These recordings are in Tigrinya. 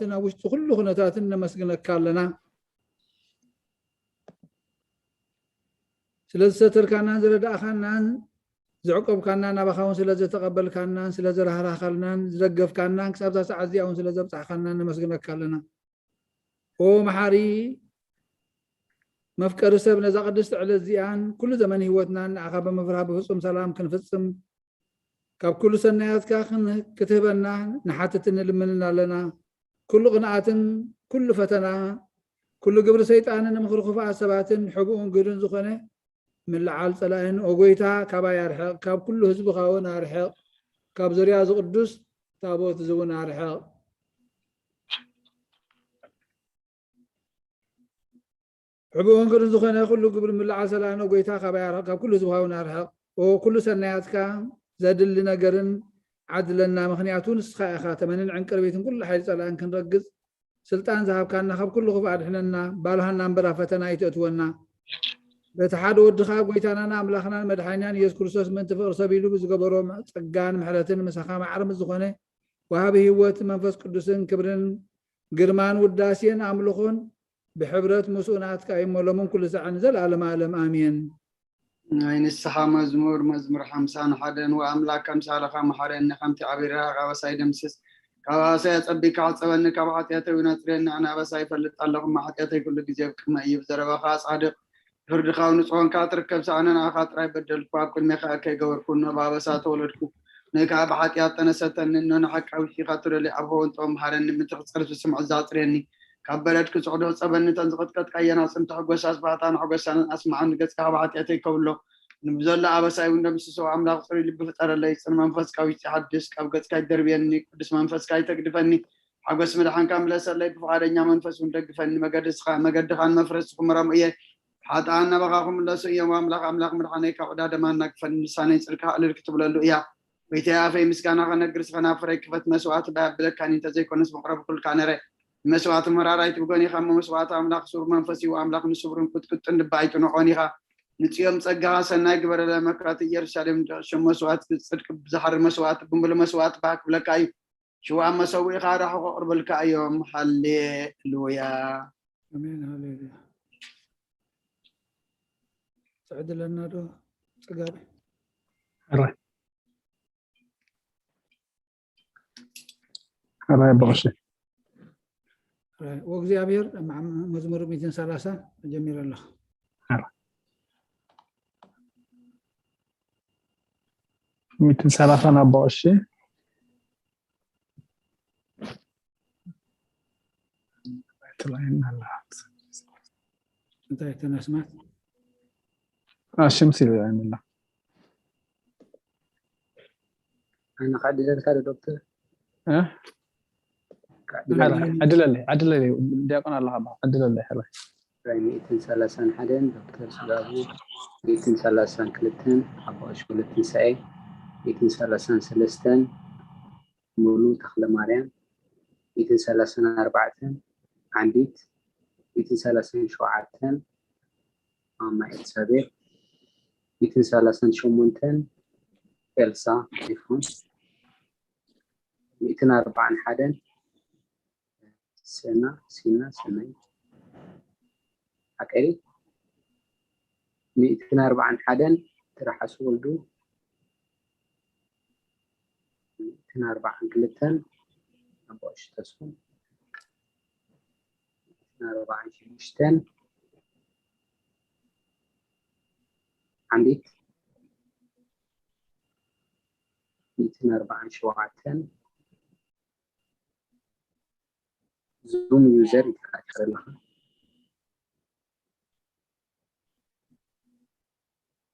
ኣብ ውሽጢ ኩሉ ኩነታትን ነመስግነካ ኣለና። ስለ ዝሰተርካናን ዝረዳእካናን ዘዕቆብካናን፣ ናባኻ እውን ስለ ዘተቐበልካናን ስለ ዘራህራህካልናን ዝደገፍካናን ክሳብዛ ሰዓት እዚኣ እውን ስለ ዘብጻሕካናን ነመስግነካ ኣለና። ኦ መሓሪ፣ መፍቀሪ ሰብ፣ ነዛ ቅድስቲ ዕለት እዚኣን ኩሉ ዘመን ህይወትናን ንዓኻ ብምፍራህ ብፍጹም ሰላም ክንፍጽም ካብ ኩሉ ሰናያትካ ክን- ክትህበና ንሓትትን ንልምንን ኣለና። ኩሉ ቅንኣትን ኩሉ ፈተና፣ ኩሉ ግብሪ ሰይጣንን ምኽሪ ክፉኣት ሰባትን ሕቡእን ግህዱን ዝኾነ ምልዓል ጸላእን፣ ኦ ጎይታ፣ ካባይ ኣርሕቕ፣ ካብ ኩሉ ህዝብኻ እውን ኣርሕቕ፣ ካብ ዙርያ እዚ ቅዱስ ታቦት እዚ እውን ኣርሕቕ። ሕቡእን ግህዱን ዝኾነ ኩሉ ግብሪ ምልዓል ጸላእን፣ ኦ ጎይታ፣ ካባይ ኣርሕቕ፣ ካብ ኩሉ ህዝብኻ እውን ኣርሕቕ። ኦ ኩሉ ሰናያትካ ዘድሊ ነገርን ዓድለና፣ ምኽንያቱ ንስኻ ኢኻ ተመንን ዕንቅርቢትን ኩሉ ሓይሊ ጸላእን ክንረግጽ ስልጣን ዝሃብካና፣ ካብ ኩሉ ክፉእ ኣድሕነና፣ ባልሃና እምበር ኣብ ፈተና ኣይተእትወና። በቲ ሓደ ወድኻ ጎይታናን ኣምላኽናን መድሓኒናን ኢየሱስ ክርስቶስ ምእንቲ ፍቕሪ ሰብ ኢሉ ብዝገበሮ ጸጋን ምሕረትን ምሳኻ ማዕረ ምስ ዝኾነ ወሃቢ ህይወት መንፈስ ቅዱስን ክብርን ግርማን ውዳሴን ኣምልኾን ብሕብረት ምስኡ ናትካ እዩ እሞ ሎምን ኩሉ ሳዕን ንዘለኣለመ ዓለም ኣሜን። ናይ ንስሓ መዝሙር፣ መዝሙር ሓምሳን ሓደን። ወኣምላክ ኣምሳልኻ መሓረኒ፣ ከምቲ ዓቢ ርህራሄኻ ኣበሳይ ደምስስ። ካብ ኣበሳይ ኣጸቢካ ሕጸበኒ፣ ካብ ሓጢኣተይ እውን ኣጽርየኒ። ኣነ ኣበሳይ እፈልጥ ኣለኹ፣ እሞ ሓጢኣተይ ኩሉ ግዜ ኣብ ቅድመይ እዩ። ብዘረባኻ ጻድቕ፣ ብፍርድኻ እውን ንጹህ ኮንካ ትርከብ። ሳዕ ኣነ ንኣኻ ጥራይ በደልኩ፣ ኣብ ቅድሜኻ ከይገበርኩ፣ እነሆ ብኣበሳ ተወለድኩ። ንእይ ከኣ ብሓጢኣት ጠነሰተኒ። እነሆ ንሓቂ ኣውጺእካ ትደሊ፣ ኣብ ሆወንቶ መሃረኒ፣ ምትኺ ጸርፊ ስምዒት ኣጽርየኒ። ካብ በረድ ክጽዕዶ ጸበኒ፣ እተን ዝቐጥቀጥካየን ኣዕጽምቲ ሕጎስ ኣስባህታ ንሕጎሳን ኣስምዓኒ፣ ገጽካ ካብ ሓጢኣተይ ከብሎ፣ ንብዘሎ ኣበሳይ እውን ደምስሶ። ኣምላኽ ጽሩይ ልቢ ፍጠረለይ፣ ጽን መንፈስ ካብ ውሽጢ ሓድስ፣ ካብ ገጽካ ኣይትደርብየኒ፣ ቅዱስ መንፈስካ ኣይተግድፈኒ። ሓጎስ ምድሓንካ ምለሰለይ፣ ብፍቓደኛ መንፈስ እውን ደግፈኒ። መገድስኻ-፣ መገድኻን መፍረስኹም ርምኡ እየ፣ ሓጥኣን ናባኻ ክምለሱ እዮም። ኣምላኽ፣ ኣምላኽ ምድሓነይ ካብ ዕዳ ደም ኣናግፈኒ፣ ልሳነይ ጽድቅካ ዕልል ክትብለሉ እያ። ጎይታየ፣ ኣፈይ ምስጋና ከነግር፣ ከናፍረይ ክፈት፣ መስዋእቲ ባይ ኣብለካኒ፣ እንተዘይኮነስ መቕረቢ ኩልካ ነረ። ንመስዋእቲ መራር ኣይትብጎን ኢኻ እሞ፣ መስዋእቲ ኣምላኽ ስሩር መንፈስ እዩ። ኣምላኽ ንስሩርን ቅጥቅጥን ልቢ ኣይትንዖን ኢኻ። ንጽዮን ጸጋኻ ሰናይ ግበረላ፣ መካት ኢየሩሳሌም ንድቕሽም መስዋእቲ ጽድቂ ብዝሓርር መስዋእቲ ብምሉእ መስዋእቲ ባህ ክብለካ እዩ። ሽዋ መሰውኢኻ ራሕቑ ቅርብልካ እዮም። ሃሌሉያ። ኣሜን፣ ሃሌሉያ። ትዕድለና ዶ ጽጋብ? ሕራይ። ሕራይ ኣቦ ቀሺ። ሕራይ። ወእግዚኣብሔር፣ መዓ-፣ መዝሙር ሚእትን ሰላሳን ጀሚረ ኣለኹ። ሕራይ። ሚእትን ሰላሳን ኣቦ ቀሺ። እንታይ ተነስማት? ኣሽምሲ ይላል። ኣነ ካድለልካ ዶ ዶክተር? እ? ካድለልካ። ሕራይ፣ ዕድለለይ፣ ዕድለለይ፣ ዲያቆን ኣለኻ ባ፣ ዕድለለይ፣ ሕራይ። ሕራይ፣ ሚእትን ሰላሳን ሓደን ዶክተር ስጋቡ፣ ሚእትን ሰላሳን ክልተን ኣቦ ኣሽመለ ትንሳኤ፣ ሚእትን ሰላሳን ሰለስተን ሙሉ ተኽለ ማርያም፣ ሚእትን ሰላሳን ኣርባዕተን ዓንዲት፣ ሚእትን ሰላሳን ሸውዓተን ማማ ኤልሳቤጥ፣ ሚእትን ሰላሳን ሸሞንተን ኤልሳ ይኹን፣ ሚእትን ኣርባዓን ሓደን ሰና፣ ሲና፣ ሰናይ፣ ዓቀሪ፣ ሚእትን ኣርባዓን ሓደን ትርሓስ ወልዱ፣ ሚእትን ኣርባዓን ክልተን ኣቦ ቀሺ ተስፉ፣ ሚእትን ኣርባዓን ሽዱሽተን ዓንዲት፣ ሚእትን ኣርባዓን ሸውዓተን ዙም ዩዘር ይትሓከር ኣለኻ።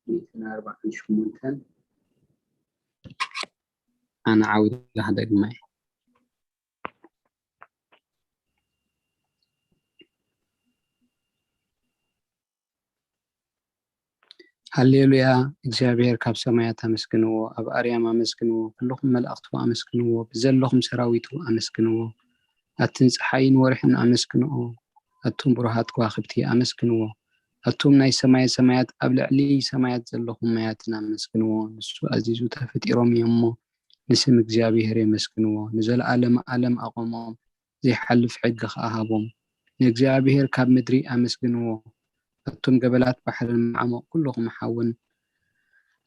ሚእትን ኣርባዓን ሸሞንተን ኣነ ዓዊላ ክደግማ እየ። ሃሌሉያ፣ እግዚኣብሔር ካብ ሰማያት ኣመስግንዎ፣ ኣብ ኣርያም ኣመስግንዎ፣ ኩልኹም መላእኽቱ ኣመስግንዎ፣ ብዘለኹም ሰራዊቱ ኣመስግንዎ። ኣትን ጸሓይን ወርሕን ኣመስግንኦ፣ ኣቱም ብሩሃት ከዋኽብቲ ኣመስግንዎ። ኣቱም ናይ ሰማየ ሰማያት ኣብ ልዕሊ ሰማያት ዘለኹም ማያትን ኣመስግንዎ። ንሱ ኣዚዙ ተፈጢሮም እዮም እሞ ንስም እግዚኣብሔር የመስግንዎ። ንዘለዓለመ ዓለም ኣቖሞም። ዘይሓልፍ ሕጊ ኸኣ ሃቦም። ንእግዚኣብሔር ካብ ምድሪ ኣመስግንዎ። ኣቱም ገበላት ባሕርን መዓሙቕ ኩልኹም ሓውን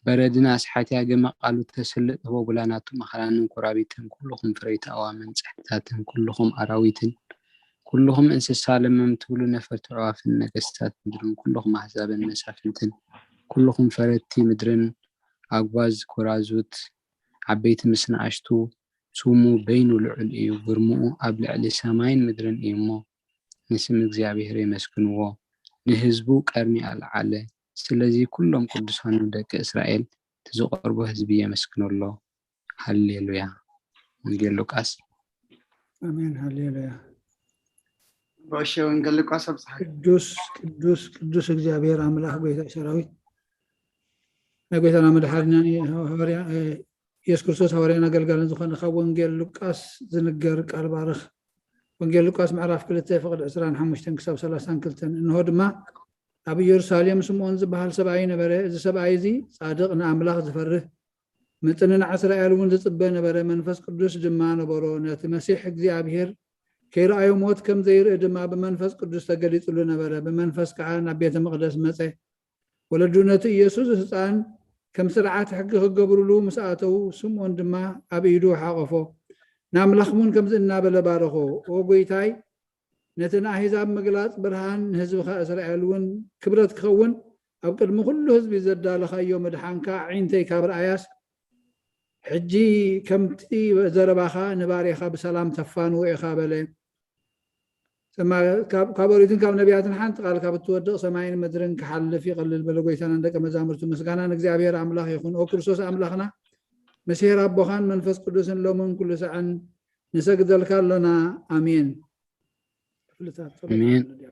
በረድን ኣስሓትያ ገመ ቃሉ ተስልጥ ህቦቡላ ናቱ መኸራንን ኮራቢትን ኩልኹም ፍረይቲ ኣእዋምን ጸሕትታትን ኩልኹም ኣራዊትን ኩልኹም እንስሳ ለምለም ትብሉ ነፈርቲ ኣዕዋፍን ነገስታት ምድርን ኩልኹም ኣህዛብን መሳፍንትን ኩልኹም ፈረድቲ ምድርን ኣጓዝ ኮራዙት ዓበይቲ ምስ ንኣሽቱ ስሙ በይኑ ልዑል እዩ፣ ግርምኡ ኣብ ልዕሊ ሰማይን ምድርን እዩ እሞ፣ ንስም እግዚኣብሔር የመስግንዎ፣ ንህዝቡ ቀርኒ ኣልዓለ። ስለዚ ኩሎም ቅዱሳኑ ደቂ እስራኤል፣ እቲ ዝቐርቦ ህዝቢ የመስግኖ ኣሎ። ሃሌሉያ። ወንጌል ሉቃስ። ኣሜን። ሃሌሉያ። ብዕሸ ወንጌል ሉቃስ ኣብጽሓ። ቅዱስ ቅዱስ ቅዱስ እግዚኣብሔር ኣምላኽ ጎይታ ሰራዊት ናይ ጎይታና መድሓኒና የሱስ ክርስቶስ ሃዋርያን ኣገልጋልን ዝኾነ ካብ ወንጌል ሉቃስ ዝንገር ቃል ባርኽ። ወንጌል ሉቃስ ምዕራፍ ክልተ ፍቕዲ ዕስራን ሓሙሽተን ክሳብ ሰላሳን ክልተን። እንሆ ድማ ኣብ ኢየሩሳሌም ስምዖን ዝበሃል ሰብኣይ ነበረ። እዚ ሰብኣይ እዚ ጻድቕ ንኣምላኽ ዝፈርህ ምጽንናዕ እስራኤል እውን ዝጽበ ነበረ። መንፈስ ቅዱስ ድማ ነበሮ። ነቲ መሲሕ እግዚኣብሔር ከይረኣዮ ሞት ከም ዘይርኢ ድማ ብመንፈስ ቅዱስ ተገሊጹሉ ነበረ። ብመንፈስ ከዓ ናብ ቤተ መቕደስ መጸ። ወለዱ ነቲ ኢየሱስ ህፃን ከም ስርዓት ሕጊ ክገብሩሉ ምስ ኣተዉ ስምዖን ድማ ኣብ ኢዱ ሓቐፎ። ንኣምላኽ እውን ከምዚ እናበለ ባረኾ። ኦ ጎይታይ ነቲ ንኣህዛብ ምግላጽ ብርሃን ንህዝብኻ እስራኤል እውን ክብረት ክኸውን ኣብ ቅድሚ ኩሉ ህዝቢ ዘዳለኻዮ ምድሓንካ ኣዒንተይ ካብ ረኣያስ ሕጂ ከምቲ ዘረባኻ ንባርያኻ ብሰላም ተፋንዎ ኢኻ በለ። ሰማ- ካብ ካብ ኦሪትን ካብ ነቢያትን ሓንቲ ቃል ካብ እትወድቕ ሰማይን ምድርን ክሓልፍ ይቐልል በለ። ጎይታናን ደቀ መዛሙርቱ ምስጋና ንእግዚኣብሔር ኣምላኽ ይኹን። ኦ ክርስቶስ ኣምላኽና ምስ ሄር ኣቦኻን መንፈስ ቅዱስን ሎምን ኩሉ ሳዕን ንሰግደልካ ኣሎና። ኣሜን። ክፍልታት ጸሎት ኣሜን። ንድያ።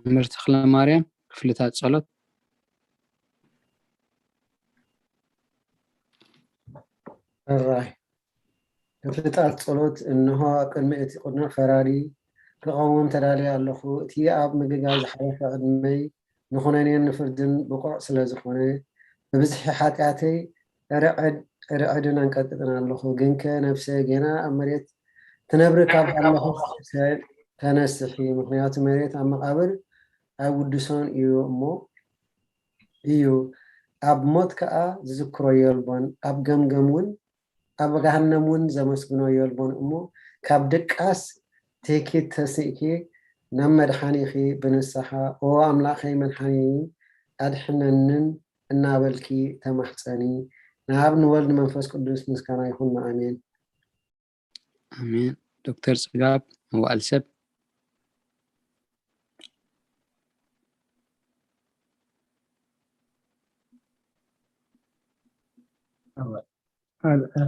መምህር ተኽለ ማርያም ክፍልታት ጸሎት። ሕራይ ክፍልታት ጸሎት። እንሆ ኣብ ቅድሚ እቲ ቅኑዕ ፈራዲ ክቐውም ተዳልየ ኣለኹ። እቲ ኣብ ምግጋይ ዝሓለፈ ቅድመይ ንኹነኔን ንፍርድን ብቑዕ ስለ ዝኾነ ብብዝሒ ሓጢኣተይ ርዕድ- ርዕድን ኣንቀጥቅጥን ኣለኹ። ግንከ ነፍሰ ጌና ኣብ መሬት ትነብር ካብ ኣለኹ ተነስሒ፣ ምኽንያቱ መሬት ኣብ መቓብር ኣይውድሶን እዩ እሞ እዩ። ኣብ ሞት ከኣ ዝዝክሮ የልቦን፣ ኣብ ገምገም እውን ኣብ ገሃነም እውን ዘመስግኖ የልቦን እሞ ካብ ድቃስ ቴኪ ተስእኪ ናብ መድሓኒኺ ብንስሓ ኦ ኣምላኸይ መድሓኒኒ ኣድሕነንን እናበልኪ ተማሕፀኒ። ንኣብ ንወልድ መንፈስ ቅዱስ ምስጋና ይኹን ኣሜን። ኣሜን። ዶክተር ጽጋብ መዋእል ሰብ። ኣል- እ፣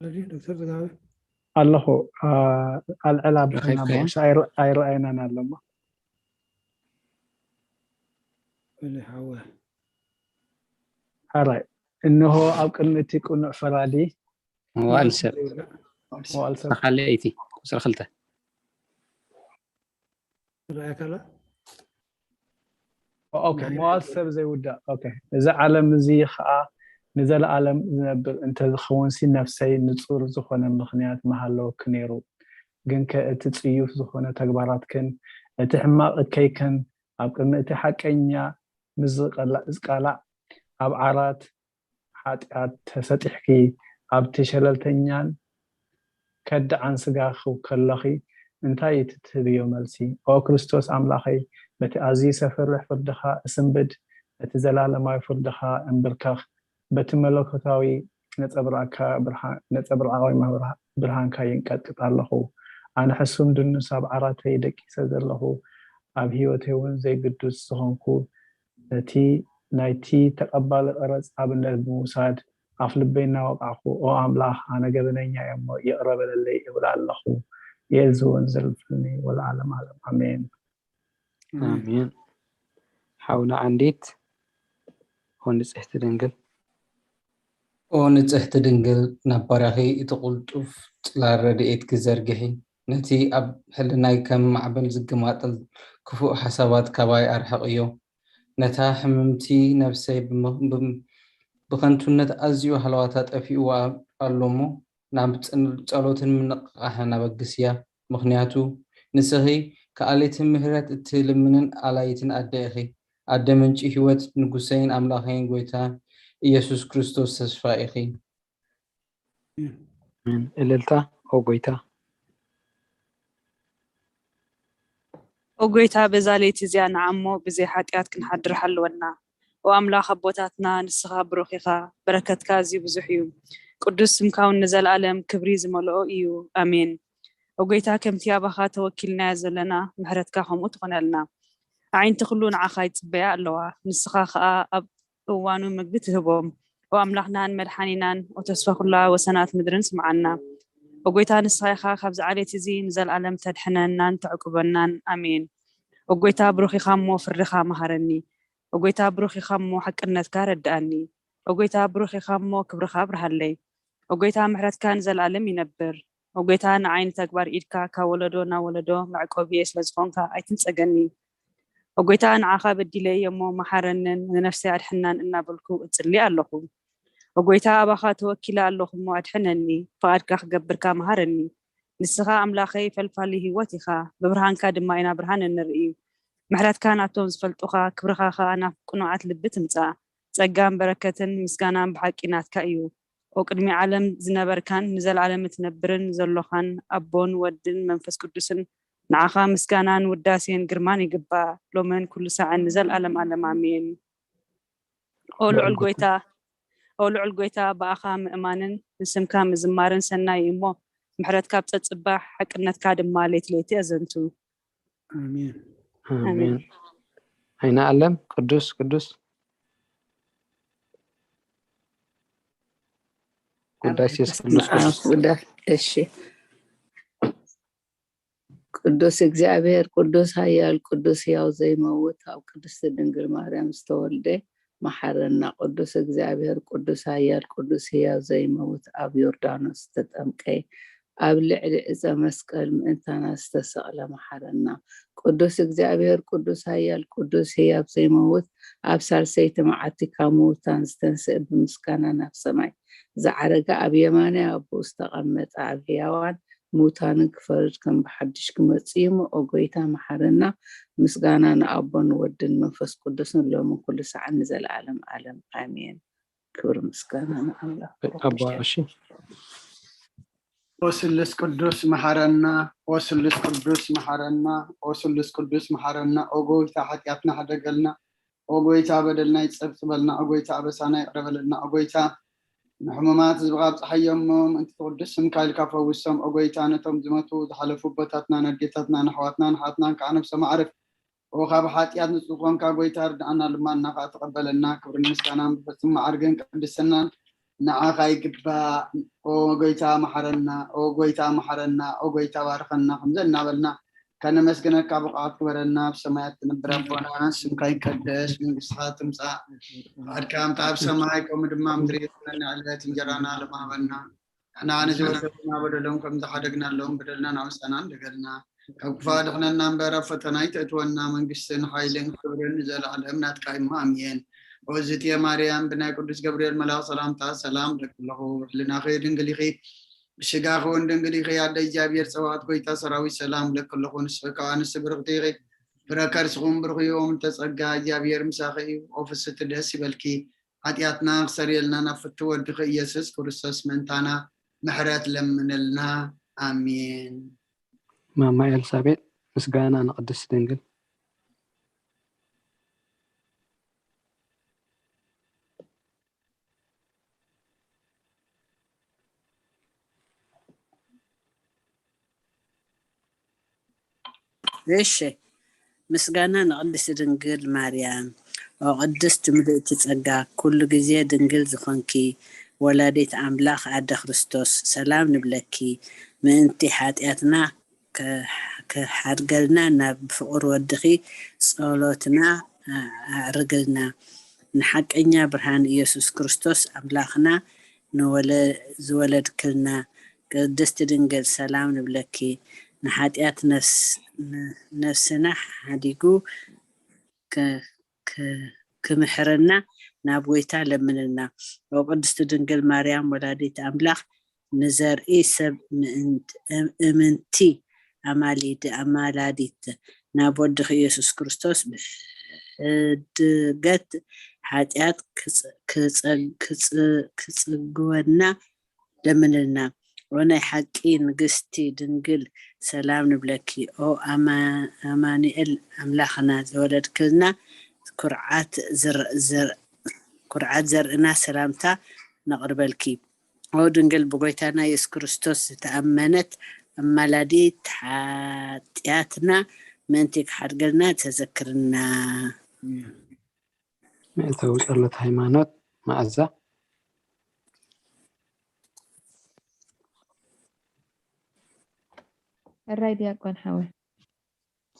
ረዲ ዶክተር ጽጋብ ኣለኹ። ኣ፣ ኣልዕል ኣብልና ረኺብካዮ? ብቕሻ ኣይረ- ኣይረኣየናን ኣሎ እሞ። ወለ ሓወ ሓራይ እንሆ ኣብ ቅድሚ እቲ ቅኑዕ ፈራዲ መዋእል ሰብ። መዋእል ሰብ። ንኻልኣይቲ ቁፅሪ ክልተ። ረኣየካ ኣሎ። ኦኬ፣ መዋል ሰብ ዘይውዳእ። ኦኬ፣ እዚ ዓለም እዚ ኸዓ ንዘለኣለም ዝነብር እንተዝኸውን ሲ ነፍሰይ ንጹር ዝኾነ ምኽንያት ምሃለወኪ ነይሩ። ግንከ እቲ ጽዩፍ ዝኾነ ተግባራትክን እቲ ሕማቕ እከይክን ኣብ ቅድሚ እቲ ሓቀኛ ምስ ዝቀላ- ዝቃላዕ ኣብ ዓራት ሓጢኣት ተሰጢሕኪ ኣብቲ ሸለልተኛን ከዳዕን ስጋኺ ከለኺ እንታይ እዩ እቲ ትህብዮ መልሲ? ኦ ክርስቶስ ኣምላኸይ፣ በቲ ኣዝዩ ዘፍርሕ ፍርድኻ እስንብድ፣ በቲ ዘላለማዊ ፍርድኻ እንብርከኽ፣ በቲ መለኮታዊ ነጸብራቕካ ብርሃ- ነጸብራቓዊ መብርሃ- ብርሃንካ ይንቀጥቅጥ ኣለኹ። ኣነ ሕሱም ድኑስ ኣብ ዓራተይ ደቂሰ ዘለኹ፣ ኣብ ህይወተይ እውን ዘይግዱስ ዝኾንኩ፣ ነቲ ናይቲ ተቐባሊ ቀረጽ ኣብነት ብምውሳድ ኣፍ ልበይ እናወቃዕኩ፣ ኦ ኣምላኽ፣ ኣነ ገበነኛ እየ እሞ ይቕረ በለለይ እብል ኣለኹ። የእዝውን ዘልፍኒ ወለዓለም ዓለም። ኣሜን። ኣሜን። ሓውና ዓንዲት ኦ ንጽሕቲ ድንግል። ኦ ንጽሕቲ ድንግል፣ ናብ ባርያኺ እቲ ቅልጡፍ ጽላል ረድኤትኪ ዘርግሒ። ነቲ ኣብ ሕልናይ ከም ማዕበል ዝገማጠል ክፉእ ሓሳባት ካባይ ኣርሕቕዮ። ነታ ሕምምቲ ነፍሰይ ብም- ብም- ብኸንቱነት ኣዝዩ ሃለዋታ ጠፊእዋ ኣሎ እሞ፣ ናብ ጽን-፣ ጸሎትን ምንቕቓሕን ኣበግስያ። ምኽንያቱ ንስኺ ከኣሊት ምሕረት እትልምንን ኣላይትን ኣደ ኢኺ። ኣደ ምንጪ ህይወት፣ ንጉሰይን ኣምላኸይን ጎይታ ኢየሱስ ክርስቶስ ተስፋ ኢኺ። ኣሜን። እልልታ። ኦ ጎይታ። ኦ ጎይታ፣ በዛ ለይቲ እዚኣ ንዓሞ ብዘይ ሓጢኣት ክንሓድር ሓልወና። ኦ ኣምላኽ ኣቦታትና፣ ንስኻ ብሩኽ ኢኻ፣ በረከትካ ኣዝዩ ብዙሕ እዩ። ቅዱስ ስምካ እውን ንዘለኣለም ክብሪ ዝመልኦ እዩ። ኣሜን። ኦ ጎይታ፣ ከምቲ ኣባኻ ተወኪልናዮ ዘለና፣ ምሕረትካ ከምኡ ትኾነልና። ኣዒንቲ ኩሉ ንዓኻ ይጽበያ ኣለዋ፣ ንስኻ ኸኣ ኣብ እዋኑ ምግቢ ትህቦም። ኦ ኣምላኽናን መድሓኒናን፣ ኦ ተስፋ ኩላ ወሰናት ምድርን ስምዓና። ኦ ጎይታ፣ ንስኻ ኢኻ ካብዚ ዓሌት እዚ ንዘለኣለም ተድሕነናን ተዕቁበናን። ኣሜን። ኦ ጎይታ፣ ብሩኽ ኢኻ እሞ ፍርድኻ መሃረኒ። ኦ ጎይታ፣ ብሩኽ ኢኻ እሞ ሓቅነትካ ረድኣኒ። ኦ ጎይታ፣ ብሩኽ ኢኻ እሞ ክብርኻ ኣብርሃለይ። ኦ ጎይታ፣ ምሕረትካ ንዘለኣለም ይነብር። ኦ ጎይታ፣ ንዓይ ንተግባር ኢድካ ካብ ወለዶ ናብ ወለዶ መዕቆቢየ ስለ ዝኾንካ ኣይትንጸገኒ። ኦ ጎይታ፣ ንዓኻ በዲለ እየ እሞ መሓረንን ንነፍሰይ ኣድሕናን እናበልኩ እጽሊ ኣለኹ። ኦ ጎይታ፣ ኣባኻ ተወኪለ ኣለኹ እሞ ኣድሕነኒ፣ ፍቓድካ ክገብርካ መሃረኒ። ንስኻ ኣምላኸይ ፈልፋሊ ህይወት ኢኻ፣ ብብርሃንካ ድማ ኢና ብርሃን እንርኢ። ምሕረትካ ናብቶም ዝፈልጡኻ፣ ክብርኻ ኸኣ ናብ ቅኑዓት ልቢ ትምጻእ። ጸጋን በረከትን ምስጋናን ብሓቂ ናትካ እዩ። ኦ ቅድሚ ዓለም ዝነበርካን ንዘለኣለም እትነብርን ዘሎኻን ኣቦን ወድን መንፈስ ቅዱስን፣ ንዓኻ ምስጋናን ውዳሴን ግርማን ይግባእ፣ ሎምን ኩሉ ሳዕን ንዘለኣለም ኣለም ኣሜን። ኦ ልዑል ጎይታ፣ ኦ ልዑል ጎይታ፣ ብኣኻ ምእማንን ንስምካ ምዝማርን ሰናይ እዩ እሞ፣ ምሕረትካ ኣብ ጸጽባሕ፣ ሓቅነትካ ድማ ለይቲ ለይቲ ኣዘንቱ። ኣሜን። ኣሜን። ኣይነ ኣለም ቅዱስ ቅዱስ ጉዳይ ሴስ ቅዱስ ቅዱስ። እሺ። ቅዱስ እግዚኣብሔር፣ ቅዱስ ኃያል፣ ቅዱስ ሕያው ዘይመውት፣ ኣብ ቅድስቲ ድንግል ማርያም ዝተወልደ መሓረና። ቅዱስ እግዚኣብሔር፣ ቅዱስ ኃያል፣ ቅዱስ ሕያው ዘይመውት፣ ኣብ ዮርዳኖስ ዝተጠምቀ፣ ኣብ ልዕሊ ዕፀ መስቀል ምእንታና ዝተሰቕለ መሓረና። ቅዱስ እግዚኣብሔር፣ ቅዱስ ኃያል፣ ቅዱስ ሕያው ዘይመውት፣ ኣብ ሳልሰይቲ መዓልቲ ካብ ምውታን ዝተንስእ፣ ብምስጋና ናብ ሰማይ ዝዓረገ፣ ኣብ የማናይ ኣቦኡ ዝተቐመጠ፣ ኣብ ሕያዋን ምውታንን ክፈርድ ከም ብሓድሽ ክመጽእ እዩ እሞ፣ ኦ ጎይታ መሓረና። ምስጋና ንኣቦን ወድን መንፈስ ቅዱስን ሎምን ኩሉ ሰዓት ንዘለኣለም ኣለም ኣሜን። ክብሪ ምስጋና ንኣምላኽ። ኣቦ እሺ። ኦ ስሉስ ቅዱስ መሓረና፣ ኦ ስሉስ ቅዱስ መሓረና፣ ኦ ስሉስ ቅዱስ መሓረና። ኦ ጎይታ ሓጢኣትና ሕደገልና፣ ኦ ጎይታ በደልና ይጸብጽበልና፣ ኦ ጎይታ ኣበሳና ይቕረ በለልና፣ ኦ ጎይታ ንሕሙማት ህዝብኻ ኣብጽሓዮም እሞ ምእንቲ ትቕዱስ ስምካ ኢልካ ፈውሶም። ኦ ጎይታ ነቶም ዝመቱ ዝሓለፉ ኣቦታትናን ኣዴታትናን ኣሕዋትናን ኣሓትናን ከዓ ነብሶም ኣዕርፍ። ኦ ካብ ሓጢኣት ንጹህ ዝኾንካ ጎይታ ርድኣና፣ ልማና ከዓ ተቐበለና። ክብርን ምስጋናን ብፍጹም መዓርግን ቅድስናን ንዓኻ ይግባእ። ኦ ጎይታ መሓረና፣ ኦ ጎይታ መሓረና፣ ኦ ጎይታ ባርኸና። ከምዚ እናበልና ከነመስግነካ ብቕዓት ግበረና። ኣብ ሰማያት ትነብር ኣቦና፣ ስምካ ይቀደስ፣ መንግስትኻ ትምጻእ፣ ፍቓድካ ከምቲ ኣብ ሰማይ ከምኡ ድማ ኣብ ምድሪ። ይኹነና ዕለት እንጀራና ሎም ሃበና። ንሕና ንዝበደሉና በደሎም ከም ዝሓደግናሎም በደልና ናብ ምሳና እንደገልና፣ ካብ ክፉእ ኣድሕነና እምበር ኣብ ፈተና ኣይተእትወና። መንግስትን ሓይልን ክብርን ንዘለኣለም ናትካ እዩ። ኣሜን። ኦ ዝትየ ማርያም፣ ብናይ ቅዱስ ገብርኤል መልኣኽ ሰላምታ ሰላም እብለኪ ኣለኹ። ሕልናኺ ድንግል ኢኺ፣ ብስጋኺ እውን ድንግል ኢኺ። ኣደ እግዚኣብሔር ጸባኦት፣ ጎይታ ሰራዊት ሰላም እብለኪ ኣለኹ። ንስኺ ካብ ኣንስቲ ብርኽቲ ኢኺ፣ ፍረ ከርስኹም ብሩኽ እዩ። ኦ ምልዕተ ጸጋ፣ እግዚኣብሔር ምሳኺ እዩ። ኦ ፍስሕቲ ደስ ይበልኪ፣ ሓጢኣትና ክሰርየልና ናብ ፍትው ወድኺ ኢየሱስ ክርስቶስ ምእንታና ምሕረት ለምንልና። ኣሜን። ማማ ኤልሳቤጥ፣ ምስጋና ንቅድስቲ ድንግል። እሺ። ምስጋና ንቅድስቲ ድንግል ማርያም። ኦ ቅድስት ምልእቲ ጸጋ፣ ኩሉ ግዜ ድንግል ዝኾንኪ፣ ወላዲት ኣምላኽ ኣደ ክርስቶስ፣ ሰላም ንብለኪ። ምእንቲ ሓጢኣትና ከ-፣ ከሓድገልና ናብ ፍቑር ወድኺ ጸሎትና ኣዕርግልና። ንሓቀኛ ብርሃን ኢየሱስ ክርስቶስ ኣምላኽና ንወለ-፣ ዝወለድክልና ቅድስቲ ድንግል ሰላም ንብለኪ። ንሓጢኣት ነፍስ-፣ ን-፣ ነፍስና ሓዲጉ ከ-፣ ከ-፣ ክምሕረና ናብ ጎይታ ለምንልና። ኦ ቅድስቲ ድንግል ማርያም ወላዲት ኣምላኽ፣ ንዘርኢ ሰብ ምእንት-፣ እምንቲ ኣማሊድ-፣ ኣማላዲት ናብ ወድኺ ኢየሱስ ክርስቶስ ብሕድገት ሓጢኣት ክጽ-፣ ክጸግ-፣ ክጽ-፣ ክጽግወና ለምንልና። ኦ ናይ ሓቂ ንግስቲ ድንግል፣ ሰላም ንብለኪ። ኦ ኣማ-፣ ኣማኑኤል ኣምላኽና ዝወለድክልና፣ ኩርዓት ዝር-፣ ዝር-፣ ኩርዓት ዘርእና ሰላምታ ነቕርበልኪ። ኦ ድንግል ብጎይታና ኢየሱስ ክርስቶስ ዝተኣመነት ኣማላዲት፣ ሓጢኣትና ምእንቲ ክሓድገልና ተዘክርና። መእተዊ ጸሎት ሃይማኖት መኣዛ። ሕራይ ዲያቆን ሓወይ።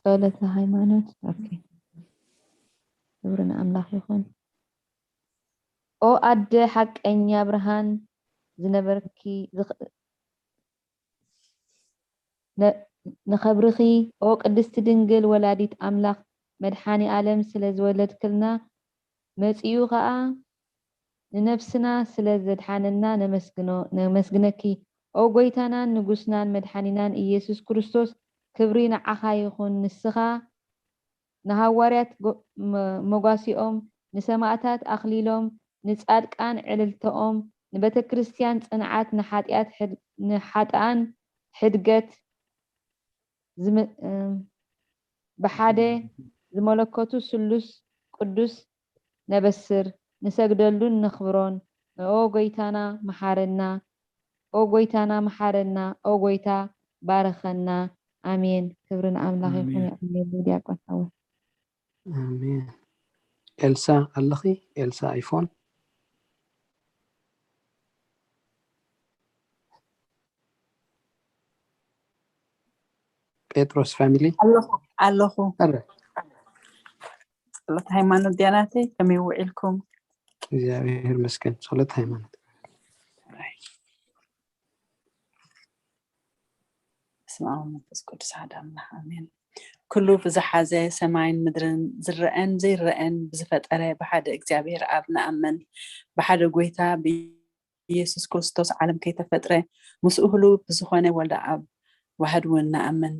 ጸሎተ ሃይማኖት። ኦኬ። ክብሪ ንኣምላኽ ይኹን። ኦ ኣደ ሓቀኛ ብርሃን ዝነበርኪ፣ ዝኽ-፣ ነ-፣ ንኸብርኺ፣ ኦ ቅድስቲ ድንግል ወላዲት ኣምላኽ፣ መድሓኒ ዓለም ስለ ዝወለድክልና፣ መጺኡ ኸኣ ንነፍስና ስለ ዘድሓነና ነመስግኖ-፣ ነመስግነኪ። ኦ ጎይታናን ንጉስናን መድሓኒናን ኢየሱስ ክርስቶስ፣ ክብሪ ንዓኻ ይኹን። ንስኻ ንሃዋርያት ጎ-፣ መ-፣ መጓሲኦም፣ ንሰማእታት ኣኽሊሎም፣ ንጻድቃን ዕልልተኦም፣ ንቤተ ክርስቲያን ጽንዓት፣ ንሓጢኣት ሕድ-፣ ንሓጥኣን ሕድገት ዝም-፣ እም፣ ብሓደ ዝመለከቱ ስሉስ ቅዱስ ነበስር፣ ንሰግደሉን ነኽብሮን። ኦ ጎይታና መሓረና፣ ኦ ጎይታና መሓረና፣ ኦ ጎይታ ባርኸና። ኣሜን። ክብሪ ንኣምላኽ ይኹን። ኣሜን። የቐንየለይ ዲያቆን ሓወይ። ኣሜን። ኤልሳ ኣለኺ? ኤልሳ ኣይፎን? ጴጥሮስ ፋሚሊ? ኣለኹ፣ ኣለኹ። ኣረ፣ ጸሎት ሃይማኖት ድያ ናተይ? ከመይ ውዒልኩም? እግዚኣብሔር ይመስገን። ጸሎት ሃይማኖት። በስመ ኣብ ወመንፈስ ቅዱስ ኣሐዱ ኣምላኽ ኣሜን። ኩሉ ብዝሓዘ ሰማይን ምድርን ዝረኣን ዘይረኣን ብዝፈጠረ ብሓደ እግዚኣብሔር ኣብ ንኣምን። ብሓደ ጎይታ ብኢየሱስ ክርስቶስ ዓለም ከይተፈጥረ ምስኡ ህሉው ብዝኾነ ወልደ ኣብ ዋህድ እውን ንኣምን።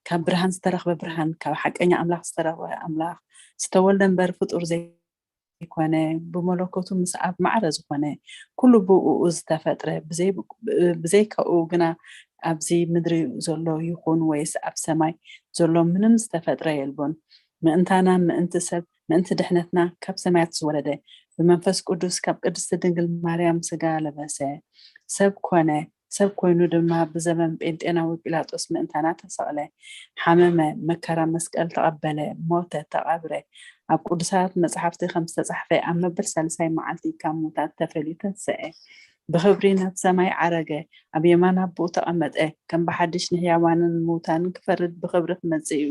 ካብ ብርሃን ዝተረኽበ ብርሃን፣ ካብ ሓቀኛ ኣምላኽ ዝተረኽበ ኣምላኽ፣ ዝተወልደ እምበር ፍጡር ዘይኮነ፣ ብመለኮቱ ምስ ኣብ ማዕረ ዝኾነ፣ ኩሉ ብእኡ ዝተፈጥረ፣ ብዘይ-፣ ብዘይካኡ ግና ኣብዚ ምድሪ ዘሎ ይኹን ወይስ ኣብ ሰማይ ዘሎ ምንም ዝተፈጥረ የልቦን። ምእንታና፣ ምእንቲ ሰብ፣ ምእንቲ ድሕነትና ካብ ሰማያት ዝወረደ፣ ብመንፈስ ቅዱስ ካብ ቅድስቲ ድንግል ማርያም ስጋ ለበሰ፣ ሰብ ኮነ፣ ሰብ ኮይኑ ድማ ብዘበን ጴንጤናዊ ጲላጦስ ምእንታና ተሰቕለ፣ ሓመመ፣ መከራ መስቀል ተቐበለ፣ ሞተ፣ ተቐብረ። ኣብ ቅዱሳት መጻሕፍቲ ከም ዝተጻሕፈ ኣብ መበል ሳልሳይ መዓልቲ ካብ ሙታት ተፈልዩ ተንስአ። ብኽብሪ ናብ ሰማይ ዓረገ፣ ኣብ የማን ኣቦኡ ተቐመጠ። ከም ብሓድሽ ንህያዋንን ምዉታንን ክፈርድ ብኽብሪ ክመጽእ እዩ።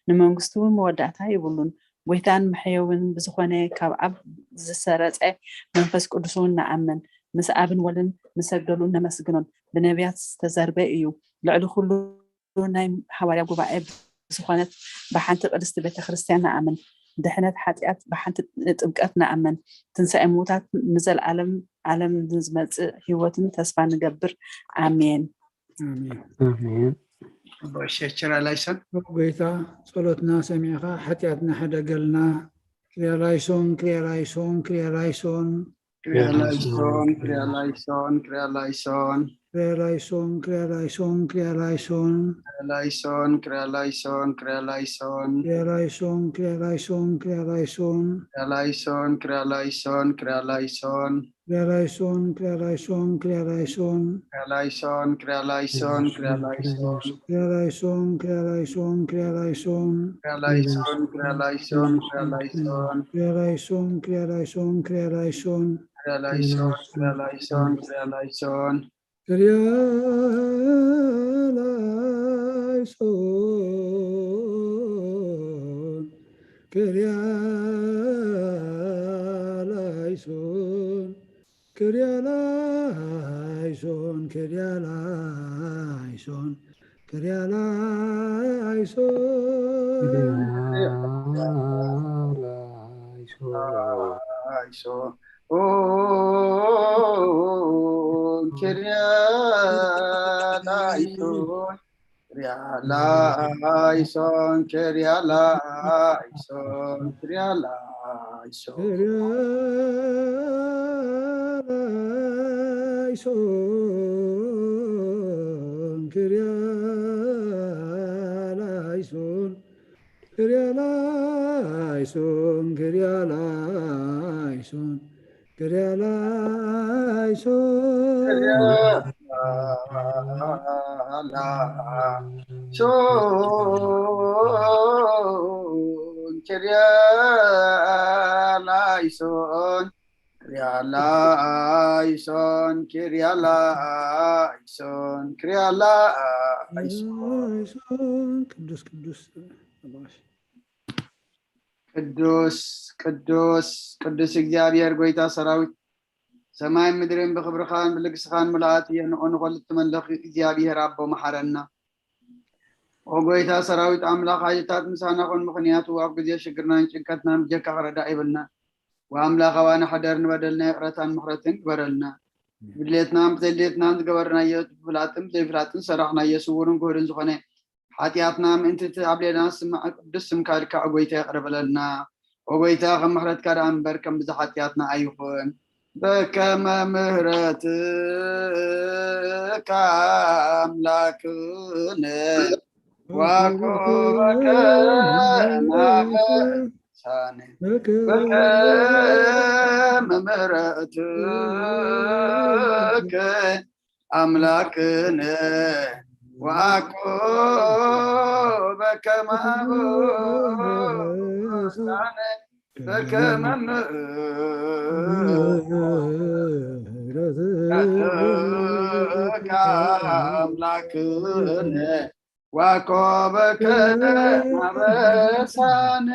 ንመንግስቱ እውን መወዳእታ የብሉን። ጎይታን መሕየውን ብዝኾነ ካብ ኣብ ዝሰረጸ መንፈስ ቅዱስ እውን ንኣምን። ምስ ኣብን ወልድን ንሰግደሉን ነመስግኖን። ብነቢያት ዝተዘርበ እዩ። ልዕሊ ኩሉ ናይ ሃዋርያ ጉባኤ ብዝኾነት ብሓንቲ ቅድስቲ ቤተ ክርስቲያን ንኣምን። ድሕነት ሓጢኣት ብሓንቲ ጥምቀት ንኣምን። ትንሳኤ ምዉታት ንዘለዓለም ዓለም ንዝመጽእ ህይወትን ተስፋ ንገብር። ኣሜን። ኣሜን። ኣሜን። ኣቦ ሸችራ ላይሶን ኦ ጎይታ ጸሎትና ሰሚዕኻ ሓጢኣትና ሕደገልና። ክሪያ ላይሶን፣ ክሪያ ላይሶን፣ ክሪያ ላይሶን። ክሪያ ላይሶን ክሪያ ላይሶን ክሪያ ላይሶን ክሪያ ላይሶን፣ ክሪያ ላይሶን፣ ክሪያ ላይሶን። ክሪያ ላይሶን ክሪያ ላይሶን ክሪያ ላይሶን ክሪያ ላይሶን፣ ክሪያ ላይሶን፣ ክሪያ ላይሶን። ክሪያ ላይሶን ክሪያ ላይሶን ክሪያ ላይሶን ክሪያ ላይሶን፣ ክሪያ ላይሶን፣ ክሪያ ላይሶን። ክሪያ ላይሶን ክሪያ ላይሶን ክሪያ ላይሶን ክሪያ ላይሶን፣ ክሪያ ላይሶን፣ ክሪያ ላይሶን። ክሪያ ላይሶን ክሪያ ላይሶን ክሪያ ላይሶን ክሪያ ላይሶን፣ ክሪያ ላይሶን፣ ክሪያ ላይሶን። ክሪያ ላይሶን ክሪያ ላይሶን ክሪያ ላይሶን ክሪያ ላይሶን፣ ክሪያ ላይሶን፣ ክሪያ ላይሶን፣ ክሪያ ላይሶን፣ ክሪያ ላይሶን። ላይሶን፣ ኪርያ ላይሶን፣ ኪርያ ላይሶን፣ ኪርያ ላይሶን፣ ኪርያ ላይሶን። ኪርያላይሶን፣ ኪርያላይሶን፣ ኪርያላይሶን፣ ኪርያላይሶን፣ ኪርያላይሶን። ኪርያላይሶን፣ ኪርያላይሶን፣ ኪርያላይሶን፣ ኪርያላይሶን። ላይሶን። ቅዱስ ቅዱስ ቅዱስ ቅዱስ ቅዱስ እግዚኣብሔር ጎይታ ሰራዊት፣ ሰማይን ምድርን ብኽብርኻን ብልግስኻን ምልኣት እየን። ኦ ንኹሉ እትመልኽ እግዚኣብሔር ኣቦ፣ መሓረና። ኦ ጎይታ ሰራዊት ኣምላኽ፣ ሓይልታት ምሳና ኹን፣ ምኽንያቱ ኣብ ግዜ ሽግርናን ጭንቀትናን ብጀካኻ ረዳእ የብልናን። ወኣምላኽ ኣባና ሕደር፣ ንበደልና ይቕረታን ምሕረትን ግበረልና። ብድሌትናን ብዘይድሌትናን ዝገበርናዮ ብፍላጥን ብዘይፍላጥን ዝሰራሕናዮ ስውርን ግሁድን ዝኾነ ሓጢኣትና ምእንቲ እቲ ኣብ ሌና ዝስማዕ ቅዱስ ስምካ ኢልካ ኦ ጎይታ ይቕረ በለልና። ኦ ጎይታ፣ ከም ምሕረትካ ደኣ እምበር ከም ብዝሒ ሓጢኣትና ኣይኹን። በከመ ምሕረትካ ኣምላክነ ዋኮ በከመ ሳነ በከመ ምሕረትከ ኣምላክነ ዋኮ በከመ ሳነ በከመ ምሕረትከ ኣምላክነ ዋኮ በከመ ሳነ።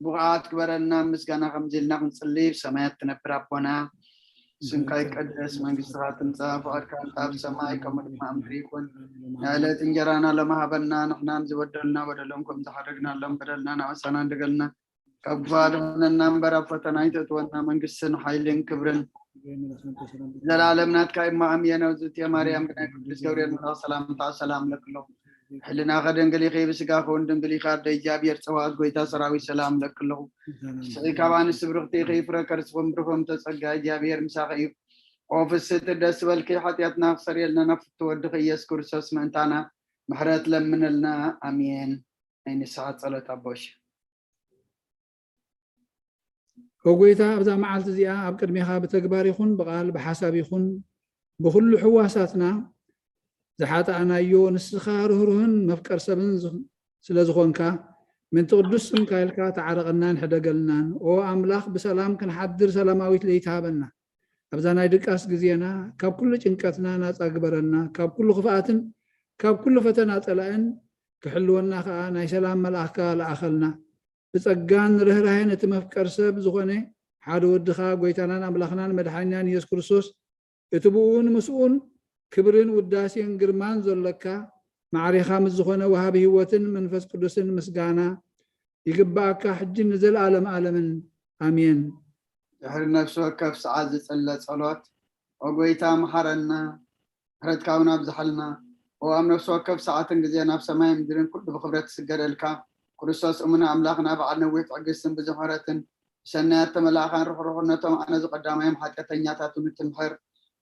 ብቑዓት ግበረና። ምስጋና ከምዚ ኢልና ክንጽሊ፣ ብሰማያት ትነብር ኣቦና፣ ስምካ ይቀደስ፣ መንግስትኻ ትምጻእ፣ ፍቓድካ ኣብ ሰማይ ከምኡ ድማ ኣብ ምድሪ ይኹን። ናይ ዕለት እንጀራና ሎሚ ሃበና፣ ንሕና ንዝበደሉና በደሎም ከም ዝሓደግናሎም በደልና ናበሳና እንደገልና፣ ካብ ክፉእ ኣድሕነና እምበር ኣብ ፈተና ኣይተእትወና፣ መንግስትን ሓይልን ክብርን ዘላለም ናትካ እሞ ኣሜን። እግዝእትየ ማርያም ብናይ ቅዱስ ገብርኤል መልኣኽ ሰላምታ ሰላም እለኪ ኣለኹ። ሕልናኸ ድንግል ኢኺ፣ ብስጋኸ እውን ድንግል ኢኺ፣ ኣደ እግዚኣብሔር ጸባኦት ጎይታ ሰራዊት ሰላም እለኪ ኣለኹ። ንስኺ ካብ ኣንስቲ ብርኽቲ ኢኺ፣ ፍረ ከርስኺ እውን ብሩኽ እዩ፣ ጸጋ እግዚኣብሔር ምሳኺ እዩ። ኦ ፍስሕቲ ደስ በልኪ፣ ሓጢኣትና ክሰርየልና ናብ ፍትው ወድኺ ኢየሱስ ክርስቶስ ምእንታና ምሕረት ለምነልና። ኣሜን። ናይ ንስሓ ጸሎት ኣቦሽ። ኦ ጎይታ፣ ኣብዛ መዓልቲ እዚኣ ኣብ ቅድሜኻ ብተግባር ይኹን ብቓል ብሓሳብ ይኹን ብኹሉ ሕዋሳትና ዝሓጣእናዮ፣ ንስኻ ርህሩህን መፍቀር ሰብን ዝ-፣ ስለ ዝኾንካ፣ ምእንቲ ቅዱስ ስምካ ኢልካ ተዓረቐናን ሕደገልናን። ኦ ኣምላኽ፣ ብሰላም ክንሓድር ሰላማዊት ለይቲ ሃበና። ኣብዛ ናይ ድቃስ ግዜና ካብ ኩሉ ጭንቀትና ናጻ ግበረና፣ ካብ ኩሉ ክፍኣትን ካብ ኩሉ ፈተና ጸላእን ክሕልወና ከኣ ናይ ሰላም መልኣኽካ ለኣኸልና። ብጸጋን ርህራሄን እቲ መፍቀር ሰብ ዝኾነ ሓደ ወድኻ፣ ጎይታናን ኣምላኽናን መድሓኒናን ኢየሱስ ክርስቶስ፣ እቲ ብኡን ምስኡን ክብርን ውዳሴን ግርማን ዘሎካ፣ ማዕሬኻ ምስ ዝኾነ ወሃቢ ህይወትን መንፈስ ቅዱስን ምስጋና ይግብኣካ፣ ሕጅን ንዘለኣለም ኣለምን። ኣሜን። ድሕሪ ነፍሲ ወከፍ ሰዓት ዝጽለ ጸሎት፣ ኦ ጎይታ፣ መሓረና፣ ምሕረትካ እውን ኣብዝሓልና። ኦ ኣብ ነፍሲ ወከፍ ሰዓትን ግዜን ኣብ ሰማይን ምድርን ኩሉ ብኽብረት ዝስገደልካ ክርስቶስ እሙን ኣምላኽና፣ በዓል ነዊሕ ትዕግስትን ብዙሕ ምሕረትን፣ ብሰናያት ተመላእኻን ርሕሩሕነቶም ኣነ ዝቐዳማዮም ሓጢኣተኛታት እውን እትምሕር፣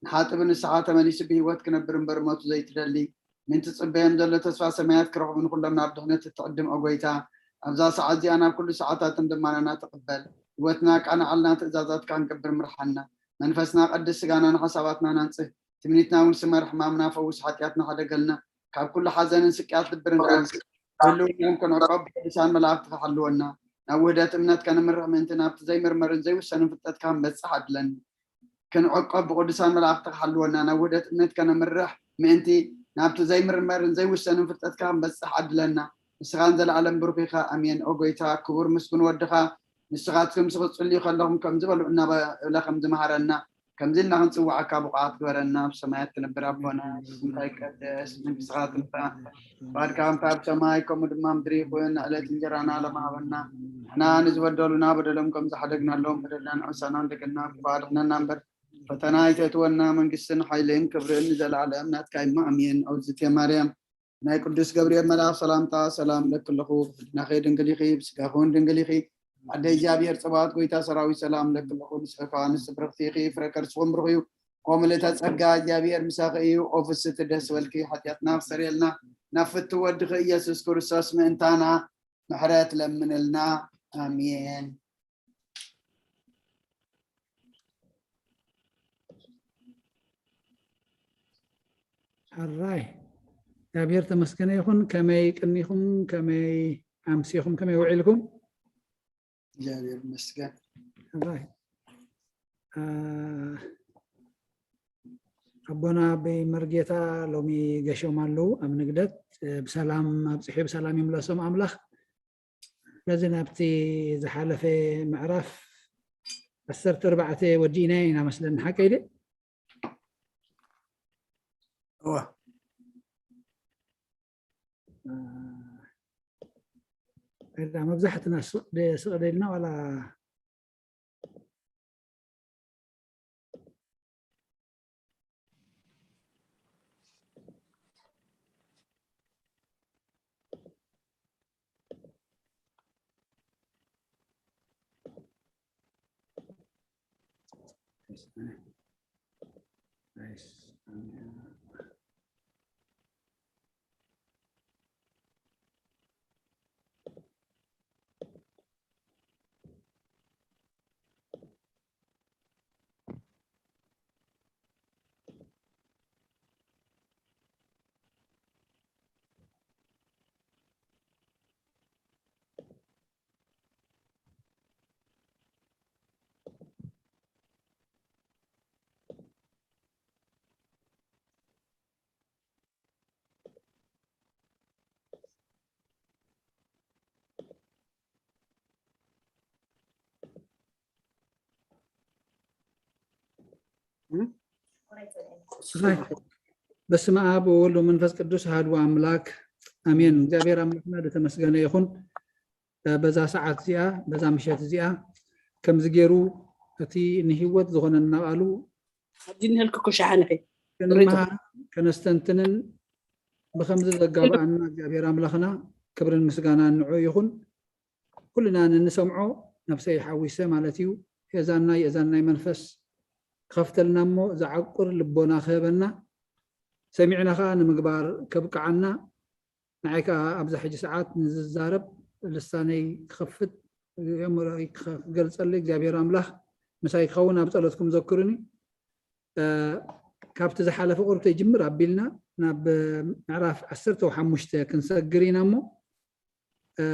ንሓጥእ ብንስሓ ተመሊሱ ብህይወት ክነብር እምበር ሞቱ ዘይትደሊ፣ ምእንቲ ዝጽበዮም ዘሎ ተስፋ ሰማያት ክረኽቡ ንኹሎም ናብ ድሕነት እትዕድም፣ ኦ ጎይታ፣ ኣብዛ ሰዓት እዚኣ ናብ ኩሉ ሰዓታትን ልማናና ትቕበል። ህይወትና ኣቃንዓልና፣ ትእዛዛትካ ክንገብር ምርሓና። መንፈስና ቀድስ፣ ስጋና ንሓሳባትና ናንጽህ። ትምኒትና እውን ስመር፣ ሕማምና ፈውስ፣ ሓጢኣትና ሓደገልና። ካብ ኩሉ ሓዘንን ስቅያት ልብርን ቃል ህልውናን ክንዕቆብ ብቅዱሳን መላእክትኻ ሓልወና። ናብ ውህደት እምነት ከነምርሕ ምእንቲ ናብቲ ዘይምርመርን ዘይውሰንን ፍልጠትካ ክንበጽሕ ዓድለኒ። ክንዕቆብ ብቅዱሳን መላእክትኻ ሓልወና። ናብ ውህደት እምነት ከነምርሕ ምእንቲ ናብቲ ዘይምርመርን ዘይውሰንን ፍልጠትካ ክንበጽሕ ዓድለና። ንስኻን ዘለኣለም ብሩኽ ኢኻ። ኣሜን። ኦ ጎይታ፣ ክቡር ምስጉን ወድኻ፣ ንስኻትኩም ዝኽጽልዩ ከለኹም ከምዚ በሉ እናበለ ከም ዝመሃረና፣ ከምዚ ኢልና ክንጽዋዓካ ብቑዓት ግበረና። ኣብ ሰማያት ትነብር ኣቦና፣ ስምካ ይቀደስ፣ መንግስትኻ ትምጻእ፣ ፍቓድካ ከምቲ ኣብ ሰማይ ከምኡ ድማ ምድሪ ይኹን። ዕለት እንጀራና ሎሚ ሃበና፣ ንሕና ንዝበደሉና በደሎም ከም ዝሓደግናሎም በደልና ንዕሳና እንደገና፣ ክፉእ ኣድሕነና እምበር፣ ፈተና ኣይተእትወና፣ መንግስትን ሓይልን ክብርን ንዘለኣለም ናትካ እዩ። ኣሜን። ኣውዝቴ ማርያም፣ ናይ ቅዱስ ገብርኤል መልኣኽ ሰላምታ ሰላም እለኪ ኣለኹ። ብሕልናኺ ድንግል ኢኺ፣ ብስጋኺ እውን ድንግል ኢኺ። ኣደ እግዚኣብሔር ጽባኦት፣ ጎይታ ሰራዊት፣ ሰላም እለኪ ኣለኹ። ንስኺ ከኣ ንስቲ ብርኽቲ ኢኺ፣ ፍረ ከርስኹም ብሩኽ እዩ። ኦ ምልእተ ጸጋ፣ እግዚኣብሔር ምሳኺ እዩ። ኦ ፍስቲ ደስ በልኪ፣ ሓጢኣትና ኣስተሰርየልና፣ ናብ ፍቱ ወድኺ ኢየሱስ ክርስቶስ ምእንታና ምሕረት ለምንልና። ኣሜን። ሕራይ፣ እግዚኣብሔር ተመስገነ ይኹን። ከመይ ቅኒኹም? ከመይ ኣምሲኹም? ከመይ ውዒልኩም? እግዚኣብሔር ይመስገን። ሕራይ፣ አ፣ ኣቦና ኣበይ መርጌታ ሎሚ ገሾም ኣለዉ ኣብ ንግደት። እ፣ ብሰላም ኣብፅሑ ብሰላም ይምለሶም ኣምላኽ። ስለዚ ናብቲ ዝሓለፈ ምዕራፍ ዓሰርተ ኣርባዕተ ወዲእና ኢና መስለኒ፣ ሓቀይ ድየ? እወ። እ፣ መብዛሕትና ስቕ ደ-፣ ስቕ ደልና ዋላ በስመ አብ ወወልድ ወመንፈስ ቅዱስ አሐዱ አምላክ አሜን። እግዚኣብሔር አምላክና ዝተመስገነ ይኹን። በዛ ሰዓት እዚኣ፣ በዛ ምሸት እዚኣ ከምዚ ገይሩ እቲ ንህይወት ዝኾነና ቃሉ ኣብዚ ንህልክ ኩሻሓን ኢኺ ሪቶ ክንመሃር ከነስተንትንን ብኸምዚ ዘጋብኣና እግዚኣብሔር ኣምላኽና ክብርን ምስጋናን ንዑ ይኹን። ኩልና ንንሰምዖ ነብሰይ ሓዊሰ ማለት እዩ። የዛናይ የዛናይ መንፈስ ክኸፍተልና እሞ ዝዓቁር ልቦና ክህበና ሰሚዕና ከዓ ንምግባር ከብቅዓና ንዓይ ከዓ ኣብዛ ሕጂ ሰዓት ንዝዛረብ ልሳነይ ክኸፍት ኣእምሮይ ክገልፀለይ እግዚኣብሔር ኣምላኽ ምሳይ ክኸውን ኣብ ፀሎትኩም ዘክሩኒ። እ፣ ካብቲ ዝሓለፈ ቁርብ ተይጅምር ኣቢልና ናብ ምዕራፍ ዓሰርተ ሓሙሽተ ክንሰግር ኢና እሞ እ፣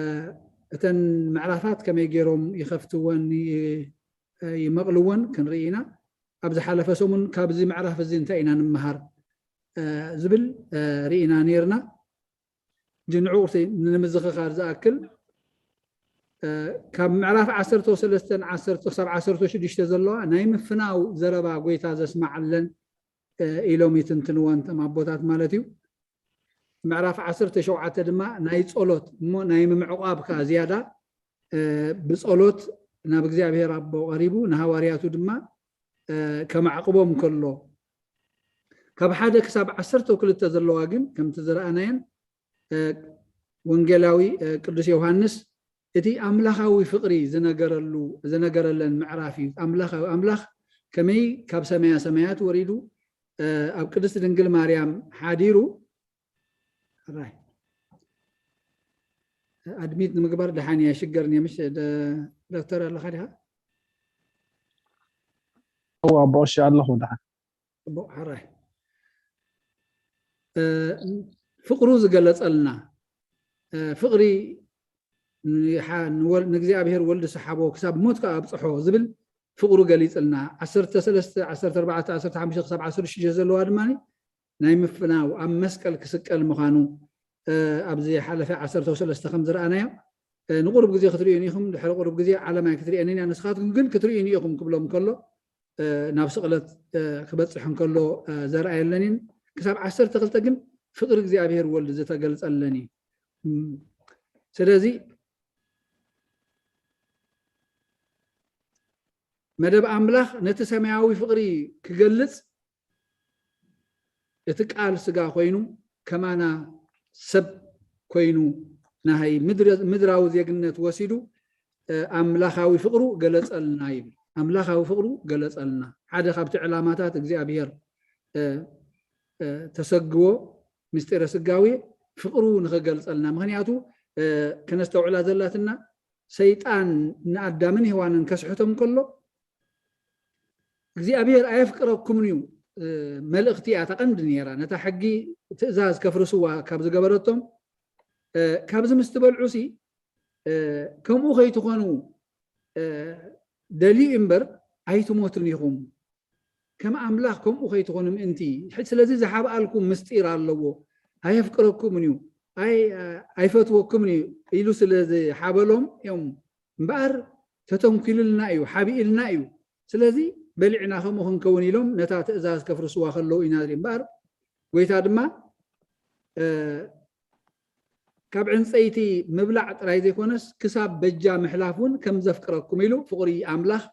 እተን ምዕራፋት ከመይ ገይሮም ይኸፍትወን ይ-፣ ይመቕልወን ክንርኢ ኢና። ኣብ ዝሓለፈ ሰሙን ካብዚ ምዕራፍ እዚ እንታይ ኢና ንምሃር እ፣ ዝብል እ፣ ርኢና ነይርና። ንዕኡ ንምዝኽኻር ዝኣክል እ፣ ካብ ምዕራፍ ዓሰርተ ሰለስተ ዓሰርተ ክሳብ ዓሰርተ ሽዱሽተ ዘለዋ ናይ ምፍናው ዘረባ ጎይታ ዘስማዓለን እ፣ ኢሎም ይትንትንወን እቶም ኣቦታት ማለት እዩ። ምዕራፍ ዓሰርተ ሸውዓተ ድማ ናይ ጸሎት እሞ ናይ ምምዕቋብ ከኣ ዝያዳ እ፣ ብጸሎት ናብ እግዚኣብሔር ኣቦ ቀሪቡ ንሃዋርያቱ ድማ እ፣ ከማዕቅቦም ከሎ ካብ ሓደ ክሳብ ዓሰርተ ክልተ ዘለዋ ግን ከምቲ ዝረኣናየን እ፣ ወንጌላዊ እ፣ ቅዱስ ዮሃንስ እቲ ኣምላኻዊ ፍቕሪ ዝነገረሉ ዝነገረለን ምዕራፍ እዩ። ኣምላኻዊ ኣምላኽ ከመይ ካብ ሰማያ ሰማያት ወሪዱ እ፣ ኣብ ቅድስቲ ድንግል ማርያም ሓዲሩ ሕራይ ኣድሚት ንምግባር ደሓን እየ ሽገር እየ ምሽ ደ-፣ ዶክተር ኣለኻ ዲኻ? እዋ ኣቦ ቀሺ ኣለኹ ደሓን። ጽቡቕ ሕራይ እ፣ ፍቕሩ ዝገለጸልና እ፣ ፍቕሪ ንሓ-፣ ንወል-፣ ንእግዚኣብሔር ወልድ ሰሓቦ ክሳብ ሞት ከኣ ኣብጽሖ ዝብል ፍቕሩ ገሊጽልና። ዓሰርተ ሰለስተ፣ ዓሰርተ ኣርባዕተ፣ ዓሰርተ ሓሙሽተ ክሳብ ዓሰርተ ሽዱሽተ ዘለዋ ድማ ናይ ምፍናው ኣብ መስቀል ክስቀል ምዃኑ እ፣ ኣብዚ ሓለፈ ዓሰርተ ሰለስተ ከም ዝረኣናዮ እ፣ ንቁሩብ ግዜ ክትርእዩን ኢኹም፣ ድሕሪ ቁሩብ ግዜ ዓለም ኣይክትርእየንን እያ፣ ንስኻትኩም ግን ክትርእዩን ኢኹም ክብሎም ከሎ ናብ ስቕለት ክበፅሕ እንከሎ ዘርኣየለን እየን። ክሳብ ዓሰርተ ክልተ ግን ፍቕሪ እግዚኣብሔር ወልድ ዝተገልፀለን እዩ። ስለዚ መደብ ኣምላኽ ነቲ ሰማያዊ ፍቕሪ ክገልጽ እቲ ቃል ስጋ ኮይኑ ከማና ሰብ ኮይኑ ናይ ምድራዊ ዜግነት ወሲዱ ኣምላኻዊ ፍቕሩ ገለጸልና ይብል። ኣምላኻዊ ፍቕሩ ገለጸልና። ሓደ ካብቲ ዕላማታት እግዚኣብሔር ተሰግዎ ምስጢረ ስጋዊ ፍቕሩ ንኽገልጸልና። ምኽንያቱ ከነስተውዕላ ዘላትና ሰይጣን ንኣዳምን ሔዋንን ከስሕቶም ከሎ እግዚኣብሔር ኣየፍቅረኩምን እዩ። መልእኽቲ እያ ተቐንዲ ነይራ። ነታ ሕጊ ትእዛዝ ከፍርስዋ ካብ ዝገበረቶም ካብዚ ምስ ትበልዑ ሲ ከምኡ ከይትኾኑ ደልዩ እምበር ኣይትሞቱን ኢኹም። ከም ኣምላኽ ከምኡ ከይትኾኑ ምእንቲ። ስለዚ ዝሓብኣልኩም ምስጢር ኣለዎ። ኣየፍቅረኩምን እዩ፣ ኣይፈትወኩምን እዩ ኢሉ ስለ ዝሓበሎም እዮም እምበኣር ተተንኪሉልና እዩ፣ ሓቢእልና እዩ። ስለዚ በሊዕና ከምኡ ክንከውን ኢሎም ነታ ትእዛዝ ከፍርስዋ ከለዉ ኢና ንርኢ እምበኣር ጎይታ ድማ ካብ ዕንፀይቲ ምብላዕ ጥራይ ዘይኮነስ ክሳብ በጃ ምሕላፍ እውን ከም ዘፍቅረኩም ኢሉ ፍቕሪ ኣምላኽ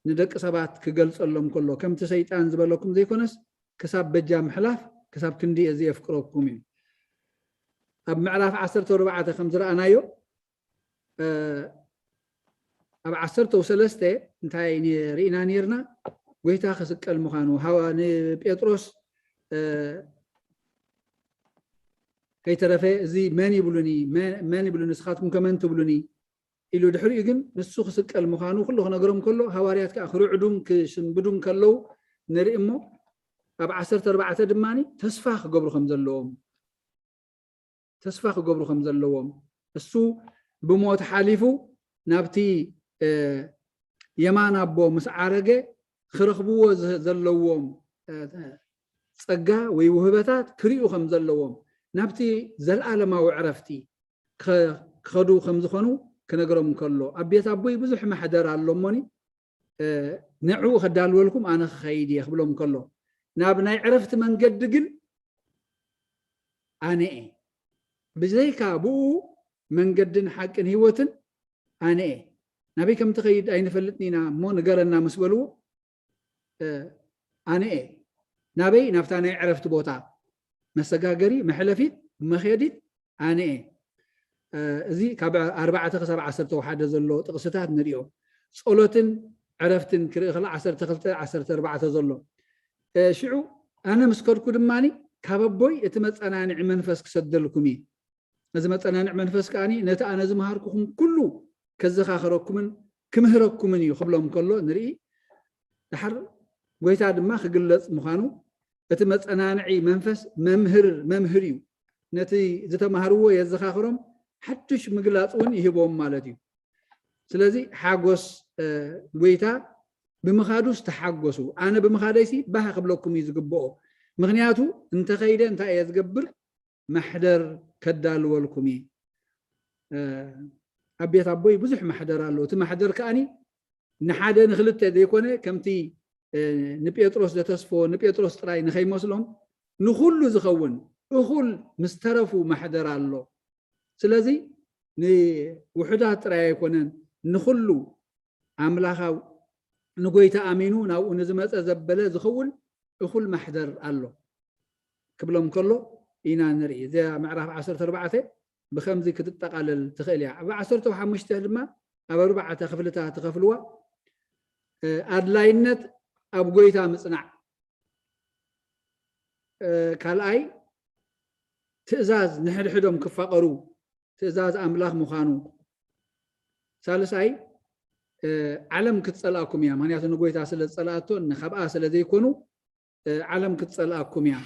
ንደቂ ሰባት ክገልጸሎም ከሎ ከምቲ ሰይጣን ዝበለኩም ዘይኮነስ ክሳብ በጃ ምሕላፍ ክሳብ ክንዲ እዚ የፍቅረኩም እዩ። ኣብ ምዕራፍ ዓሰርተ ኣርባዕተ ከም ዝረኣናዮ ኣብ ዓሰርተ ሰለስተ እንታይ ርኢና ነርና? ጎይታ ክስቀል ምዃኑ ንጴጥሮስ ከይተረፈ እዚ መን ይብሉኒ መን ይብሉኒ ንስኻትኩም ከመን ትብሉኒ ኢሉ ድሕሪኡ ግን ንሱ ክስቀል ምዃኑ ኩሉ ክነግሮም ከሎ ሃዋርያት ከዓ ክርዕዱን ክስንብዱን ከለዉ ንርኢ እሞ ኣብ ዓሰርተ ኣርባዕተ ድማ ተስፋ ክገብሩ ከም ዘለዎም ተስፋ ክገብሩ ከም ዘለዎም እሱ ብሞት ሓሊፉ ናብቲ የማን ኣቦ ምስ ዓረገ ክረኽብዎ ዘለዎም ጸጋ ወይ ውህበታት ክርእዩ ከም ዘለዎም ናብቲ ዘለኣለማዊ ዕረፍቲ ክኸዱ ከም ዝኾኑ ክነግሮም ከሎ ኣብ ቤት ኣቦይ ብዙሕ ማሕደር ኣሎ እሞኒ ንዕኡ ከዳልወልኩም ኣነ ክኸይድ እየ ክብሎም ከሎ ናብ ናይ ዕረፍቲ መንገዲ ግን ኣነ እየ። ብዘይካ ብኡ መንገድን ሓቅን ህይወትን ኣነ እየ። ናበይ ከም ትኸይድ ኣይንፈልጥን ኢና እሞ ንገረና ምስ በልዎ ኣነ እየ። ናበይ? ናብታ ናይ ዕረፍቲ ቦታ መሰጋገሪ መሕለፊት መኸዲት ኣነ እየ። እዚ ካብ ኣርባዕተ ክሳብ ዓሰርተ ሓደ ዘሎ ጥቕስታት ንሪኦ። ጸሎትን ዕረፍትን ክርኢ ከላ ዓሰርተ ክልተ ዓሰርተ ኣርባዕተ ዘሎ ሽዑ ኣነ ምስ ከድኩ ድማ ካብ ኣቦይ እቲ መጸናንዒ መንፈስ ክሰደልኩም እየ። እዚ መጸናንዒ መንፈስ ከኣ ነቲ ኣነ ዝመሃርኩኹም ኩሉ ከዘኻኽረኩምን ክምህረኩምን እዩ ክብሎም ከሎ ንርኢ። ድሓር ጎይታ ድማ ክግለጽ ምዃኑ እቲ መጸናንዒ መንፈስ መምህር መምህር እዩ። ነቲ ዝተማሃርዎ የዘኻኽሮም፣ ሓድሽ ምግላጽ እውን ይህቦም ማለት እዩ። ስለዚ ሓጎስ ጎይታ ብምኻዱስ ተሓጎሱ። ኣነ ብምኻደይሲ ባህ ክብለኩም እዩ ዝግብኦ። ምኽንያቱ እንተኸይደ እንታይ እየ ዝገብር? ማሕደር ከዳልወልኩም እየ። ኣብ ቤት ኣቦይ ብዙሕ ማሕደር ኣሎ። እቲ ማሕደር ከኣኒ ንሓደ ንክልተ ዘይኮነ ከምቲ ንጴጥሮስ ዘተስፎ ንጴጥሮስ ጥራይ ንኸይመስሎም ንኩሉ ዝኸውን እኹል ምስ ተረፉ ማሕደር ኣሎ። ስለዚ ንውሑዳት ጥራይ ኣይኮነን፣ ንኩሉ ኣምላኻዊ ንጎይታ ኣሚኑ ናብኡ ንዝመፀ ዘበለ ዝኸውን እኹል ማሕደር ኣሎ ክብሎም ከሎ ኢና ንርኢ። እዚኣ ምዕራፍ ዓሰርተ ኣርባዕተ ብከምዚ ክትጠቓለል ትኽእል እያ። ኣብ ዓሰርተ ሓሙሽተ ድማ ኣብ ኣርባዕተ ክፍልታት ትኸፍልዋ። ኣድላይነት ኣብ ጎይታ ምፅናዕ፣ ካልኣይ ትእዛዝ ንሕድሕዶም ክፋቐሩ ትእዛዝ ኣምላኽ ምዃኑ፣ ሳልሳይ ዓለም ክትጸልኣኩም እያ፣ ምክንያቱ ንጎይታ ስለ ዝጸልኣቶ ካብኣ ስለ ዘይኮኑ ዓለም ክትጸልኣኩም እያ።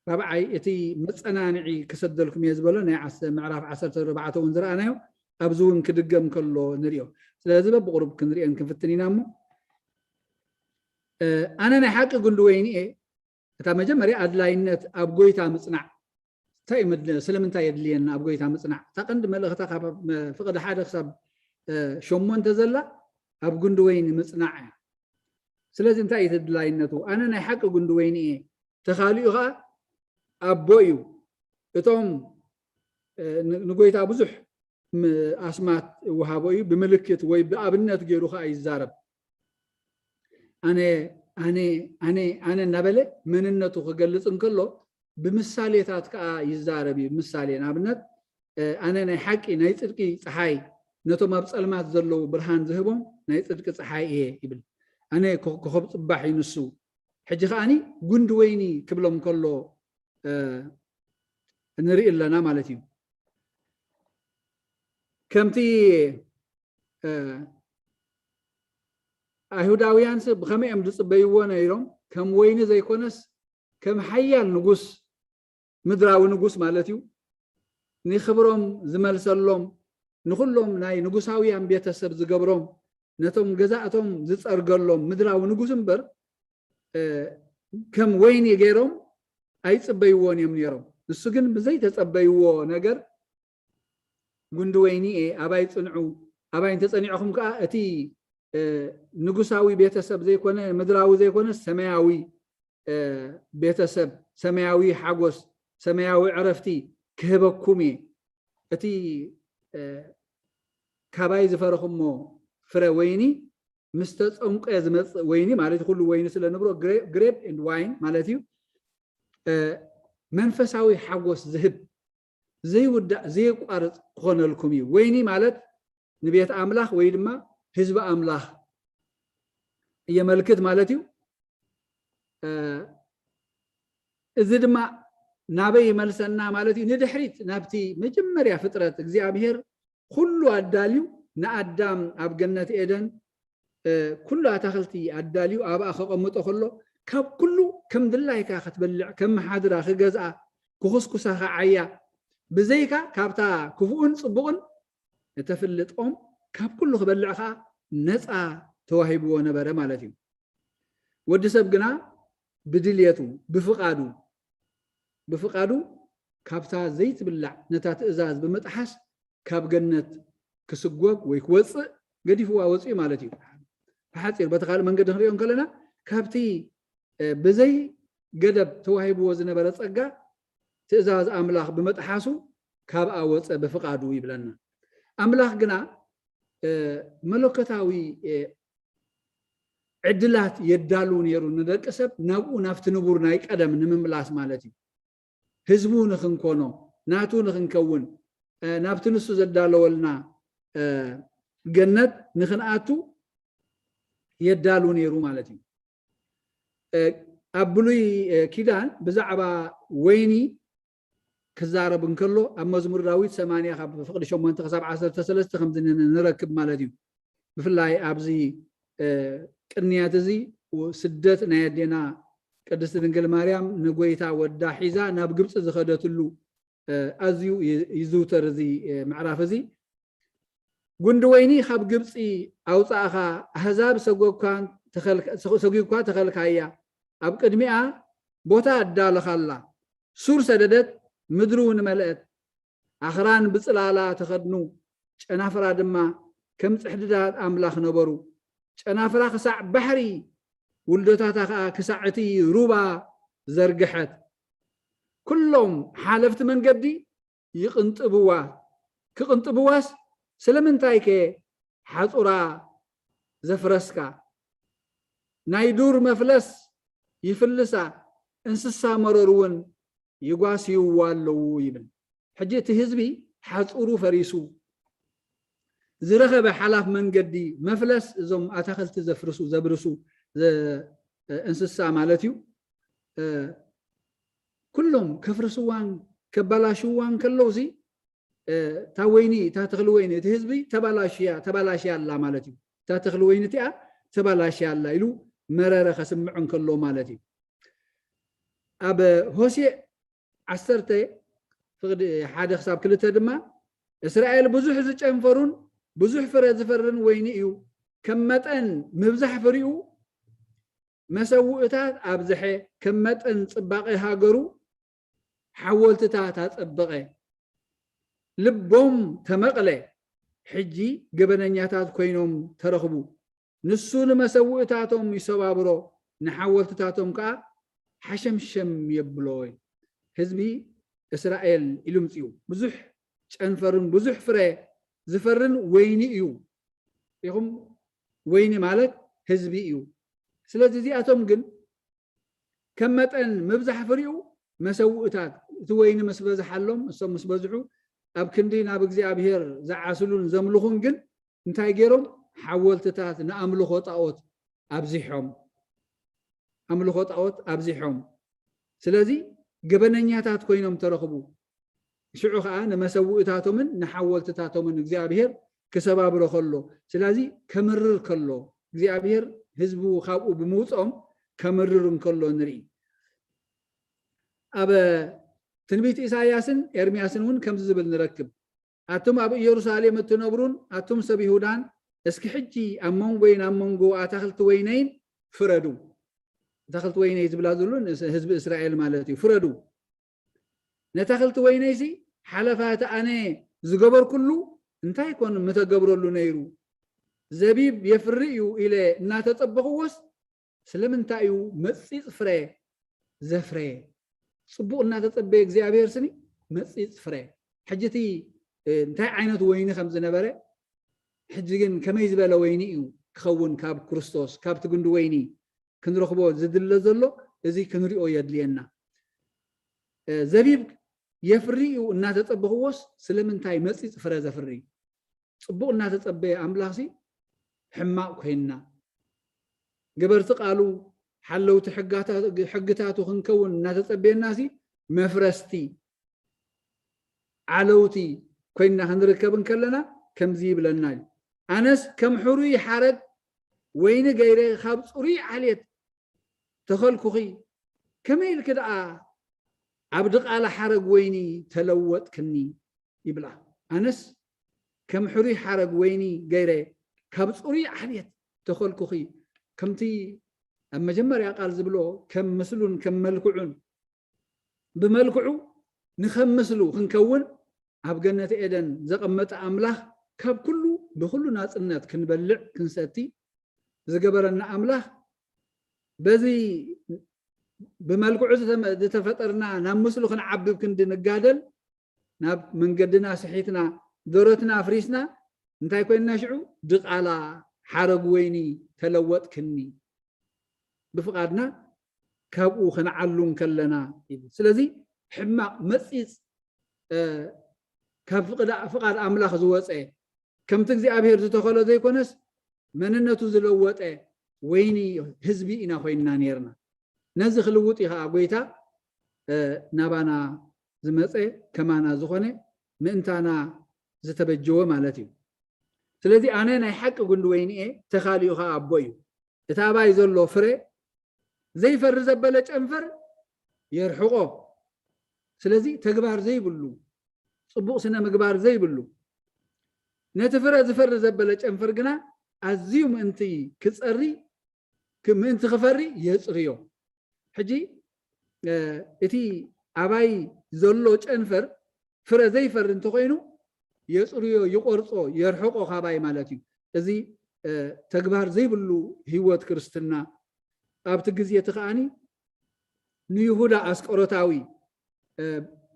ራብዓይ እቲ መጸናንዒ ክሰደልኩም እየ ዝበሎ ናይ ምዕራፍ ዓሰርተ ኣርባዕተ እውን ዝረኣናዮ ኣብዚ እውን ክድገም ከሎ ንሪኦ። ስለዚ በብቁሩብ ክንሪኦን ክንፍትን ኢና እሞ ኣነ ናይ ሓቂ ጉንዲ ወይኒ እየ። እታ መጀመርያ ኣድላይነት ኣብ ጎይታ ምጽናዕ እንታይ እዩ? ስለምንታይ የድልየና ኣብ ጎይታ ምጽናዕ? እታ ቀንዲ መልእኽታ ካብ ፍቕዲ ሓደ ክሳብ ሸሞንተ ዘላ ኣብ ጉንዲ ወይኒ ምጽናዕ እያ። ስለዚ እንታይ እዩ ተድላይነቱ? ኣነ ናይ ሓቂ ጉንዲ ወይኒ እየ፣ ተኻሊኡ ኸዓ ኣቦ እዩ። እቶም ንጎይታ ብዙሕ ኣስማት ይወሃቦ እዩ። ብምልክት ወይ ብኣብነት ገይሩ ከዓ ይዛረብ። ኣነ ኣነ ኣነ ኣነ እናበለ መንነቱ ክገልፅ እንከሎ ብምሳሌታት ከዓ ይዛረብ እዩ። ምሳሌ ንኣብነት ኣነ ናይ ሓቂ ናይ ፅድቂ ፀሓይ፣ ነቶም ኣብ ፀልማት ዘለዉ ብርሃን ዝህቦም ናይ ፅድቂ ፀሓይ እየ ይብል። ኣነ ኮኸብ ፅባሕ እዩ ንሱ። ሕጂ ከዓኒ ጉንዲ ወይኒ ክብሎም ከሎ ንርኢ ኣለና ማለት እዩ። ከምቲ ኣይሁዳውያንስ ብኸመይ እዮም ዝፅበይዎ ነይሮም? ከም ወይኒ ዘይኮነስ ከም ሓያል ንጉስ፣ ምድራዊ ንጉስ ማለት እዩ። ንክብሮም ዝመልሰሎም፣ ንኩሎም ናይ ንጉሳውያን ቤተሰብ ዝገብሮም፣ ነቶም ገዛእቶም ዝፀርገሎም ምድራዊ ንጉስ እምበር ከም ወይኒ ገይሮም ኣይፅበይዎን እዮም ነይሮም። ንሱ ግን ብዘይተፀበይዎ ነገር ጉንዲ ወይኒ እየ፣ ኣባይ ፅንዑ፣ ኣባይ እንተፀኒዕኹም ከዓ እቲ ንጉሳዊ ቤተሰብ ዘይኮነ፣ ምድራዊ ዘይኮነ፣ ሰማያዊ ቤተሰብ፣ ሰማያዊ ሓጎስ፣ ሰማያዊ ዕረፍቲ ክህበኩም እየ። እቲ ካባይ ዝፈረኹሞ ፍረ ወይኒ ምስ ተፀምቀ ዝመፅእ ወይኒ ማለት ኩሉ ወይኒ ስለ ንብሎ grape and wine ማለት እዩ። መንፈሳዊ ሓጎስ ዝህብ ዘይውዳእ ዘየቋርፅ ክኾነልኩም እዩ። ወይኒ ማለት ንቤት ኣምላኽ ወይ ድማ ህዝቢ ኣምላኽ የመልክት ማለት እዩ። እዚ ድማ ናበይ ይመልሰና ማለት እዩ? ንድሕሪት ናብቲ መጀመርያ ፍጥረት እግዚኣብሔር ኩሉ ኣዳልዩ ንኣዳም ኣብ ገነት ኤደን ኩሉ ኣታኽልቲ ኣዳልዩ ኣብኣ ከቐምጦ ከሎ ካብ ኩሉ ከም ድላይካ ክትበልዕ፣ ከም መሓድራ ክገዝኣ፣ ክኹስኩሳ፣ ክዓያ ብዘይካ ካብታ ክፉእን ጽቡቕን እተፍልጥ ኦም ካብ ኩሉ ክበልዕ ከኣ ነጻ ተዋሂብዎ ነበረ ማለት እዩ። ወዲ ሰብ ግና ብድልየቱ ብፍቓዱ ብፍቓዱ ካብታ ዘይትብላዕ ነታ ትእዛዝ ብምጥሓስ ካብ ገነት ክስጎግ ወይ ክወፅእ ገዲፍዋ ወፅኡ ማለት እዩ። ብሓፂር በቲ ካልእ መንገዲ ክንሪኦ እንከለና ካብቲ ብዘይ ገደብ ተዋሂብዎ ዝነበረ ፀጋ ትእዛዝ ኣምላኽ ብምጥሓሱ ካብኣ ወፀ ብፍቓዱ ይብለና። ኣምላኽ ግና መለኮታዊ ዕድላት የዳሉ ነይሩ ንደቂ ሰብ ናብኡ ናብቲ ንቡር ናይ ቀደም ንምምላስ ማለት እዩ። ህዝቡ ንክንኮኖ ናቱ ንክንከውን ናብቲ ንሱ ዘዳለወልና ገነት ንክንኣቱ የዳሉ ነይሩ ማለት እዩ። ኣብ ብሉይ ኪዳን ብዛዕባ ወይኒ ክዛረብ እንከሎ ኣብ መዝሙር ዳዊት ሰማንያ ካብ ፍቕዲ ሸሞንተ ክሳብ ዓሰርተ ሰለስተ ከምዚ ንረክብ ማለት እዩ። ብፍላይ ኣብዚ ቅንያት እዚ ስደት ናይ ኣዴና ቅድስቲ ድንግል ማርያም ንጎይታ ወዳ ሒዛ ናብ ግብፂ ዝኸደትሉ ኣዝዩ ይዝውተር እዚ ምዕራፍ እዚ። ጉንዲ ወይኒ ካብ ግብፂ ኣውፃእኻ ኣህዛብ ሰጒግኳ ተኸልካያ፣ ኣብ ቅድሚኣ ቦታ ኣዳለኻላ። ሱር ሰደደት፣ ምድሪ እውን መለአት። ኣኽራን ብፅላላ ተኸድኑ፣ ጨናፍራ ድማ ከም ፅሕድዳት ኣምላኽ ነበሩ። ጨናፍራ ክሳዕ ባሕሪ፣ ውልዶታታ ኸዓ ክሳዕ እቲ ሩባ ዘርግሐት። ኩሎም ሓለፍቲ መንገዲ ይቕንጥብዋ። ክቕንጥብዋስ ስለምንታይከ ሓጹራ ዘፍረስካ? ናይ ዱር መፍለስ ይፍልሳ፣ እንስሳ መረር እውን ይጓስይዋ ኣለዉ ይብል። ሕጂ እቲ ህዝቢ ሓጹሩ ፈሪሱ፣ ዝረኸበ ሓላፍ መንገዲ መፍለስ፣ እዞም ኣታኽልቲ ዘፍርሱ፣ ዘብርሱ፣ ዘ-፣ እንስሳ ማለት እዩ። ኩሎም ከፍርስዋን ከባላሽዋን ከለውሲ እታ ወይኒ፣ እታ ተኽሊ ወይኒ፣ እቲ ህዝቢ ተባላሽያ፣ ተባላሽያ ኣላ ማለት እዩ። እታ ተኽሊ ወይኒ እቲኣ ተባላሽያ ኣላ ኢሉ መረረ ከስምዕ እንከሎ ማለት እዩ። ኣብ ሆሴዕ ዓሰርተ ፍቕዲ ሓደ ክሳብ ክልተ ድማ፣ እስራኤል ብዙሕ ዝጨንፈሩን ብዙሕ ፍረ ዝፈርን ወይኒ እዩ። ከም መጠን ምብዛሕ ፍሪኡ መሰውእታት ኣብዝሐ፣ ከም መጠን ጽባቐ ሃገሩ ሓወልትታት ኣጸበቐ። ልቦም ተመቕለ፣ ሕጂ ገበነኛታት ኮይኖም ተረኽቡ። ንሱ ንመሰውእታቶም ይሰባብሮ፣ ንሓወልትታቶም ከዓ ሓሸምሸም የብሎ። ህዝቢ እስራኤል ኢሉ ምፅኡ። ብዙሕ ጨንፈርን ብዙሕ ፍረ ዝፈርን ወይኒ እዩ። ኢኹም፣ ወይኒ ማለት ህዝቢ እዩ። ስለዚ እዚኣቶም ግን ከም መጠን ምብዛሕ ፍሪኡ መሰውእታት፣ እቲ ወይኒ ምስ በዝሓሎም፣ እሶም ምስ በዝሑ፣ ኣብ ክንዲ ናብ እግዚኣብሔር ዝዓስሉን ዘምልኹን ግን እንታይ ገይሮም? ሓወልትታት ንኣምልኾ ጣዖት ኣብዚሖም። ኣምልኾ ጣዖት ኣብዚሖም። ስለዚ ገበነኛታት ኮይኖም ተረኽቡ። ሽዑ ኸዓ ንመሰውእታቶምን ንሓወልትታቶምን እግዚኣብሔር ክሰባብሮ ከሎ፣ ስለዚ ከምርር ከሎ፣ እግዚኣብሔር ህዝቡ ካብኡ ብምውፅኦም ከምርር እንከሎ ንርኢ። ኣብ ትንቢት ኢሳያስን ኤርምያስን እውን ከምዚ ዝብል ንረክብ። ኣቱም ኣብ ኢየሩሳሌም እትነብሩን ኣቱም ሰብ ይሁዳን፣ እስኪ ሕጂ ኣብ መንጎይን ኣብ መንጎ ኣታኽልቲ ወይነይን ፍረዱ። ኣታኽልቲ ወይነይ ዝብላ ዘሎ ንስ-፣ ህዝቢ እስራኤል ማለት እዩ። ፍረዱ። ነታኽልቲ ወይነይሲ ሓለፋ እቲ ኣነ ዝገበርኩሉ እንታይ ኮን ምተገብረሉ ነይሩ? ዘቢብ የፍሪ እዩ ኢለ እናተጸበኽዎስ ስለምንታይ እዩ መጺጽ ፍረ ዘፍረየ? ጽቡቕ እናተጸበየ እግዚኣብሔር ስኒ መጺጽ ፍረ። ሕጂ እቲ፣ እ፣ እንታይ ዓይነት ወይኒ ከም ዝነበረ፣ ሕጂ ግን ከመይ ዝበለ ወይኒ እዩ ክኸውን ካብ ክርስቶስ፣ ካብቲ ግንዲ ወይኒ ክንረኽቦ ዝድለ ዘሎ፣ እዚ ክንሪኦ የድልየና። እ፣ ዘቢብ የፍሪ እዩ እናተጸበኽዎስ ስለምንታይ መጺጽ ፍረ ዘፍሪ? ጽቡቕ እናተጸበየ ኣምላኽሲ ሕማቕ ኮይንና፣ ገበርቲ ቃሉ፣ ሓለውቲ ሕጋታ-፣ ሕግታቱ ክንከውን እናተጸበየናሲ መፍረስቲ፣ ዓለውቲ ኮይንና ክንርከብ እንከለና ከምዚ ይብለና እዩ። ኣነስ ከም ሕሩይ ሓረግ ወይኒ ገይረ ካብ ጽሩይ ዓሌት ተኸልኩኺ፣ ከመይ ኢልኪ ደኣ ኣብ ድቓላ ሓረግ ወይኒ ተለወጥክኒ? ይብላ። ኣነስ ከም ሕሩይ ሓረግ ወይኒ ገይረ ካብ ጽሩይ ዓሌት ተኸልኩኺ፣ ከምቲ ኣብ መጀመርያ ቃል ዝብሎ ከም ምስሉን ከም መልክዑን፣ ብመልክዑ ንኸም ምስሉ ክንከውን ኣብ ገነት ኤደን ዘቐመጠ ኣምላኽ ካብ ኩሉ ብኹሉ ናጽነት ክንበልዕ ክንሰቲ ዝገበረና ኣምላኽ፣ በዚ ብመልክዑ ዝተመ-፣ ዝተፈጠርና ናብ ምስሉ ክንዓቢ ክንዲ ንጋደል፣ ናብ መንገድና ስሒትና፣ ደረትና ኣፍሪስና፣ እንታይ ኮይንና ሽዑ? ድቓላ ሓረግ ወይኒ ተለወጥክኒ። ብፍቓድና ካብኡ ክንዓሉ እንከለና እዩ። ስለዚ ሕማቕ መጺጽ፣ እ፣ ካብ ፍቕዳ-፣ ፍቓድ ኣምላኽ ዝወጸ፣ ከምቲ እግዚኣብሔር ዝተኸሎ ዘይኮነስ፣ መንነቱ ዝለወጠ ወይኒ ህዝቢ ኢና ኮይንና ነይርና። ነዚ ክልውጥ እዩ ኸዓ ጐይታ፣ እ፣ ናባና ዝመጸ፣ ከማና ዝኾነ፣ ምእንታና ዝተበጀወ ማለት እዩ። ስለዚ ኣነ ናይ ሓቂ ጉንዲ ወይኒ እየ፣ ተኻሊኡ ኸዓ ኣቦ እዩ። እቲ ኣባይ ዘሎ ፍረ ዘይፈሪ ዘበለ ጨንፈር የርሕቖ። ስለዚ ተግባር ዘይብሉ፣ ጽቡቕ ስነ ምግባር ዘይብሉ፣ ነቲ ፍረ ዝፈሪ ዘበለ ጨንፈር ግና ኣዝዩ ምእንቲ ክጸሪ፣ ክ-፣ ምእንቲ ክፈሪ የጽርዮ። ሕጂ፣ እ፣ እቲ ኣባይ ዘሎ ጨንፈር ፍረ ዘይፈሪ እንተኾይኑ የጽርዮ፣ ይቆርጾ፣ የርሕቆ ካባይ ማለት እዩ። እዚ፣ እ፣ ተግባር ዘይብሉ ህይወት ክርስትና ኣብቲ ግዜ እቲ ከኣኒ ንይሁዳ ኣስቆሮታዊ፣ እ፣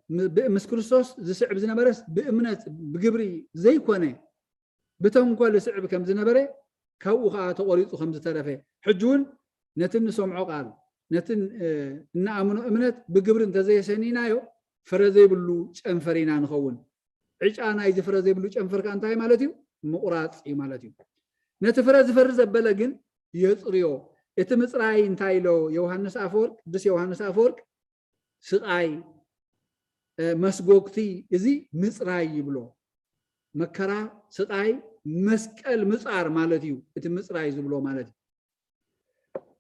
ም-፣ ብ-፣ ምስ ክርስቶስ ዝስዕብ ዝነበረስ ብእምነት ብግብሪ ዘይኮነ ብተንኮል ዝስዕብ ከም ዝነበረ ካብኡ ከኣ ተቖሪጹ ከም ዝተረፈ፣ ሕጂ እውን ነቲ እንሰምዖ ቃል፣ ነቲ፣ እ፣ እንኣምኖ እምነት ብግብሪ እንተዘየሰኒናዮ፣ ፍረ ዘይብሉ ጨንፈር ኢና ንኸውን። ዕጫ ናይዚ ፍረ ዘይብሉ ጨንፈር ከኣ እንታይ ማለት እዩ? ምቑራጽ እዩ ማለት እዩ። ነቲ ፍረ ዝፈሪ ዘበለ ግን የጽርዮ። እቲ ምጽራይ እንታይ ኢሎ ዮሃንስ ኣፈወርቅ፣ ቅዱስ ዮሃንስ ኣፈወርቅ? ስቓይ፣ እ፣ መስጎግቲ፣ እዚ ምጽራይ ይብሎ። መከራ፣ ስቓይ፣ መስቀል ምጻር ማለት እዩ፣ እቲ ምጽራይ ዝብሎ ማለት እዩ።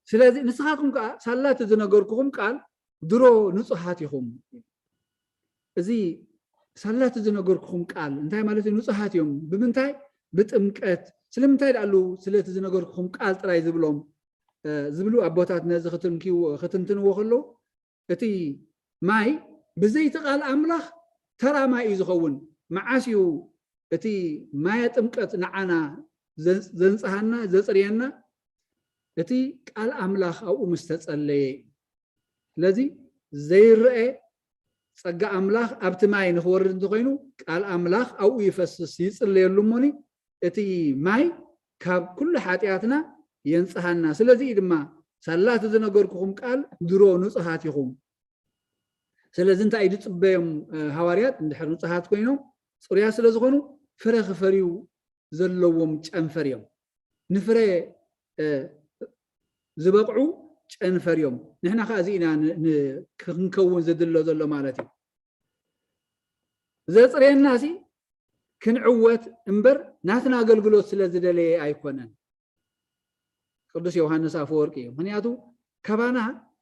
ስለዚ ንስኻትኩም ከኣ ሳላ እቲ ዝነገርኩኹም ቃል ድሮ ንጹሃት ኢኹም። እዚ ሳላ እቲ ዝነገርኩኹም ቃል እንታይ ማለት እዩ? ንጹሃት እዮም። ብምንታይ? ብጥምቀት። ስለምንታይ ደኣሉ? ስለቲ ዝነገርኩኹም ቃል ጥራይ ዝብሎም፣ እ፣ ዝብሉ ኣቦታት ነዚ ክትንክይዎ-፣ ክትንትንዎ ከለዉ፣ እቲ ማይ ብዘይቲ ቃል ኣምላኽ ተራ ማይ እዩ ዝኸውን። መዓስ እዩ እቲ ማየ ጥምቀት ንዓና ዘንጽሃና ዘጽርየና እቲ ቃል ኣምላኽ ኣብኡ ምስ ተጸለየ እዩ። ስለዚ ዘይረአ ጸጋ ኣምላኽ ኣብቲ ማይ ንኽወርድ እንተኾይኑ ቃል ኣምላኽ ኣብኡ ይፈስስ ይጽለየሉ እሞኒ እቲ ማይ ካብ ኩሉ ሓጢኣትና የንጽሃና። ስለዚ እዩ ድማ ሳላ እቲ ዝነገርኩኹም ቃል ድሮ ንጹሃት ኢኹም። ስለዚ እንታይ እዩ ዝጽበዮም ሃዋርያት? እንድሕር ንጹሃት ኮይኖም ጽሩያት ስለ ዝኾኑ ፍረ ክፈርዩ ዘለዎም ጨንፈር እዮም። ንፍረ ዝበቕዑ ጨንፈር እዮም። ንሕና ከዓ እዚ ኢና ክንከውን ዝድሎ ዘሎ ማለት እዩ። ዘፅርየና ሲ ክንዕወት እምበር ናትና ኣገልግሎት ስለ ዝደለየ ኣይኮነን። ቅዱስ ዮሃንስ ኣፈወርቂ እዩ። ምክንያቱ ካባና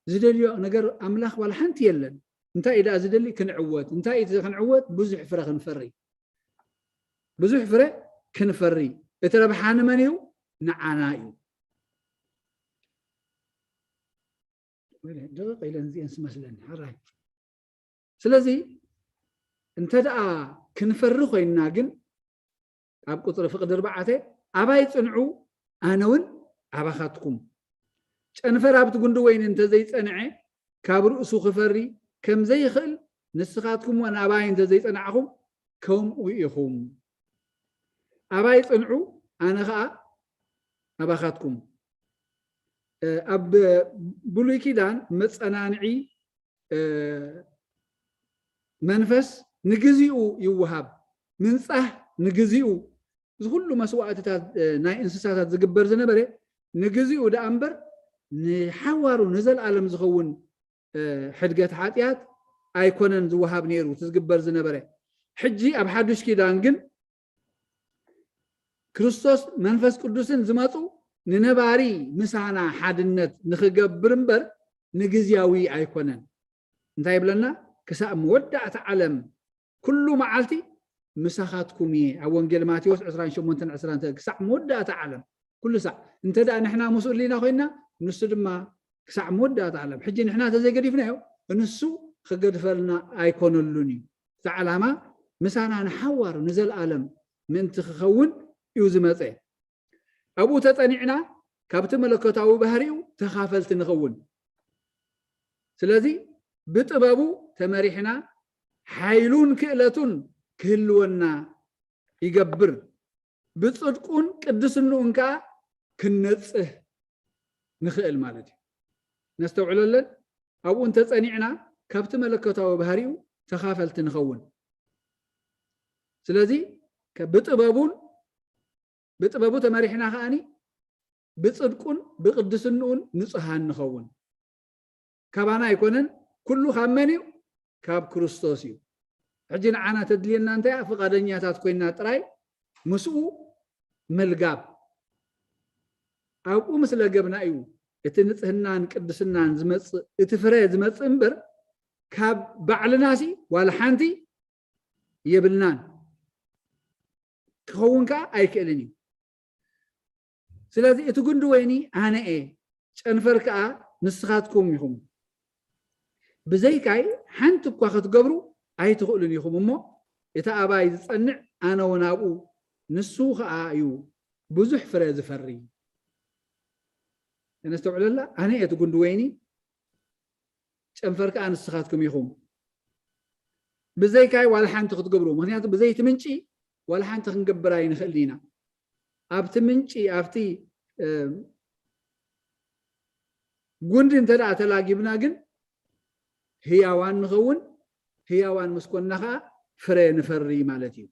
ዝደልዮ ነገር ኣምላኽ ዋላ ሓንቲ የለን። እንታይ እዩ ደኣ ዝደሊ? ክንዕወት። እንታይ እዩ ክንዕወት? ብዙሕ ፍረ ክንፈሪ። ብዙሕ ፍረ ክንፈሪ። እቲ ረብሓ ንመን እዩ? ንዓና እዩ። ደቂቕ ኢለን እዚአን ስመስለኒ። ሕራይ። ስለዚ እንተ ደኣ ክንፈሪ ኮይንና ግን ኣብ ቁፅሪ ፍቕዲ ኣርባዕተ ኣባይ ፅንዑ ኣነ እውን ኣባኻትኩም። ጨንፈር ኣብቲ ጉንዲ ወይኒ እንተዘይፀንዐ ካብ ርእሱ ክፈሪ ከም ዘይኽእል ንስኻትኩም እውን ኣባይ እንተዘይፀናዕኹም ከምኡ ኢኹም። ኣባይ ፅንዑ ኣነ ኸዓ ኣባኻትኩም። ኣብ ብሉይ ኪዳን መፀናንዒ መንፈስ ንግዚኡ ይወሃብ። ምንፃህ ንግዚኡ፣ እዚ ኩሉ መስዋእትታት ናይ እንስሳታት ዝግበር ዝነበረ ንግዚኡ ደኣ እምበር ንሓዋሩ ንዘለኣለም ዝኸውን ሕድገት ሓጢኣት ኣይኮነን ዝወሃብ ነይሩ እቲ ዝግበር ዝነበረ። ሕጂ ኣብ ሓዱሽ ኪዳን ግን ክርስቶስ መንፈስ ቅዱስን ዝመፁ ንነባሪ ምሳና ሓድነት ንኽገብር እምበር ንግዝያዊ ኣይኮነን። እንታይ ይብለና? ክሳብ መወዳእታ ዓለም ኩሉ መዓልቲ ምሳኻትኩም እየ። ኣብ ወንጌል ማቴዎስ ዕስራን ሸሞንተን ዕስራን ክሳብ መወዳእታ ዓለም ኩሉ ሳዕ። እንተ ደኣ ንሕና ምስኡ ህሊና ኮይንና ንሱ ድማ ክሳዕ መወዳእታ ዓለም። ሕጂ ንሕና እንተዘይገዲፍናዮ ንሱ ክገድፈልና ኣይኮነሉን እዩ። እቲ ዓላማ ምሳና ንሓዋሩ ንዘለኣለም ምእንቲ ክኸውን እዩ ዝመፀ። ኣብኡ ተፀኒዕና ካብቲ መለኮታዊ ባህሪኡ ተኻፈልቲ ንኸውን። ስለዚ ብጥበቡ ተመሪሕና ሓይሉን ክእለቱን ክህልወና ይገብር። ብፅድቁን ቅድስንኡን ከዓ ክንነፅህ ንኽእል ማለት እዩ። ነስተውዕለለን። ኣብኡ እንተፀኒዕና ካብቲ መለኮታዊ ባህሪኡ ተኻፈልቲ ንኸውን። ስለዚ ብጥበቡን ብጥበቡ ተመሪሕና ከዓኒ ብፅድቁን ብቅድስንኡን ንፁሃን ንኸውን። ካባና ኣይኮነን። ኩሉ ካብ መን እዩ? ካብ ክርስቶስ እዩ። ሕጂ ንዓና ተድልየና እንታይ እያ? ፍቓደኛታት ኮይና ጥራይ ምስኡ ምልጋብ። ኣብኡ ምስ ለገብና እዩ እቲ ንጽህናን ቅድስናን ዝመጽእ፣ እቲ ፍረ ዝመጽእ እምበር ካብ ባዕልናሲ ዋላ ሓንቲ የብልናን። ክኸውን ከኣ ኣይክእልን እዩ። ስለዚ እቲ ጉንዲ ወይኒ ኣነ እየ፣ ጨንፈር ከኣ ንስኻትኩም ኢኹም። ብዘይካይ ሓንቲ እኳ ክትገብሩ ኣይትኽእሉን ኢኹም እሞ፣ እቲ ኣባይ ዝጸንዕ ኣነ እውን ኣብኡ፣ ንሱ ኸኣ እዩ ብዙሕ ፍረ ዝፈሪ። ነስተውዕለላ፣ ኣነ እየ እቲ ጉንዲ ወይኒ፣ ጨንፈር ከኣ ንስኻትኩም ኢኹም። ብዘይካይ ዋላ ሓንቲ ክትገብሩ፣ ምኽንያቱ ብዘይቲ ምንጪ ዋላ ሓንቲ ክንገብር ኣይንኽእልን ኢና። ኣብቲ ምንጪ፣ ኣብቲ፣ እ፣ ጉንዲ እንተ ደኣ ተላጊብና ግን ህያዋን ንኸውን፣ ህያዋን ምስ ኮንና ኸኣ ፍረ ንፈሪ ማለት እዩ።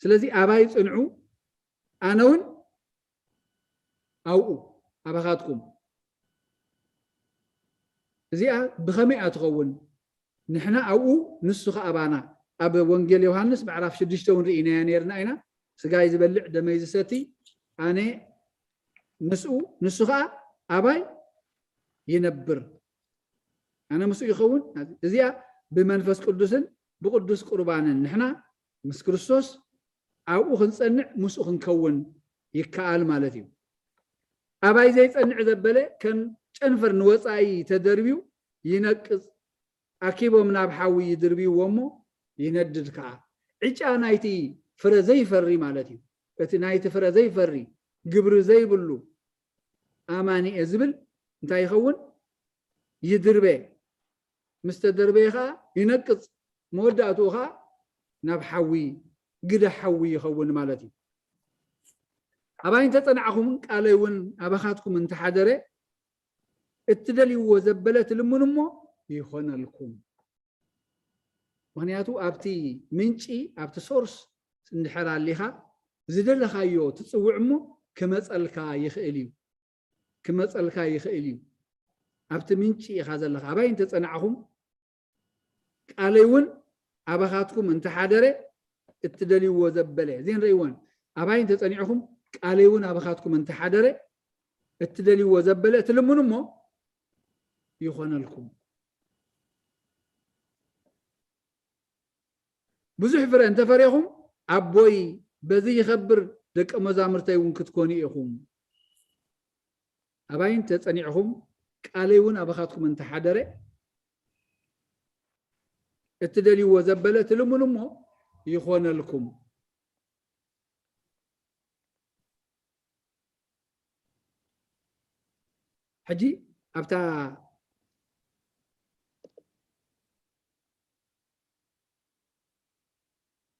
ስለዚ ኣባይ ጽንዑ፣ ኣነ እውን ኣብኡ ኣባኻትኩም። እዚኣ ብኸመይ እያ ትኸውን? ንሕና ኣብኡ፣ ንሱ ኸኣ ኣባና። ኣብ ወንጌል ዮሃንስ ምዕራፍ ሽዱሽተ እውን ርኢናያ ነይርና ኢና። ስጋይ ዝበልዕ ደመይ ዝሰቲ ኣነ ምስኡ፣ ንሱ ኸኣ ኣባይ ይነብር። ኣነ ምስኡ ይኸውን። እዚኣ ብመንፈስ ቅዱስን ብቅዱስ ቁርባንን ንሕና ምስ ክርስቶስ ኣብኡ ክንጸንዕ ምስኡ ክንከውን ይከኣል ማለት እዩ። ኣባይ ዘይጸንዕ ዘበለ ከም ጨንፈር ንወጻኢ ተደርብዩ ይነቅጽ፣ ኣኪቦም ናብ ሓዊ ይድርብይዎ እሞ ይነድድ ከኣ። ዕጫ ናይቲ ፍረ ዘይፈሪ ማለት እዩ። እቲ ናይቲ ፍረ ዘይፈሪ፣ ግብሪ ዘይብሉ ኣማኒ እየ ዝብል እንታይ ይኸውን? ይድርበ። ምስ ተደርበየ ኸዓ ይነቅጽ። መወዳእትኡ ኸዓ ናብ ሓዊ፣ ግደ ሓዊ ይኸውን ማለት እዩ። ኣባይ እንተጸናዕኹምን ቃለይ እውን ኣባኻትኩም እንተሓደረ፣ እትደልይዎ ዘበለ ትልምኑ እሞ ይኾነልኩም። ምኽንያቱ ኣብቲ ምንጪ፣ ኣብቲ ሶርስ እንድሕር ኣሊኻ፣ ዝደለኻዮ ትጽውዕ እሞ ክመጸልካ ይኽእል እዩ። ክመጸልካ ይኽእል እዩ። ኣብቲ ምንጪ ኢኻ ዘለኻ። ኣባይ እንተጸናዕኹም፣ ቃለይ እውን ኣባኻትኩም እንተሓደረ፣ እትደልይዎ ዘበለ፣ እዚ ንርእይዎን፣ ኣባይ እንተጸኒዕኹም፣ ቃለይ እውን ኣባኻትኩም እንተሓደረ፣ እትደልይዎ ዘበለ ትልምኑ እሞ ይኾነልኩም። ብዙሕ ፍረ እንተፈሬኹም፣ ኣቦይ በዚ ይኸብር፣ ደቀ መዛሙርተይ እውን ክትኮኑ ኢኹም። ኣባይ እንተጸኒዕኹም፣ ቃለይ እውን ኣባኻትኩም እንተሓደረ፣ እትደልይዎ ዘበለ ትልምኑ እሞ ይኾነልኩም። ሕጂ ኣብታ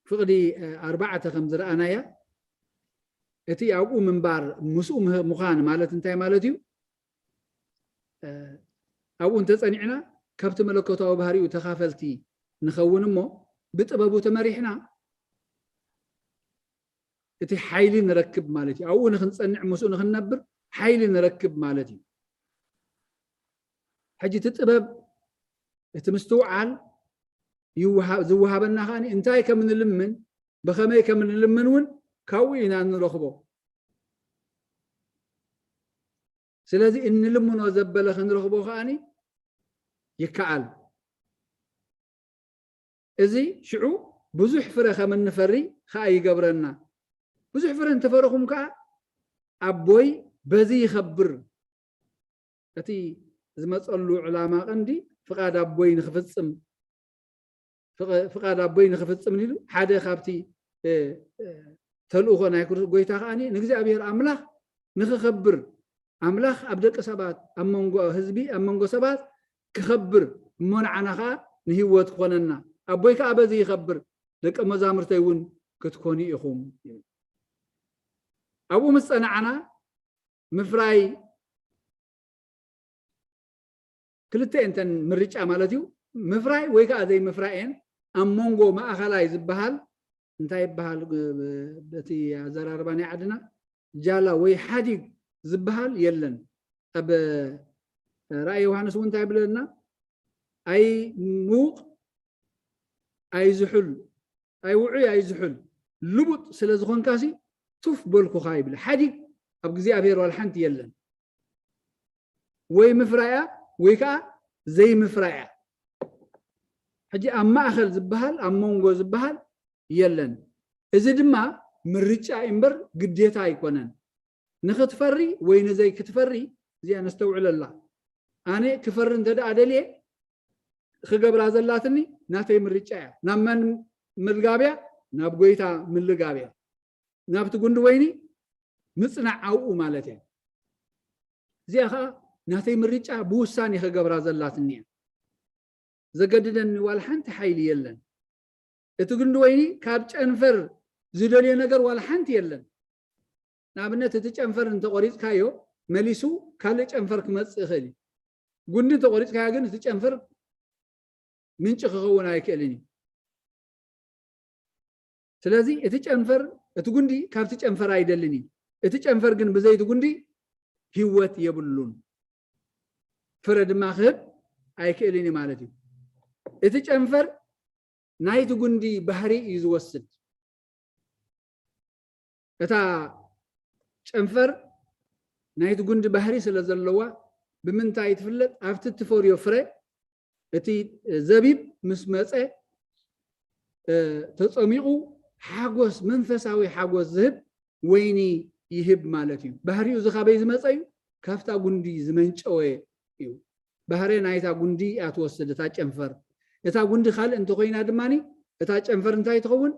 ፍቕዲ፣ እ፣ ኣርባዕተ ከም ዝረኣናያ፣ እቲ ኣብኡ ምንባር፣ ምስኡ ምህ-፣ ምዃን ማለት እንታይ ማለት እዩ? እ፣ ኣብኡ እንተጸኒዕና፣ ካብቲ መለኮታዊ ባህሪኡ ተኻፈልቲ ንኸውን እሞ፣ ብጥበቡ ተመሪሕና፣ እቲ ሓይሊ ንረክብ ማለት እዩ። ኣብኡ ንኽንጸንዕ፣ ምስኡ ንኽንነብር ሓይሊ ንረክብ ማለት እዩ። ሕጂ እቲ ጥበብ፣ እቲ ምስትውዓል ይወሃ-፣ ዝወሃበና ከኣ እንታይ ከም ንልምን፣ ብኸመይ ከም ንልምን እውን ካብኡ ኢና እንረኽቦ። ስለዚ እንልምኖ ዘበለ ክንረኽቦ ከኣ ይከኣል። እዚ ሽዑ ብዙሕ ፍረ ከም እንፈሪ ከኣ ይገብረና። ብዙሕ ፍረ እንተፈረኹም ከኣ ኣቦይ በዚ ይኸብር። እቲ ዝመጸሉ ዕላማ ቀንዲ ፍቓድ ኣቦይ ንኽፍጽም፣ ፍቐ-፣ ፍቓድ ኣቦይ ንኽፍጽም ኢሉ ሓደ ካብቲ፣ እ፣ እ፣ ተልእኾ ናይ ክርስ-፣ ጎይታ ከኣ ንእግዚኣብሔር ኣምላኽ ንኽኸብር፣ ኣምላኽ ኣብ ደቂ ሰባት፣ ኣብ መንጎ ህዝቢ፣ ኣብ መንጎ ሰባት ክኸብር እሞ ንዓና ከኣ ንህይወት ክኾነና። ኣቦይ ከኣ በዚ ይኸብር፣ ደቀ መዛሙርተይ እውን ክትኮኑ ኢኹም። ኣብኡ ምስ ጸናዕና ምፍራይ ክልተ እየን እተን ምርጫ ማለት እዩ። ምፍራይ ወይ ከዓ ዘይምፍራይ እየን። ኣብ መንጎ ማእኸላይ ዝበሃል እንታይ ይበሃል? ብ-፣ ብ-፣ በቲ ኣዘራርባ ናይ ዓድና ጃላ ወይ ሓዲግ ዝበሃል የለን። ኣብ ራእይ ዮሃንስ እውን እንታይ ይብለና? ኣይምውቕ ኣይዝሑል፣ ኣይውዑይ ኣይዝሑል፣ ልቡጥ ስለ ዝኾንካሲ ቱፍ በልኩኻ ይብል። ሓዲግ ኣብ እግዚኣብሔር ዋላ ሓንቲ የለን። ወይ ምፍራያ ወይ ከዓ ዘይምፍራያ። ሕጂ ኣብ ማእኸል ዝበሃል፣ ኣብ መንጎ ዝበሃል የለን። እዚ ድማ ምርጫ እምበር ግዴታ ኣይኮነን። ንኽትፈሪ ወይ ንዘይክትፈሪ እዚኣ ነስተውዕለላ። ኣነ ክፈሪ እንተ ደኣ ደልየ ክገብራ ዘላትኒ ናተይ ምርጫ እያ። ናብ መን ምልጋብ እያ? ናብ ጎይታ ምልጋብ እያ። ናብቲ ጉንዲ ወይኒ ምጽናዕ ኣብኡ ማለት እያ። እዚኣ ኸኣ ናተይ ምርጫ ብውሳኔ ክገብራ ዘላትኒ እያ። ዘገድደኒ ዋላ ሓንቲ ሓይሊ የለን። እቲ ጉንዲ ወይኒ ካብ ጨንፈር ዝደልዮ ነገር ዋላ ሓንቲ የለን። ንኣብነት እቲ ጨንፈር እንተቆሪጽካዮ መሊሱ ካልእ ጨንፈር ክመጽእ ይኽእል እዩ። ጉንዲ እንተቆሪጽካዮ ግን እቲ ጨንፈር ምንጪ ክኸውን ኣይክእልን እዩ። ስለዚ እቲ ጨንፈር፣ እቲ ጉንዲ ካብቲ ጨንፈር ኣይደልን እዩ። እቲ ጨንፈር ግን ብዘይቲ ጉንዲ ህይወት የብሉን። ፍረ ድማ ክህብ ኣይክእልን እዩ ማለት እዩ። እቲ ጨንፈር ናይቲ ጉንዲ ባህሪ እዩ ዝወስድ። እታ ጨንፈር ናይቲ ጉንዲ ባህሪ ስለ ዘለዋ ብምንታይ ትፍለጥ? ኣብቲ እትፈርዮ ፍረ። እቲ ዘቢብ ምስ መጸ፣ እ፣ ተጸሚቑ ሓጎስ፣ መንፈሳዊ ሓጎስ ዝህብ ወይኒ ይህብ ማለት እዩ። ባህሪኡ እዚ ካበይ ዝመጸ እዩ? ካብታ ጉንዲ ዝመንጨወ እዩ። ባህሪ ናይታ ጉንዲ እያ ትወስድ እታ ጨንፈር። እታ ጉንዲ ካልእ እንተኾይና ድማ እታ ጨንፈር እንታይ ትኸውን?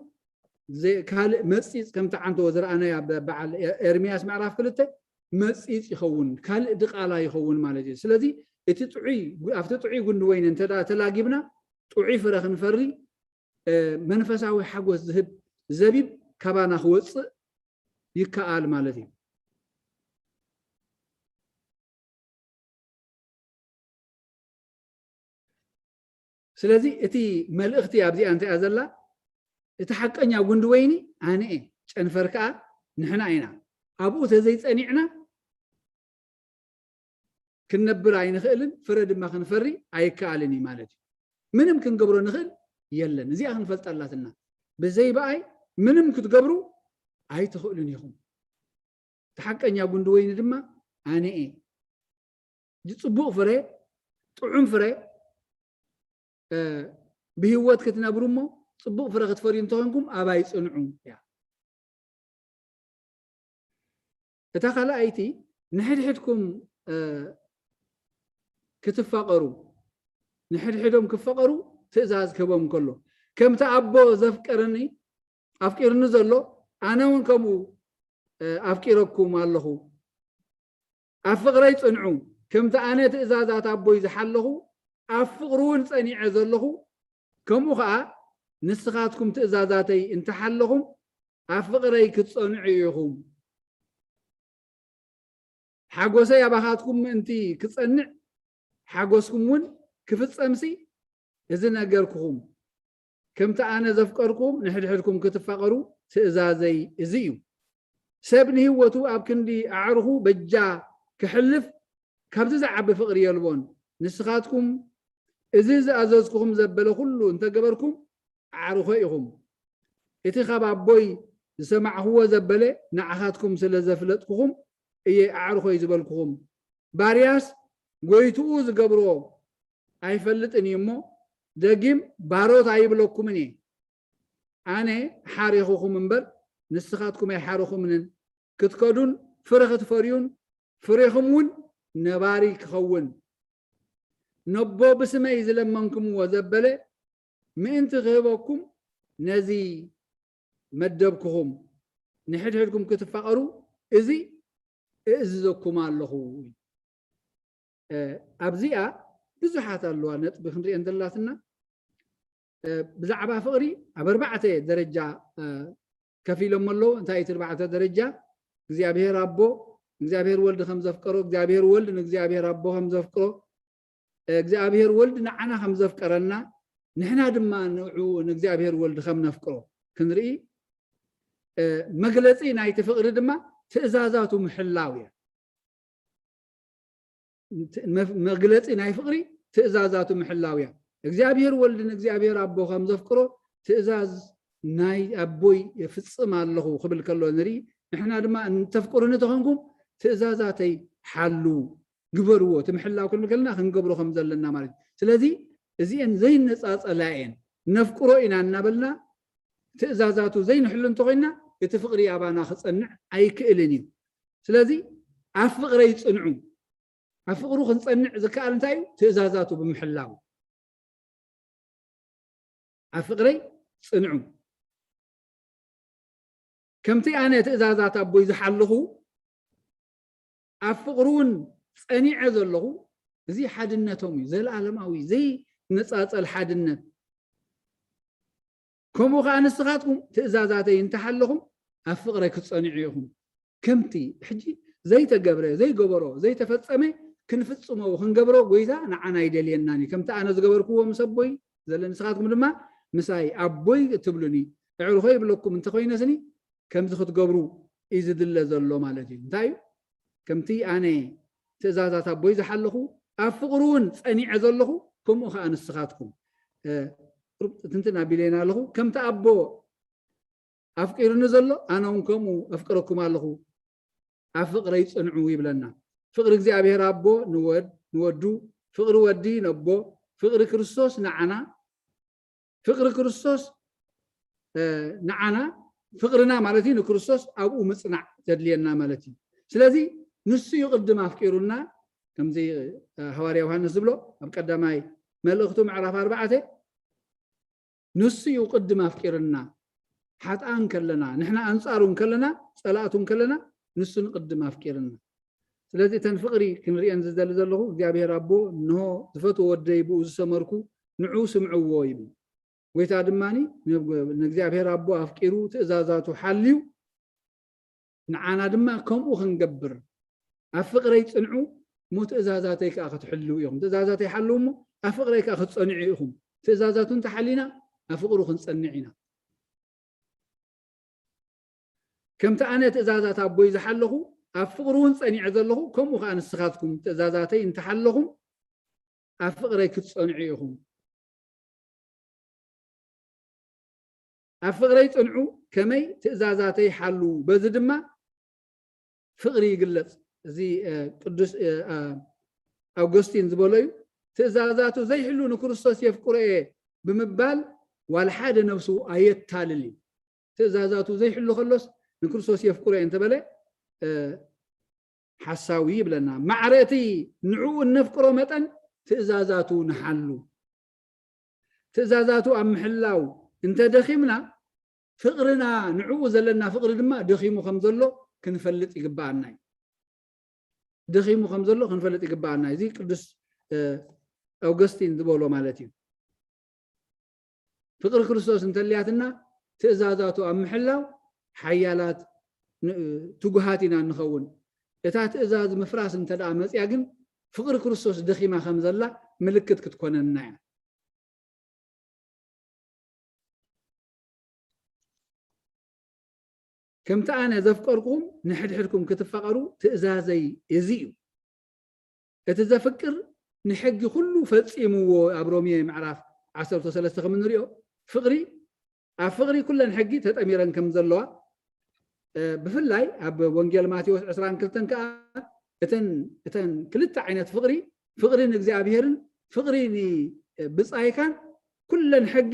ካልእ መፂፅ ከምቲ ዓንተዎ ዝረኣናዮ ኣብ በዓል ኤርምያስ ምዕራፍ ክልተ መፂፅ ይኸውን፣ ካልእ ድቓላ ይኸውን ማለት እዩ። ስለዚ እቲ ጥዑይ ኣብቲ ጥዑይ ጉንዲ ወይኒ እንተ ተላጊብና ጥዑይ ፍረ ክንፈሪ መንፈሳዊ ሓጎስ ዝህብ ዘቢብ ካባና ክወፅእ ይከኣል ማለት እዩ። ስለዚ እቲ መልእኽቲ ኣብዚኣ እንታይ እያ ዘላ? እቲ ሓቀኛ ጉንዲ ወይኒ ኣነ እየ፣ ጨንፈር ከኣ ንሕና ኢና። ኣብኡ ተዘይጸኒዕና ክንነብር ኣይንኽእልን፣ ፍረ ድማ ክንፈሪ ኣይከኣልን እዩ ማለት እዩ። ምንም ክንገብሮ ንኽእል የለን። እዚኣ ክንፈልጣ ኣላትና። ብዘይ ብኣይ ምንም ክትገብሩ ኣይትኽእሉን ኢኹም። እቲ ሓቀኛ ጉንዲ ወይኒ ድማ ኣነ እየ። ጽቡቕ ፍረ፣ ጥዑም ፍረ ብህይወት ክትነብሩ እሞ ጽቡቕ ፍረ ክትፈርዩ እንተኾንኩም ኣባይ ጽንዑ እያ። እታ ካልኣይቲ ንሕድሕድኩም ክትፋቐሩ፣ ንሕድሕዶም ክፋቐሩ ትእዛዝ ክህቦም ከሎ፣ ከምቲ ኣቦ ዘፍቀረኒ ኣፍቂርኒ ዘሎ ኣነ እውን ከምኡ ኣፍቂረኩም ኣለኹ። ኣብ ፍቕረይ ጽንዑ፣ ከምቲ ኣነ ትእዛዛት ኣቦይ ዝሓለኹ ኣብ ፍቕሩ እውን ጸኒዐ ዘለኹ፣ ከምኡ ኸኣ ንስኻትኩም ትእዛዛተይ እንተሓለኹም ኣብ ፍቕረይ ክትጸንዑ ኢኹም። ሓጎሰይ ኣባኻትኩም ምእንቲ ክጸንዕ ሓጎስኩም እውን ክፍጸምሲ እዚ ነገርኩኹም። ከምቲ ኣነ ዘፍቀርኩም ንሕድሕድኩም ክትፋቐሩ ትእዛዘይ እዚ እዩ። ሰብ ንህይወቱ ኣብ ክንዲ ኣዕሩኹ በጃ ክሕልፍ ካብዚ ዝዓቢ ፍቕሪ የልቦን። ንስኻትኩም እዚ ዝኣዘዝኩኹም ዘበለ ኩሉ እንተገበርኩም ኣዕሩኸ ኢኹም። እቲ ካብ ኣቦይ ዝሰማዕኽዎ ዘበለ ንዓኻትኩም ስለ ዘፍለጥኩኹም እየ ኣዕሩኸይ ዝበልኩኹም። ባርያስ ጎይትኡ ዝገብሮ ኣይፈልጥን እዩ እሞ ደጊም ባሮት ኣይብለኩምን እየ። ኣነ ሓሬኹኹም እምበር ንስኻትኩም ኣይሓረኹምንን። ክትከዱን ፍረ ክትፈርዩን ፍሬኹም እውን ነባሪ ክኸውን ነቦ ብስመይ ዝለመንኩምዎ ዘበለ ምእንቲ ክህበኩም ነዚ መደብኩኹም። ንሕድሕድኩም ክትፋቐሩ እዚ እእዝዘኩም ኣለኹ። ኣብዚኣ ብዙሓት ኣለዋ ነጥቢ ክንሪኤን ዘላትና። ብዛዕባ ፍቕሪ ኣብ ኣርባዕተ ደረጃ ከፊሎም ኣለዉ። እንታይ እቲ ኣርባዕተ ደረጃ? እግዚኣብሔር ኣቦ፣ እግዚኣብሔር ወልድ ከም ዘፍቀሮ፣ እግዚኣብሔር ወልድ ንእግዚኣብሔር ኣቦ ከም ዘፍቅሮ፣ እግዚኣብሔር ወልድ ንዓና ከም ዘፍቀረና ንሕና ድማ ንዑ ንእግዚኣብሔር ወልድ ከም ነፍቅሮ ክንርኢ፣ መግለፂ ናይቲ ፍቕሪ ድማ ትእዛዛቱ ምሕላው እያ። መግለፂ ናይ ፍቕሪ ትእዛዛቱ ምሕላው እያ። እግዚኣብሔር ወልድ ንእግዚኣብሔር ኣቦ ከም ዘፍቅሮ ትእዛዝ ናይ ኣቦይ የፍፅም ኣለኹ ክብል ከሎ ንርኢ። ንሕና ድማ እንተፍቅሩኒ ተኾንኩም ትእዛዛተይ ሓልዉ፣ ግበርዎ። እቲ ምሕላው ክንብል ከለና ክንገብሮ ከም ዘለና ማለት እዩ። ስለዚ እዚአን ዘይነፃፀላ እየን። ነፍቅሮ ኢና እናበልና ትእዛዛቱ ዘይንሕሉ እንተኾይንና እቲ ፍቕሪ ኣባና ክፀንዕ ኣይክእልን እዩ። ስለዚ ኣብ ፍቕረይ ፅንዑ። ኣብ ፍቕሩ ክንፀንዕ ዝከኣል እንታይ እዩ? ትእዛዛቱ ብምሕላው። ኣብ ፍቕረይ ፅንዑ። ከምቲ ኣነ ትእዛዛት ኣቦይ ዝሓለኹ ኣብ ፍቕሩ እውን ፀኒዐ ዘለኹ፣ እዚ ሓድነቶም እዩ፣ ዘለኣለማዊ ዘይነፃፀል ሓድነት። ከምኡ ኸዓ ንስኻትኩም ትእዛዛተይ እንተሓለኹም ኣብ ፍቕረይ ክትጸንዑ ኢኹም። ከምቲ ሕጂ ዘይተገብረ፣ ዘይገበሮ፣ ዘይተፈጸመ ክንፍጽሞ ክንገብሮ ጎይታ ንዓና ኣይደልየናን እዩ። ከምቲ ኣነ ዝገበርክዎ ምስ ኣቦይ ዘለ ንስኻትኩም ድማ ምሳይ ኣቦይ እትብሉኒ፣ ኣዕሩኸይ ይብለኩም እንተኾይነስኒ ከምዚ ክትገብሩ እዩ ዝድለ ዘሎ ማለት እዩ። እንታይ እዩ? ከምቲ ኣነ ትእዛዛት ኣቦይ ዝሓለኹ ኣብ ፍቕሩ እውን ጸኒዐ ዘለኹ ከምኡ ኸዓ ንስኻትኩም። እ፣ ቁሩብ ትንትን ኣቢለ ኢና ኣለኹ። ከምቲ ኣቦ ኣፍቂሩኒ ዘሎ ኣነ እውን ከምኡ ኣፍቅረኩም ኣለኹ። ኣብ ፍቕረይ ጽንዑ ይብለና። ፍቕሪ እግዚኣብሔር ኣቦ ንወድ-፣ ንወዱ፣ ፍቕሪ ወዲ ነቦ፣ ፍቕሪ ክርስቶስ ንዓና፣ ፍቕሪ ክርስቶስ፣ እ፣ ንዓና፣ ፍቕርና ማለት እዩ ንክርስቶስ ኣብኡ ምጽናዕ ዘድልየና ማለት እዩ። ስለዚ ንሱ እዩ ቅድም ኣፍቂሩና፣ ከምዚ፣ እ፣ ሃዋርያ ዮሃንስ ዝብሎ ኣብ ቀዳማይ መልእኽቱ ምዕራፍ ኣርባዕተ፣ ንሱ እዩ ቅድም ኣፍቂሩና። ሓጥኣን ከለና፣ ንሕና ኣንጻሩ እንከለና፣ ጸላእቱ እንከለና፣ ንሱ ንቕድም ኣፍቂርና። ስለዚ እተን ፍቕሪ ክንርእየን ዝደሊ ዘለኹ፣ እግዚኣብሔር ኣቦ፣ እንሆ ዝፈትዎ ወደይ ብኡ ዝሰመርኩ፣ ንዑ ስምዕዎ ይብል። ጎይታ ድማ ንእግዚኣብሔር ኣቦ ኣፍቂሩ ትእዛዛቱ ሓልዩ ንዓና ድማ ከምኡ ክንገብር፣ ኣብ ፍቕረይ ጽንዑ እሞ ትእዛዛተይ ከኣ ክትሕልው ኢኹም። ትእዛዛተይ ሓልው እሞ ኣብ ፍቕረይ ከኣ ክትጸንዑ ኢኹም። ትእዛዛቱ እንተሓሊና ኣብ ፍቕሩ ክንጸንዕ ኢና። ከምቲ ኣነ ትእዛዛት ኣቦይ ዝሓለኹ ኣብ ፍቕሩ እውን ጸኒዐ ዘለኹ፣ ከምኡ ከኣ ንስኻትኩም ትእዛዛተይ እንተሓለኹም ኣብ ፍቕረይ ክትጸንዑ ኢኹም። ኣብ ፍቕረይ ጽንዑ፣ ከመይ ትእዛዛተይ ሓልዉ፣ በዚ ድማ ፍቕሪ ይግለጽ። እዚ ቅዱስ ኣውገስቲን ዝበሎ እዩ። ትእዛዛቱ ዘይሕሉ ንክርስቶስ የፍቅሮ እየ ብምባል ዋላ ሓደ ነብሱ ኣየታልል እዩ። ትእዛዛቱ ዘይሕሉ ከሎስ ንክርስቶስ የፍቅሮ እየ እንተበለ ሓሳዊ ይብለና። ማዕረ እቲ ንዕኡ እነፍቅሮ መጠን ትእዛዛቱ ንሓሉ። ትእዛዛቱ ኣብ ምሕላው እንተደኺምና፣ ፍቕርና፣ ንዕኡ ዘለና ፍቕሪ ድማ ደኺሙ ከም ዘሎ ክንፈልጥ ይግብኣና እዩ። ደኺሙ ከም ዘሎ ክንፈልጥ ይግብኣና እዩ። እዚ ቅዱስ ኣውገስቲን ዝበሎ ማለት እዩ። ፍቕሪ ክርስቶስ እንተልያትና፣ ትእዛዛቱ ኣብ ምሕላው ሓያላት ትጉሃት ኢና እንኸውን። እታ ትእዛዝ ምፍራስ እንተ ደኣ መጽያ ግን፣ ፍቕሪ ክርስቶስ ደኺማ ከም ዘላ ምልክት ክትኮነና እያ። ከምቲ ኣነ ዘፍቀርኩም ንሕድሕድኩም ክትፋቐሩ ትእዛዘይ እዚ እዩ። እቲ ዘፍቅር ንሕጊ ኩሉ ፈጺምዎ። ኣብ ሮሜ ምዕራፍ ዓሰርተ ሰለስተ ከም እንሪኦ፣ ፍቕሪ፣ ኣብ ፍቕሪ ኩለን ሕጊ ተጠሚረን ከም ዘለዋ፣ ብፍላይ ኣብ ወንጌል ማቴዎስ ዕስራን ክልተን ከኣ እተን እተን ክልተ ዓይነት ፍቕሪ፣ ፍቕሪ ንእግዚኣብሔርን ፍቕሪ ንብጻይካን ኩለን ሕጊ፣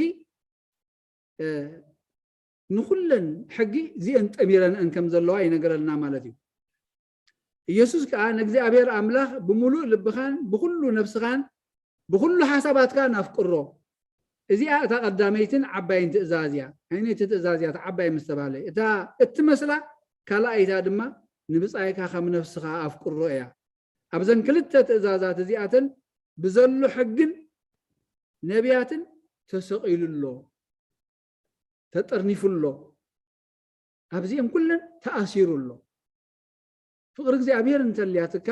ንኹለን ሕጊ እዚአን ጠሚረንአን ከም ዘለዋ ይነገረልና ማለት እዩ። ኢየሱስ ከኣ ንእግዚኣብሔር ኣምላኽ ብምሉእ ልብኻን ብኹሉ ነፍስኻን ብኹሉ ሓሳባትካን ኣፍቅሮ። እዚኣ እታ ቀዳመይትን ዓባይን ትእዛዝ እያ። ዓይነይቲ ትእዛዝ እያ፣ እታ ዓባይ ምስ ተባህለ። እታ እትመስላ ካልኣይታ ድማ ንብጻይካ ከም ነፍስኻ ኣፍቅሮ እያ። ኣብዘን ክልተ ትእዛዛት እዚኣተን ብዘሎ ሕግን ነቢያትን ተሰቒሉ ኣሎ፣ ተጠርኒፉ ኣሎ። ኣብዚአን ኩለን ተኣሲሩ ኣሎ። ፍቕሪ እግዚኣብሔር እንተልያትካ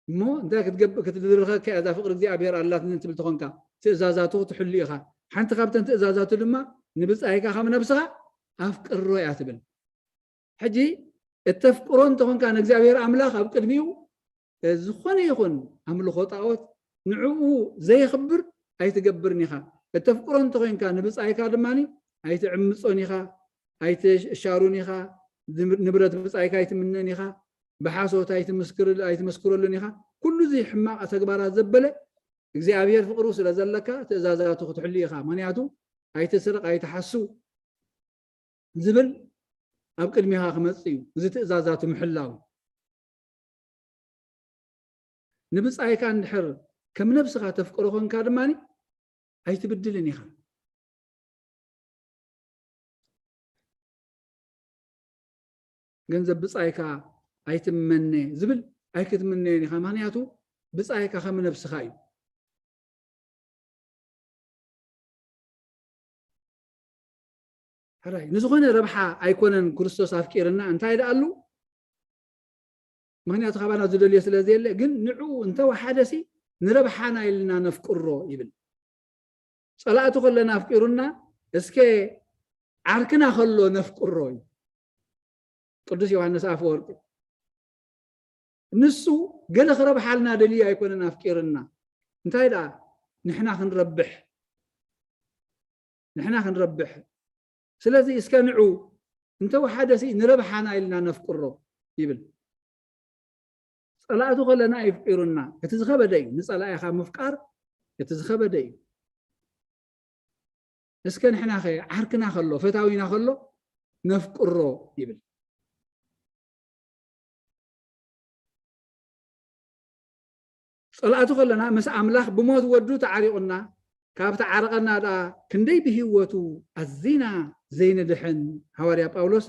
እሞ እንታይ ክትገብእ ክትድርኸካ እያ? እዛ ፍቕሪ እግዚኣብሔር ኣላትኒ ትብል ተኾንካ ትእዛዛቱ ክትሕሉ ኢኻ። ሓንቲ ካብተን ትእዛዛቱ ድማ ንብጻይካ ከም ነብስኻ ኣፍቅሮ እያ ትብል። ሕጂ እተፍቅሮ እንተኾንካ ንእግዚኣብሔር ኣምላኽ ኣብ ቅድሚኡ ዝኾነ ይኹን ኣምልኾ ጣዖት ንዕኡ ዘየኽብር ኣይትገብርን ኢኻ። እተፍቅሮ እንተኾይንካ ንብጻይካ ድማ ኣይትዕምጾን ኢኻ፣ ኣይትሻሩን ኢኻ፣ ንብረት ብጻይካ ኣይትምነን ኢኻ፣ ብሓሶት ኣይትምስክርሉ ኣይትመስክረሉን ኢኻ። ኩሉ እዚ ሕማቕ ተግባራት ዘበለ እግዚኣብሔር ፍቕሩ ስለ ዘለካ ትእዛዛቱ ክትሕሉ ኢኻ። ምኽንያቱ ኣይትስረቕ፣ ኣይትሓሱ ዝብል ኣብ ቅድሚኻ ክመጽእ እዩ። እዚ ትእዛዛቱ ምሕላው። ንብጻይካ እንድሕር ከም ነብስኻ ተፍቅሮ ኮንካ ድማ ኣይትብድልን ኢኻ። ገንዘብ ብጻይካ ኣይትመነ ዝብል ኣይክትምነዮን ኢኻ። ምኽንያቱ ብጻይካ ከም ነብስኻ እዩ። ሕራይ፣ ንዝኾነ ረብሓ ኣይኮነን ክርስቶስ ኣፍቂርና። እንታይ ደኣሉ? ምኽንያቱ ካባና ዝደልዮ ስለ ዘየለ፣ ግን ንዕኡ እንተወሓደሲ ንረብሓና ኢልና ነፍቅሮ ይብል። ጸላእቱ ከለና ኣፍቂሩና፣ እስከ ዓርክና ከሎ ነፍቅሮ እዩ። ቅዱስ ዮሃንስ ኣፈወርቂ። ንሱ ገለ ክረብሓልና ደልዩ ኣይኮነን ኣፍቂርና። እንታይ ደኣ? ንሕና ክንረብሕ። ንሕና ክንረብሕ። ስለዚ እስከ ንዑ እንተወሓደሲ ንረብሓና ኢልና ነፍቅሮ ይብል። ጸላእቱ ከለና የፍቂሩና። እቲ ዝኸበደ እዩ። ንጸላኢኻ ምፍቃር እቲ ዝኸበደ እዩ። እስከ ንሕና ኸ ዓርክና ከሎ፣ ፈታዊና ከሎ ነፍቅሮ ይብል። ጸላእቱ ከለና ምስ ኣምላኽ ብሞት ወዱ ተዓሪቑና፣ ካብ ተዓረቐና ደኣ ክንደይ ብህይወቱ ኣዚና ዘይንድሕን። ሃዋርያ ጳውሎስ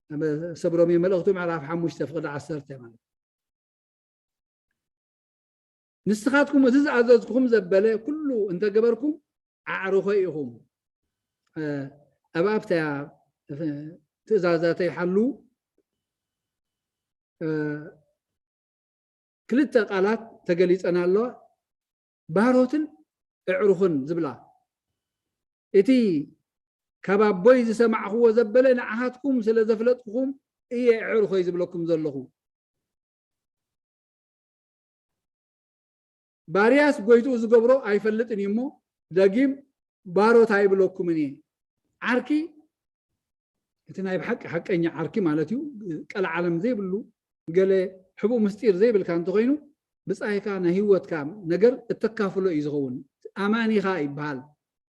ኣብ ሰብ ሮሜ መልእኽቱ ምዕራፍ ሓሙሽተ ፍቕዲ ዓሰርተ ማለት። ንስኻትኩም እቲ ዝኣዘዝኩኹም ዘበለ ኩሉ እንተገበርኩም ኣዕሩኸይ ኢኹም። እ፣ ኣብ ኣብታ ትእዛዛተይ ሓሉ። እ፣ ክልተ ቃላት ተገሊጸን ኣለዋ፣ ባሮትን እዕሩኽን ዝብላ። እቲ ካብ ኣቦይ ዝሰማዕኽዎ ዘበለ ንዓኻትኩም ስለ ዘፍለጥኩኹም እየ እዕሩኸይ ዝብለኩም ዘለኹ። ባርያስ ጎይትኡ ዝገብሮ ኣይፈልጥን እዩ እሞ፣ ደጊም ባሮት ኣይብለኩምን እየ። ዓርኪ፣ እቲ ናይ ብሓቂ ሓቀኛ ዓርኪ ማለት እዩ፣ ቀልዓለም ዘይብሉ፣ ገለ ሕቡእ ምስጢር ዘይብልካ እንተኾይኑ፣ ብጻይካ ናይ ህይወትካ ነገር እተካፍሎ እዩ ዝኸውን። ኣማኒኻ ይበሃል።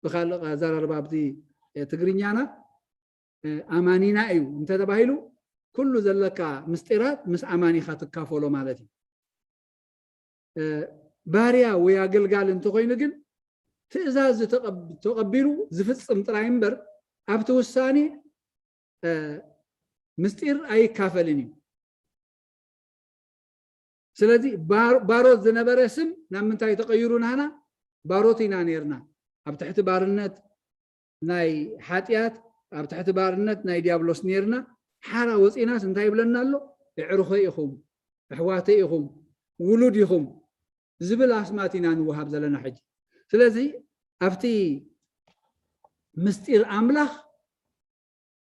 ብኻልእ ኣዘራርባ ኣብዚ ትግርኛና፣ እ፣ ኣማኒና እዩ እንተተባሂሉ፣ ኩሉ ዘለካ ምስጢራት ምስ ኣማኒኻ ትካፈሎ ማለት እዩ። እ፣ ባርያ ወይ ኣገልጋሊ እንተኾይኑ ግን፣ ትእዛዝ ተቐብ-፣ ተቐቢሉ ዝፍጽም ጥራይ እምበር፣ ኣብቲ ውሳኔ፣ እ፣ ምስጢር ኣይካፈልን እዩ። ስለዚ ባር-፣ ባሮት ዝነበረ ስም ናብ ምንታይ ተቐይሩ? ናህና ባሮት ኢና ነይርና። ኣብ ትሕቲ ባርነት ናይ ሓጢኣት፣ ኣብ ትሕቲ ባርነት ናይ ዲያብሎስ ነይርና። ሓራ ወፂናስ እንታይ ይብለና ኣሎ? እዕሩኸይ ኢኹም፣ ኣሕዋተይ ኢኹም፣ ውሉድ ኢኹም ዝብል ኣስማት ኢና ንወሃብ ዘለና ሕጂ። ስለዚ ኣብቲ ምስጢር ኣምላኽ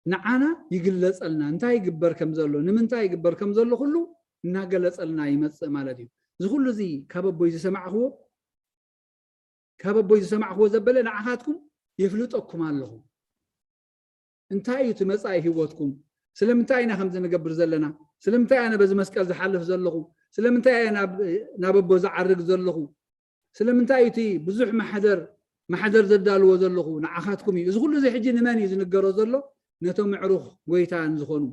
ንዓና ይግለጸልና፣ እንታይ ይግበር ከም ዘሎ፣ ንምንታይ ይግበር ከም ዘሎ ኩሉ እናገለጸልና ይመጽእ ማለት እዩ። እዚ ኩሉ እዚ ካብ ኣቦይ ዝሰማዕኽዎ፣ ካብ ኣቦይ ዝሰማዕኽዎ ዘበለ ንዓኻትኩም የፍልጠኩም ኣለኹ። እንታይ እዩ እቲ መጻኢ ህይወትኩም? ስለምንታይ ኢና ከምዚ ንገብር ዘለና? ስለምንታይ ኣነ በዚ መስቀል ዝሓልፍ ዘለኹ? ስለምንታይ እየ ናብ፣ ናብ ኣቦ ዝዓርግ ዘለኹ? ስለምንታይ እዩ እቲ ብዙሕ ማሕደር፣ ማሕደር ዘዳልዎ ዘለኹ? ንዓኻትኩም እዩ። እዚ ኩሉ እዚ ሕጂ ንመን እዩ ዝንገሮ ዘሎ? ነቶም ኣዕሩኽ ጎይታ ንዝኾኑ፣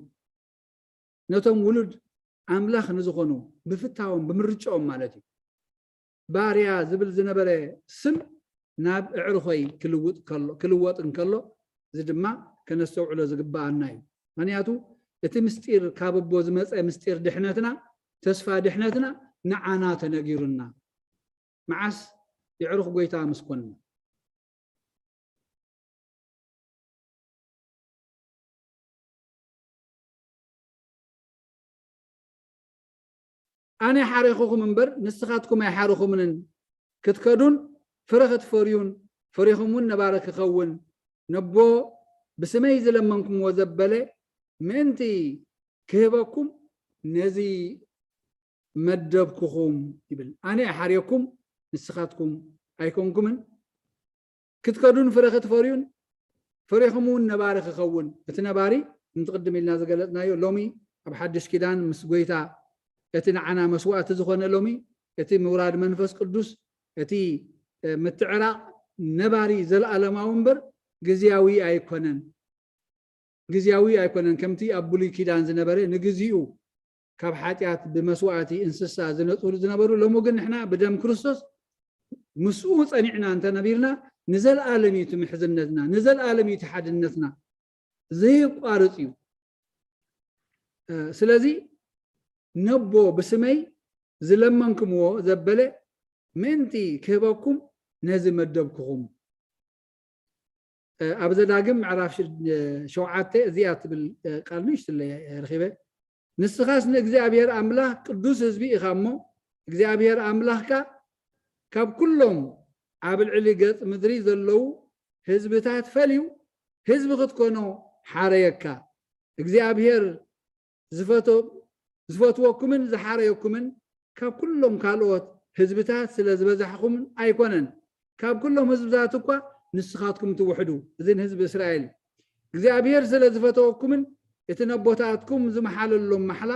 ነቶም ውሉድ ኣምላኽ ንዝኾኑ፣ ብፍታዎም፣ ብምርጫኦም ማለት እዩ። ባርያ ዝብል ዝነበረ ስም ናብ ኣዕሩኸይ ክልውጥ ከሎ፣ ክልወጥ እንከሎ፣ እዚ ድማ ከነስተውዕሎ ዝግብኣና እዩ። ምኽንያቱ እቲ ምስጢር ካብ ኣቦ ዝመጸ ምስጢር ድሕነትና፣ ተስፋ ድሕነትና ንዓና ተነጊሩና። መዓስ? የዕሩኽ ጎይታ ምስ ኮንና። ኣነ ሓሬኹኹም እምበር ንስኻትኩም ኣይሓርኹምንን፣ ክትከዱን ፍረ ክትፈርዩን፣ ፍሬኹም እውን ነባሪ ክኸውን፣ ነቦ ብስመይ ዝለመንኩምዎ ዘበለ ምእንቲ ክህበኩም ነዚ መደብኩኹም ይብል። ኣነ እየ ሓርየኩም፣ ንስኻትኩም ኣይኮንኩምን። ክትከዱን ፍረ ክትፈርዩን፣ ፍሬኹም እውን ነባሪ ክኸውን። እቲ ነባሪ፣ ከምቲ ቅድም ኢልና ዝገለጽናዮ፣ ሎሚ ኣብ ሓድሽ ኪዳን ምስ ጎይታ፣ እቲ ንዓና መስዋእቲ ዝኾነ ሎሚ፣ እቲ ምውራድ መንፈስ ቅዱስ፣ እቲ፣ እ፣ ምትዕራቕ ነባሪ ዘለኣለማዊ እምበር ግዝያዊ ኣይኮነን። ግዝያዊ ኣይኮነን። ከምቲ ኣብ ብሉይ ኪዳን ዝነበረ ንግዚኡ ካብ ሓጢኣት ብመስዋእቲ እንስሳ ዝነጽህሉ ዝነበሩ፣ ሎሚ ግን ንሕና ብደም ክርስቶስ ምስኡ ጸኒዕና እንተነቢርና፣ ንዘለኣለም እዩ እቲ ምሕዝነትና፣ ንዘለኣለም እዩ እቲ ሓድነትና፣ ዘየቋርጽ እዩ። እ፣ ስለዚ ነቦ ብስመይ ዝለመንኩምዎ ዘበለ ምእንቲ ክህበኩም ነዚ መደብኩኹም። እ፣ ኣብ ዘዳግም ምዕራፍ ሽ-፣ እ፣ ሸውዓተ እዚኣ ትብል፣ እ፣ ቃል ንእሽትለይ ረኺበ። ንስኻስ ንእግዚኣብሔር ኣምላኽ ቅዱስ ህዝቢ ኢኻ እሞ፣ እግዚኣብሔር ኣምላኽካ ካብ ኩሎም ኣብ ልዕሊ ገጽ ምድሪ ዘለዉ ህዝብታት ፈልዩ ህዝቢ ክትኮኖ ሓረየካ። እግዚኣብሔር ዝፈቶ-፣ ዝፈትወኩምን ዝሓረየኩምን ካብ ኩሎም ካልኦት ህዝብታት ስለ ዝበዛሕኹምን ኣይኮነን፣ ካብ ኩሎም ህዝብታት እኳ ንስኻትኩም ትውሕዱ። እዚ ንህዝቢ እስራኤል እግዚኣብሔር ስለ ዝፈተወኩምን እቲ ነቦታትኩም ዝመሓለሎም ማሕላ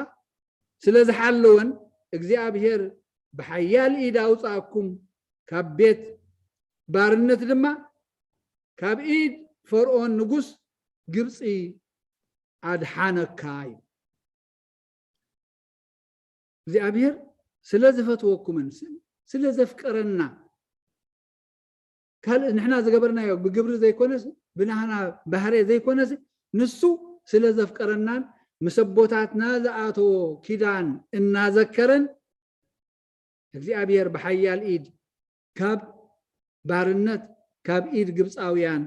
ስለ ዝሓለወን፣ እግዚኣብሔር ብሓያል ኢድ ኣውጻኣኩም፣ ካብ ቤት ባርነት ድማ ካብ ኢድ ፈርዖን ንጉስ ግብጺ ኣድሓነካ እዩ። እግዚኣብሔር ስለ ዝፈትወኩምን ስ-፣ ስለ ዘፍቀረና፣ ካልእ ንሕና ዝገበርናዮ ብግብሪ ዘይኮነስ ብናህና ባህርየ ዘይኮነስ ንሱ ስለ ዘፍቀረናን ምስ ኣቦታትና ዝኣተዎ ኪዳን እናዘከረን እግዚኣብሔር ብሓያል ኢድ ካብ ባርነት ካብ ኢድ ግብፃውያን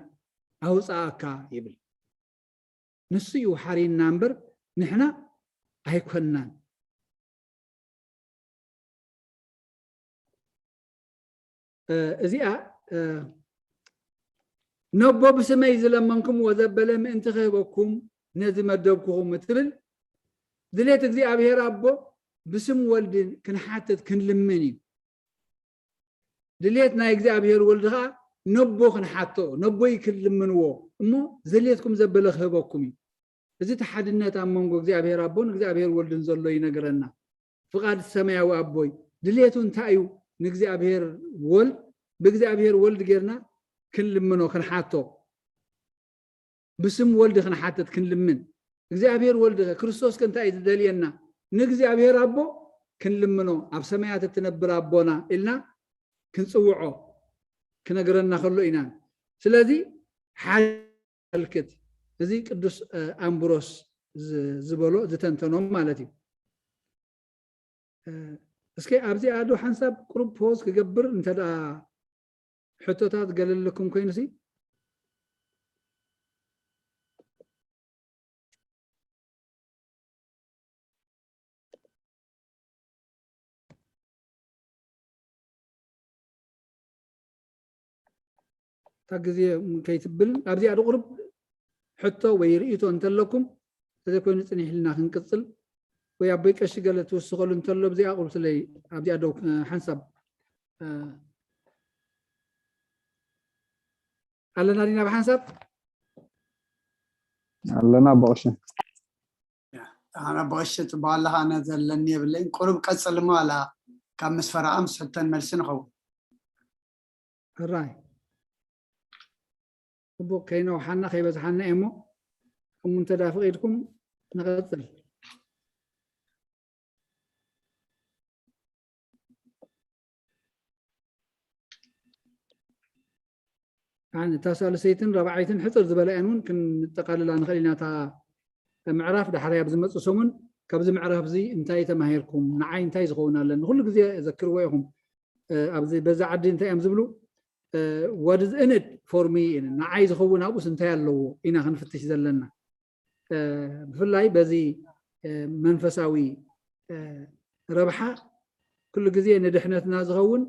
ኣውፅኣካ ይብል። ንሱ እዩ ሓሪና እምበር ንሕና ኣይኮንናን። እዚኣ ነቦ ብስመይ ዝለመንኩምዎ ዘበለ ምእንቲ ክህበኩም ነዚ መደብኩኹም እትብል ድሌት እግዚኣብሔር ኣቦ ብስም ወልድ ክንሓትት ክንልምን እዩ። ድሌት ናይ እግዚኣብሔር ወልድ ከዓ ነቦ ክንሓቶ ነቦይ ክንልምንዎ እሞ ዘድልየትኩም ዘበለ ክህበኩም እዩ። እዚ እቲ ሓድነት ኣብ መንጎ እግዚኣብሔር ኣቦን እግዚኣብሔር ወልድን ዘሎ ይነግረና። ፍቓድ ሰማያዊ ኣቦይ ድሌቱ እንታይ እዩ? ንእግዚኣብሔር ወልድ ብእግዚኣብሔር ወልድ ጌርና ክንልምኖ ክንሓቶ ብስም ወልድ ክንሓትት ክንልምን እግዚኣብሔር ወልድ ከ ክርስቶስ ከ እንታይ እዩ ዝደልየና ንእግዚኣብሔር ኣቦ ክንልምኖ ኣብ ሰማያት እትነብር ኣቦና ኢልና ክንፅውዖ ክነግረና ከሎ ኢና። ስለዚ ሓልክት እዚ ቅዱስ ኣምብሮስ ዝበሎ ዝተንተኖም ማለት እዩ። እስከ ኣብዚኣ ዶ ሓንሳብ ቅሩብ ፖዝ ክገብር እንተ ደኣ ሕቶታት ገለለኩም ኮይኑሲ እታ ግዜ ከይትብል ኣብዚኣ ዶ ቅሩብ ሕቶ ወይ ርእይቶ እንተለኩም ተዘይኮይኑ ፅኒሕ ኢልና ክንቅፅል ወይ ኣቦይ ቀሺ ገለ ትውስኸሉ እንተሎ ብዚኣ ቁርብስለይ ኣብዚኣ ደው ሓንሳብ ኣለና ዲና ብሓንሳብ ኣለና ኣቦ ቀሺ ኣነ ኣቦ ቀሺ ፅቡቅ ኣለካ ኣነ ዘለኒ የብለኝ ቁሩብ ቀፅል እሞ ኣላ ካብ ምስ ፈረቓ ምስ ሕተን መልሲ ንኸውን ሕራይ ፅቡቅ ከይነውሓና ከይበዝሓና እየ እሞ ከምኡ እንተ ፈቂድኩም ንቐፅል እታ ሳልሰይትን ራብዓይትን ሕፅር ዝበለ እየን እውን ክንጠቃልላ ንኽእል ኢና እታ ምዕራፍ ዳሕራይ ኣብ ዝመፅእ ሰሙን ካብዚ ምዕራፍ እዚ እንታይ ተማሂርኩም ንዓይ እንታይ ዝኸውን ኣለኒ ኩሉ ግዜ ዘክርዎ ኢኹም ኣብዚ በዛ ዓዲ እንታይ እዮም ዝብሉ what is in it for me ንዓይ ዝኸውን ኣብኡስ እንታይ ኣለዎ ኢና ክንፍትሽ ዘለና ብፍላይ በዚ መንፈሳዊ ረብሓ ኩሉ ግዜ ንድሕነትና ዝኸውን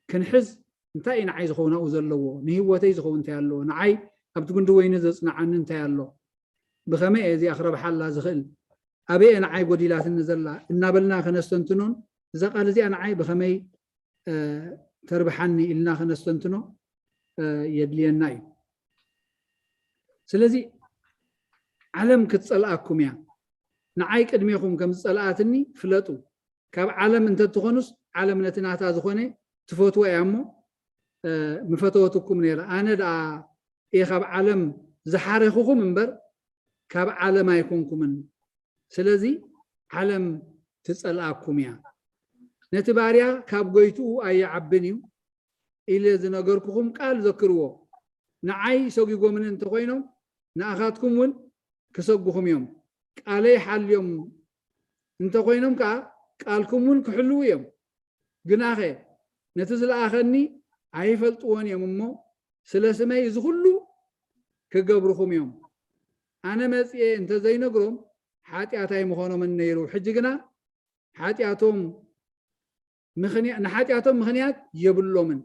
ክንሕዝ እንታይ እዩ ንዓይ ዝኸውን ኣብኡ ዘለዎ ንህወተይ ዝኸውን እንታይ ኣለዎ ንዓይ ኣብቲ ጉንዲ ወይኒ ዘፅንዓኒ እንታይ ኣሎ ብኸመይ እየ እዚኣ ክረብሓላ ዝኽእል ኣበየ ንዓይ ጎዲላትኒ ዘላ እናበልና ከነስተንትኖን እዛ ቃል እዚኣ ንዓይ ብኸመይ ተርብሓኒ ኢልና ከነስተንትኖ የድልየና እዩ ስለዚ ዓለም ክትፀልኣኩም እያ ንዓይ ቅድሜኹም ከም ዝፀልኣትኒ ፍለጡ ካብ ዓለም እንተትኾኑስ ዓለም ነቲ ናታ ዝኾነ ትፈትዎ እያ እሞ ምፈተወትኩም ነይራ ኣነ ደኣ እየ ካብ ዓለም ዝሓረኽኹም እምበር ካብ ዓለም ኣይኮንኩምን ስለዚ ዓለም ትፀልኣኩም እያ ነቲ ባርያ ካብ ጎይትኡ ኣይዓብን እዩ ኢለ ዝነገርኩኹም ቃል ዘክርዎ ንዓይ ሰጒጎምኒ እንተኾይኖም ንኣኻትኩም እውን ክሰጉኹም እዮም ቃለይ ሓልዮም እንተኾይኖም ከዓ ቃልኩም እውን ክሕልዉ እዮም ግናኸ ነቲ ዝለኣኸኒ ኣይፈልጥዎን እዮም እሞ ስለ ስመይ እዚ ኩሉ ክገብርኹም እዮም ኣነ መፅኤ እንተዘይነግሮም ሓጢኣት ኣይምኾኖምን ነይሩ ሕጂ ግና ሓጢኣቶም ንሓጢኣቶም ምኽንያት የብሎምን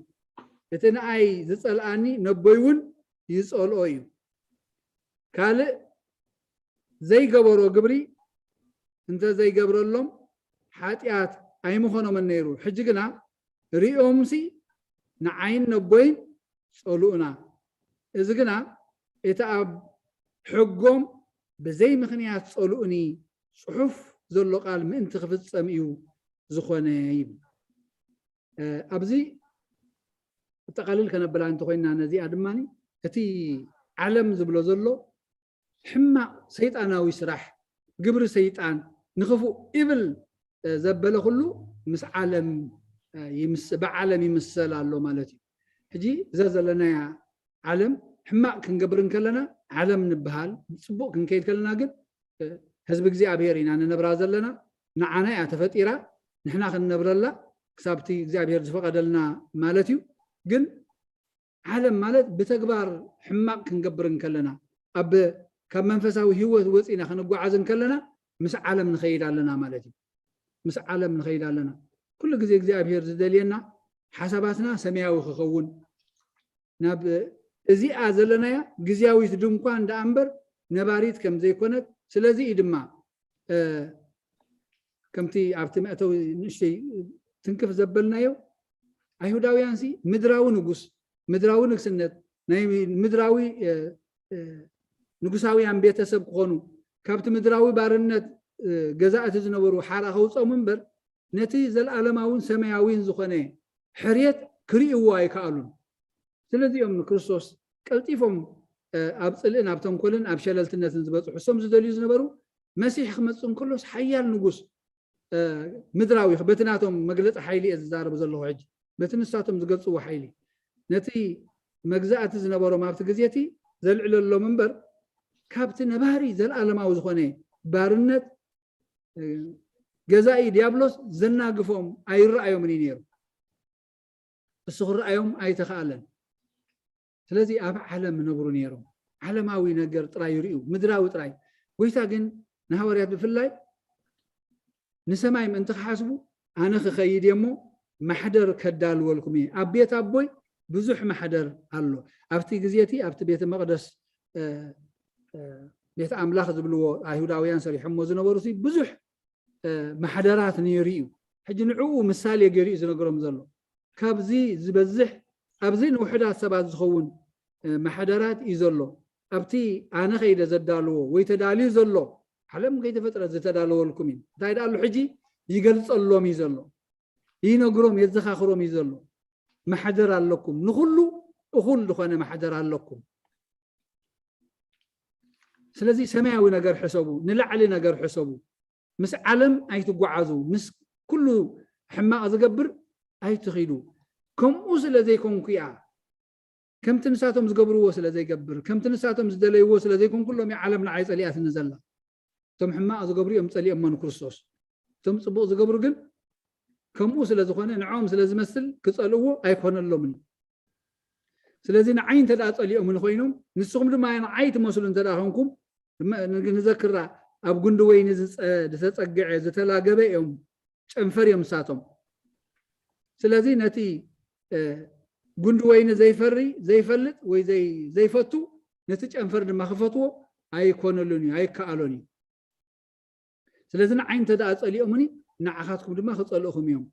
እቲ ንኣይ ዝፀልኣኒ ነቦይ እውን ይፀልኦ እዩ ካልእ ዘይገበሮ ግብሪ እንተ ዘይገብረሎም ሓጢኣት ኣይምኾኖምን ነይሩ ሕጂ ግና ሪኦምሲ ንዓይን ነቦይን ፀልኡና እዚ ግና እቲ ኣብ ሕጎም ብዘይ ምኽንያት ፀልኡኒ ፅሑፍ ዘሎ ቃል ምእንቲ ክፍፀም እዩ ዝኾነ ይብል ኣብዚ ጠቃልል ከነብላ እንተኮይና ነዚኣ ድማ እቲ ዓለም ዝብሎ ዘሎ ሕማቅ ሰይጣናዊ ስራሕ ግብሪ ሰይጣን ንክፉእ ኢቭል ዘበለ ኩሉ ምስ ዓለም ብዓለም ይምሰል ኣሎ ማለት እዩ። ሕጂ እዛ ዘለናያ ዓለም ሕማቕ ክንገብር እንከለና ዓለም ንበሃል፣ ፅቡቕ ክንከይድ ከለና ግን ህዝቢ እግዚኣብሔር ኢና ንነብራ ዘለና። ንዓና እያ ተፈጢራ፣ ንሕና ክንነብረላ ክሳብቲ እግዚኣብሔር ዝፈቐደልና ማለት እዩ። ግን ዓለም ማለት ብተግባር ሕማቕ ክንገብር እንከለና፣ ኣብ ካብ መንፈሳዊ ህይወት ወፂና ክንጓዓዝ እንከለና ምስ ዓለም ንኸይድ ኣለና ማለት እዩ። ምስ ዓለም ንኸይድ ኣለና። ኩሉ ግዜ እግዚኣብሔር ዝደልየና ሓሳባትና ሰማያዊ ክኸውን፣ ናብ እዚኣ ዘለናያ ግዝያዊት ድንኳን ደኣ እምበር ነባሪት ከም ዘይኮነት። ስለዚ እዩ ድማ ከምቲ ኣብቲ መእተዊ ንእሽተይ ትንክፍ ዘበልናዮ፣ ኣይሁዳውያንሲ ምድራዊ ንጉስ፣ ምድራዊ ንግስነት፣ ናይ ምድራዊ ንጉሳውያን ቤተሰብ ክኾኑ፣ ካብቲ ምድራዊ ባርነት ገዛእቲ ዝነበሩ ሓራ ከውፀሙ እምበር ነቲ ዘለኣለማውን ሰማያዊን ዝኾነ ሕርየት ክርእይዎ ኣይከኣሉን። ስለዚ እዮም ንክርስቶስ ቀልጢፎም ኣብ ፅልእን ኣብ ተንኮልን ኣብ ሸለልትነትን ዝበፅሑ። እሶም ዝደልዩ ዝነበሩ መሲሕ ክመፅእ እንከሎስ ሓያል ንጉስ ምድራዊ፣ በቲ ናቶም መግለፂ ሓይሊ እየ ዝዛረብ ዘለኹ ሕጂ፣ በቲ ንሳቶም ዝገልፅዎ ሓይሊ፣ ነቲ መግዛእቲ ዝነበሮም ኣብቲ ግዜ እቲ ዘልዕለሎም እምበር ካብቲ ነባሪ ዘለኣለማዊ ዝኾነ ባርነት ገዛኢ ዲያብሎስ ዘናግፎም ኣይረኣዮምን እዩ ነይሩ። እሱ ክረኣዮም ኣይተኸኣለን። ስለዚ ኣብ ዓለም ይነብሩ ነይሮም። ዓለማዊ ነገር ጥራይ ይርእዩ፣ ምድራዊ ጥራይ። ጎይታ ግን ንሃዋርያት ብፍላይ ንሰማይ ምእንቲ ክሓስቡ ኣነ ክኸይድ እየ እሞ ማሕደር ከዳልወልኩም እየ። ኣብ ቤት ኣቦይ ብዙሕ ማሕደር ኣሎ። ኣብቲ ግዜ እቲ ኣብቲ ቤተ መቕደስ ቤት ኣምላኽ ዝብልዎ ኣይሁዳውያን ሰሪሖሞ ዝነበሩ ብዙሕ ማሕደራት ነይሩ እዩ። ሕጂ ንዕኡ ምሳሌ ገይሩ እዩ ዝነግሮም ዘሎ። ካብዚ ዝበዝሕ ኣብዚ ንውሑዳት ሰባት ዝኸውን ማሕደራት እዩ ዘሎ። ኣብቲ ኣነ ከይደ ዘዳልዎ ወይ ተዳልዩ ዘሎ ዓለም ከይተፈጥረት ዝተዳለወልኩም እዩ። እንታይ ደኣ ኣሎ ሕጂ ይገልጸሎም እዩ ዘሎ። ይነግሮም የዘኻኽሮም እዩ ዘሎ። ማሕደር ኣለኩም፣ ንኹሉ እኹል ዝኾነ ማሕደር ኣለኩም። ስለዚ ሰማያዊ ነገር ሕሰቡ፣ ንላዕሊ ነገር ሕሰቡ። ምስ ዓለም ኣይትጓዓዙ፣ ምስ ኩሉ ሕማቕ ዝገብር ኣይትኺዱ። ከምኡ ስለ ዘይኮንኩ እያ፣ ከምቲ ንሳቶም ዝገብርዎ ስለ ዘይገብር፣ ከምቲ ንሳቶም ዝደለይዎ ስለ ዘይኮንኩ ሎም ዓለም ንዓይ ጸሊኣትኒ ዘላ። እቶም ሕማቕ ዝገብሩ እዮም ጸሊኦሞ ንክርስቶስ። እቶም ጽቡቕ ዝገብሩ ግን ከምኡ ስለ ዝኾነ ንዕኦም ስለ ዝመስል ክጸልእዎ ኣይኮነሎምን። ስለዚ ንዓይ እንተ ደኣ ጸሊኦምኒ ኮይኖም ንስኹም ድማ ንዓይ ትመስሉ እንተ ደኣ ኮንኩም ንዘክራ ኣብ ጉንዲ ወይኒ ዝተጸግዐ ዝተላገበ እዮም ጨንፈር እዮም ንሳቶም። ስለዚ ነቲ ጉንዲ ወይኒ ዘይፈሪ ዘይፈልጥ ወይ ዘይፈቱ ነቲ ጨንፈር ድማ ክፈትዎ ኣይኮነሉን እዩ ኣይከኣሎን እዩ። ስለዚ ንዓይ እንተ ደኣ ጸሊኦምኒ ንዓኻትኩም ድማ ክጸልእኹም እዮም።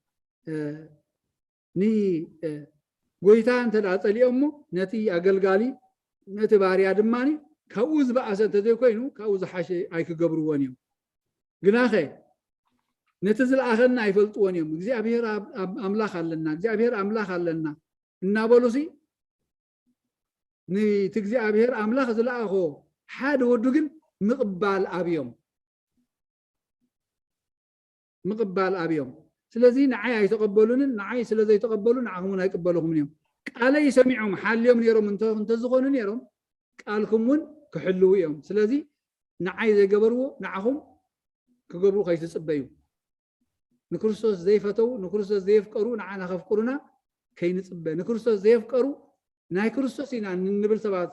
ንጎይታ እንተ ደኣ ጸሊኦሞ ነቲ ኣገልጋሊ ነቲ ባርያ ድማ ካብኡ ዝበኣሰ እንተዘይኮይኑ ካብኡ ዝሓሸ ኣይክገብርዎን እዮም። ግናኸ ነቲ ዝለኣኸና ኣይፈልጥዎን እዮም። እግዚኣብሔር ኣምላኽ ኣለና፣ እግዚኣብሔር ኣምላኽ ኣለና እናበሉሲ ነቲ እግዚኣብሔር ኣምላኽ ዝለኣኾ ሓደ ወዱ ግን ምቕባል ኣብዮም፣ ምቕባል ኣብዮም። ስለዚ ንዓይ ኣይተቐበሉንን፣ ንዓይ ስለ ዘይተቐበሉ ንዓኹም እውን ኣይቅበልኹምን እዮም። ቃለይ ሰሚዖም ሓልዮም ነይሮም እንተዝኾኑ ነይሮም ቃልኩም እውን ክሕልዉ እዮም። ስለዚ ንዓይ ዘይገበርዎ ንዓኹም ክገብሩ ከይትጽበዩ። ንክርስቶስ ዘይፈተው ንክርስቶስ ዘየፍቀሩ ንዓና ከፍቅሩና ከይንጽበ፣ ንክርስቶስ ዘየፍቀሩ ናይ ክርስቶስ ኢና ንንብል ሰባት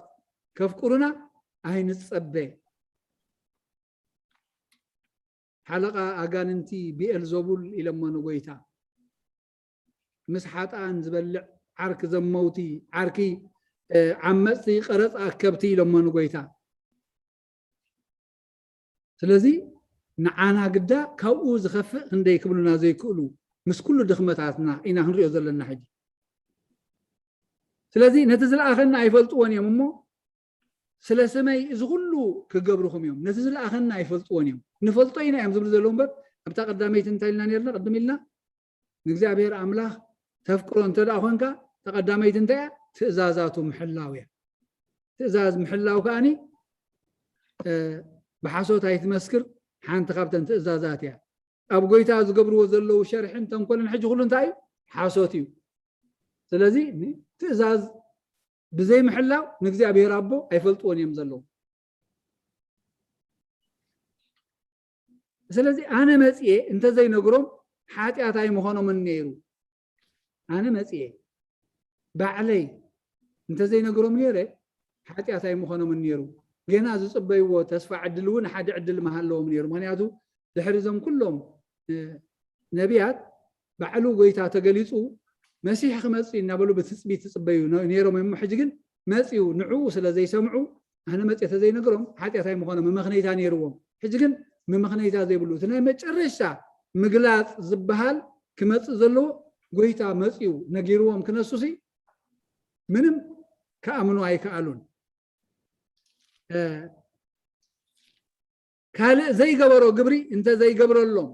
ከፍቅሩና ኣይንጸበ። ሓለቓ ኣጋንንቲ ብኤልዘቡል ኢሎሞ ንጎይታ። ምስ ሓጥኣን ዝበልዕ ዓርኪ ዘመውቲ ዓርኪ ዓመፅቲ ቀረፅ ኣከብቲ ኢሎሞ ንጎይታ። ስለዚ ንዓና ግዳ ካብኡ ዝኸፍእ ክንደይ ክብሉና ዘይክእሉ ምስ ኩሉ ድኽመታትና ኢና ክንሪኦ ዘለና ሕጂ። ስለዚ ነቲ ዝለኣኸና ኣይፈልጥዎን እዮም እሞ ስለ ስመይ እዚ ኩሉ ክገብርኹም እዮም። ነቲ ዝለኣኸና ኣይፈልጥዎን እዮም። ንፈልጦ ኢና እዮም ዝብሉ ዘለዉ እምበር ኣብታ ቀዳመይቲ እንታይ ኢልና ነርና ቅድም ኢልና ንእግዚኣብሔር ኣምላኽ ተፍቅሮ እንተ ደኣ ኮንካ ተቐዳመይቲ እንታይ እያ? ትእዛዛቱ ምሕላው እያ። ትእዛዝ ምሕላው ከኣኒ ብሓሶት ኣይትመስክር ሓንቲ ካብተን ትእዛዛት እያ። ኣብ ጎይታ ዝገብርዎ ዘለዉ ሸርሕን ተንኮልን ሕጂ ኩሉ እንታይ እዩ? ሓሶት እዩ። ስለዚ ትእዛዝ ብዘይምሕላው ንእግዚኣብሔር ኣቦ ኣይፈልጥዎን እዮም ዘለዉ። ስለዚ ኣነ መፅኤ እንተዘይነግሮም ሓጢኣት ኣይምኾኖምን ነይሩ። ኣነ መፅኤ ባዕለይ እንተዘይነግሮም ነይረ ሓጢኣት ኣይምኾኖምን ነይሩ። ገና ዝፅበይዎ ተስፋ ዕድል እውን ሓደ ዕድል ምሃለዎም ነይሩ። ምክንያቱ ድሕሪ እዞም ኩሎም ነቢያት ባዕሉ ጎይታ ተገሊፁ መሲሕ ክመፅእ እናበሉ ብትፅቢት ትፅበዩ ነይሮም እዮም። ሕጂ ግን መፅኡ ንዕኡ ስለ ዘይሰምዑ ኣነ መፅኤ ተዘይነግሮም ሓጢኣት ኣይምኾኖም መመኽነይታ ነይርዎም። ሕጂ ግን መመኽነይታ ዘይብሉ እቲ ናይ መጨረሻ ምግላፅ ዝበሃል ክመፅእ ዘለዎ ጎይታ መፅኡ ነጊርዎም ክነሱሲ ምንም ክኣምኑ ኣይከኣሉን። ካልእ ዘይገበሮ ግብሪ እንተ ዘይገብረሎም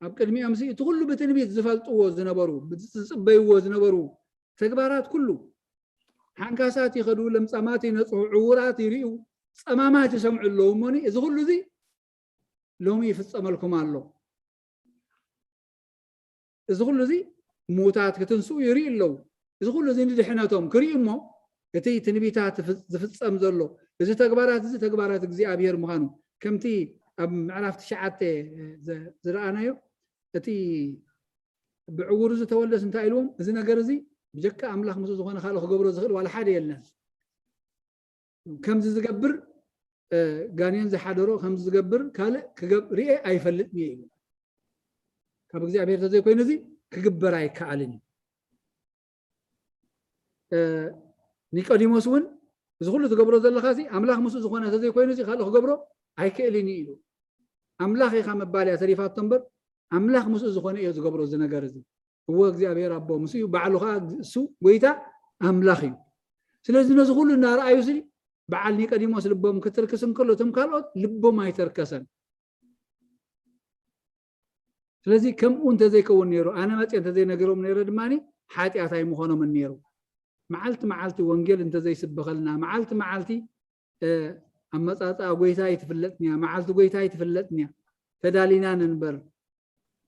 ኣብ ቅድሚኦም ሲ እቲ ኩሉ ብትንቢት ዝፈልጥዎ ዝነበሩ ዝፅበይዎ ዝነበሩ ተግባራት ኩሉ ሓንካሳት ይኸዱ፣ ለምፃማት ይነፅሑ፣ ዕውራት ይርእዩ፣ ፀማማት ይሰምዑ ኣለዉ። እሞኒ እዚ ኩሉ እዚ ሎሚ ይፍፀመልኩም ኣሎ። እዚ ኩሉ እዚ ምዉታት ክትንስኡ ይርእዩ ኣለዉ። እዚ ኩሉ እዚ ንድሕነቶም ክርእዩ እሞ እቲ ትንቢታት ዝፍፀም ዘሎ እዚ ተግባራት እዚ ተግባራት እግዚኣብሔር ምዃኑ ከምቲ ኣብ ምዕራፍ ትሽዓተ ዝረኣናዮ እቲ ብዕውሩ ዝተወልደስ እንታይ ኢልዎም? እዚ ነገር እዚ ብጀካ ኣምላኽ ምስኡ ዝኾነ ካልእ ክገብሮ ዝኽእል ዋላ ሓደ የለን። ከምዚ ዝገብር ጋኔን ዝሓደሮ ከምዚ ዝገብር ካልእ ርኤ ኣይፈልጥን እየ ኢሉ። ካብ እግዚኣብሔር ተዘይኮይኑ እዚ ክግበር ኣይከኣልን እዩ። ኒቆዲሞስ እውን እዚ ኩሉ ትገብሮ ዘለካ እዚ ኣምላኽ ምስኡ ዝኾነ ተዘይኮይኑ እዚ ካልእ ክገብሮ ኣይክእልን እዩ ኢሉ። ኣምላኽ ኢኻ ምባል እያ ተሪፋቶ እምበር ኣምላኽ ምስኡ ዝኾነ እዮ ዝገብሮ እዚ ነገር እዚ። እወ እግዚኣብሔር ኣቦ ምስ እዩ ባዕሉ ከዓ እሱ ጎይታ ኣምላኽ እዩ። ስለዚ ነዚ ኩሉ እናረኣዩ ሲ በዓል ኒቆዲሞስ ልቦም ክትርክስ እንከሎ እቶም ካልኦት ልቦም ኣይተርከሰን። ስለዚ ከምኡ እንተዘይከውን ነይሩ ኣነ መፅየ እንተዘይነገሮም ነይረ ድማ ሓጢኣት ኣይምኾኖምን ነይሩ። መዓልቲ መዓልቲ ወንጌል እንተዘይስበኸልና መዓልቲ መዓልቲ ኣመፃፅኣ ጎይታ ኣይትፍለጥንያ መዓልቲ ጎይታ ኣይትፍለጥንያ ተዳሊና ንንበር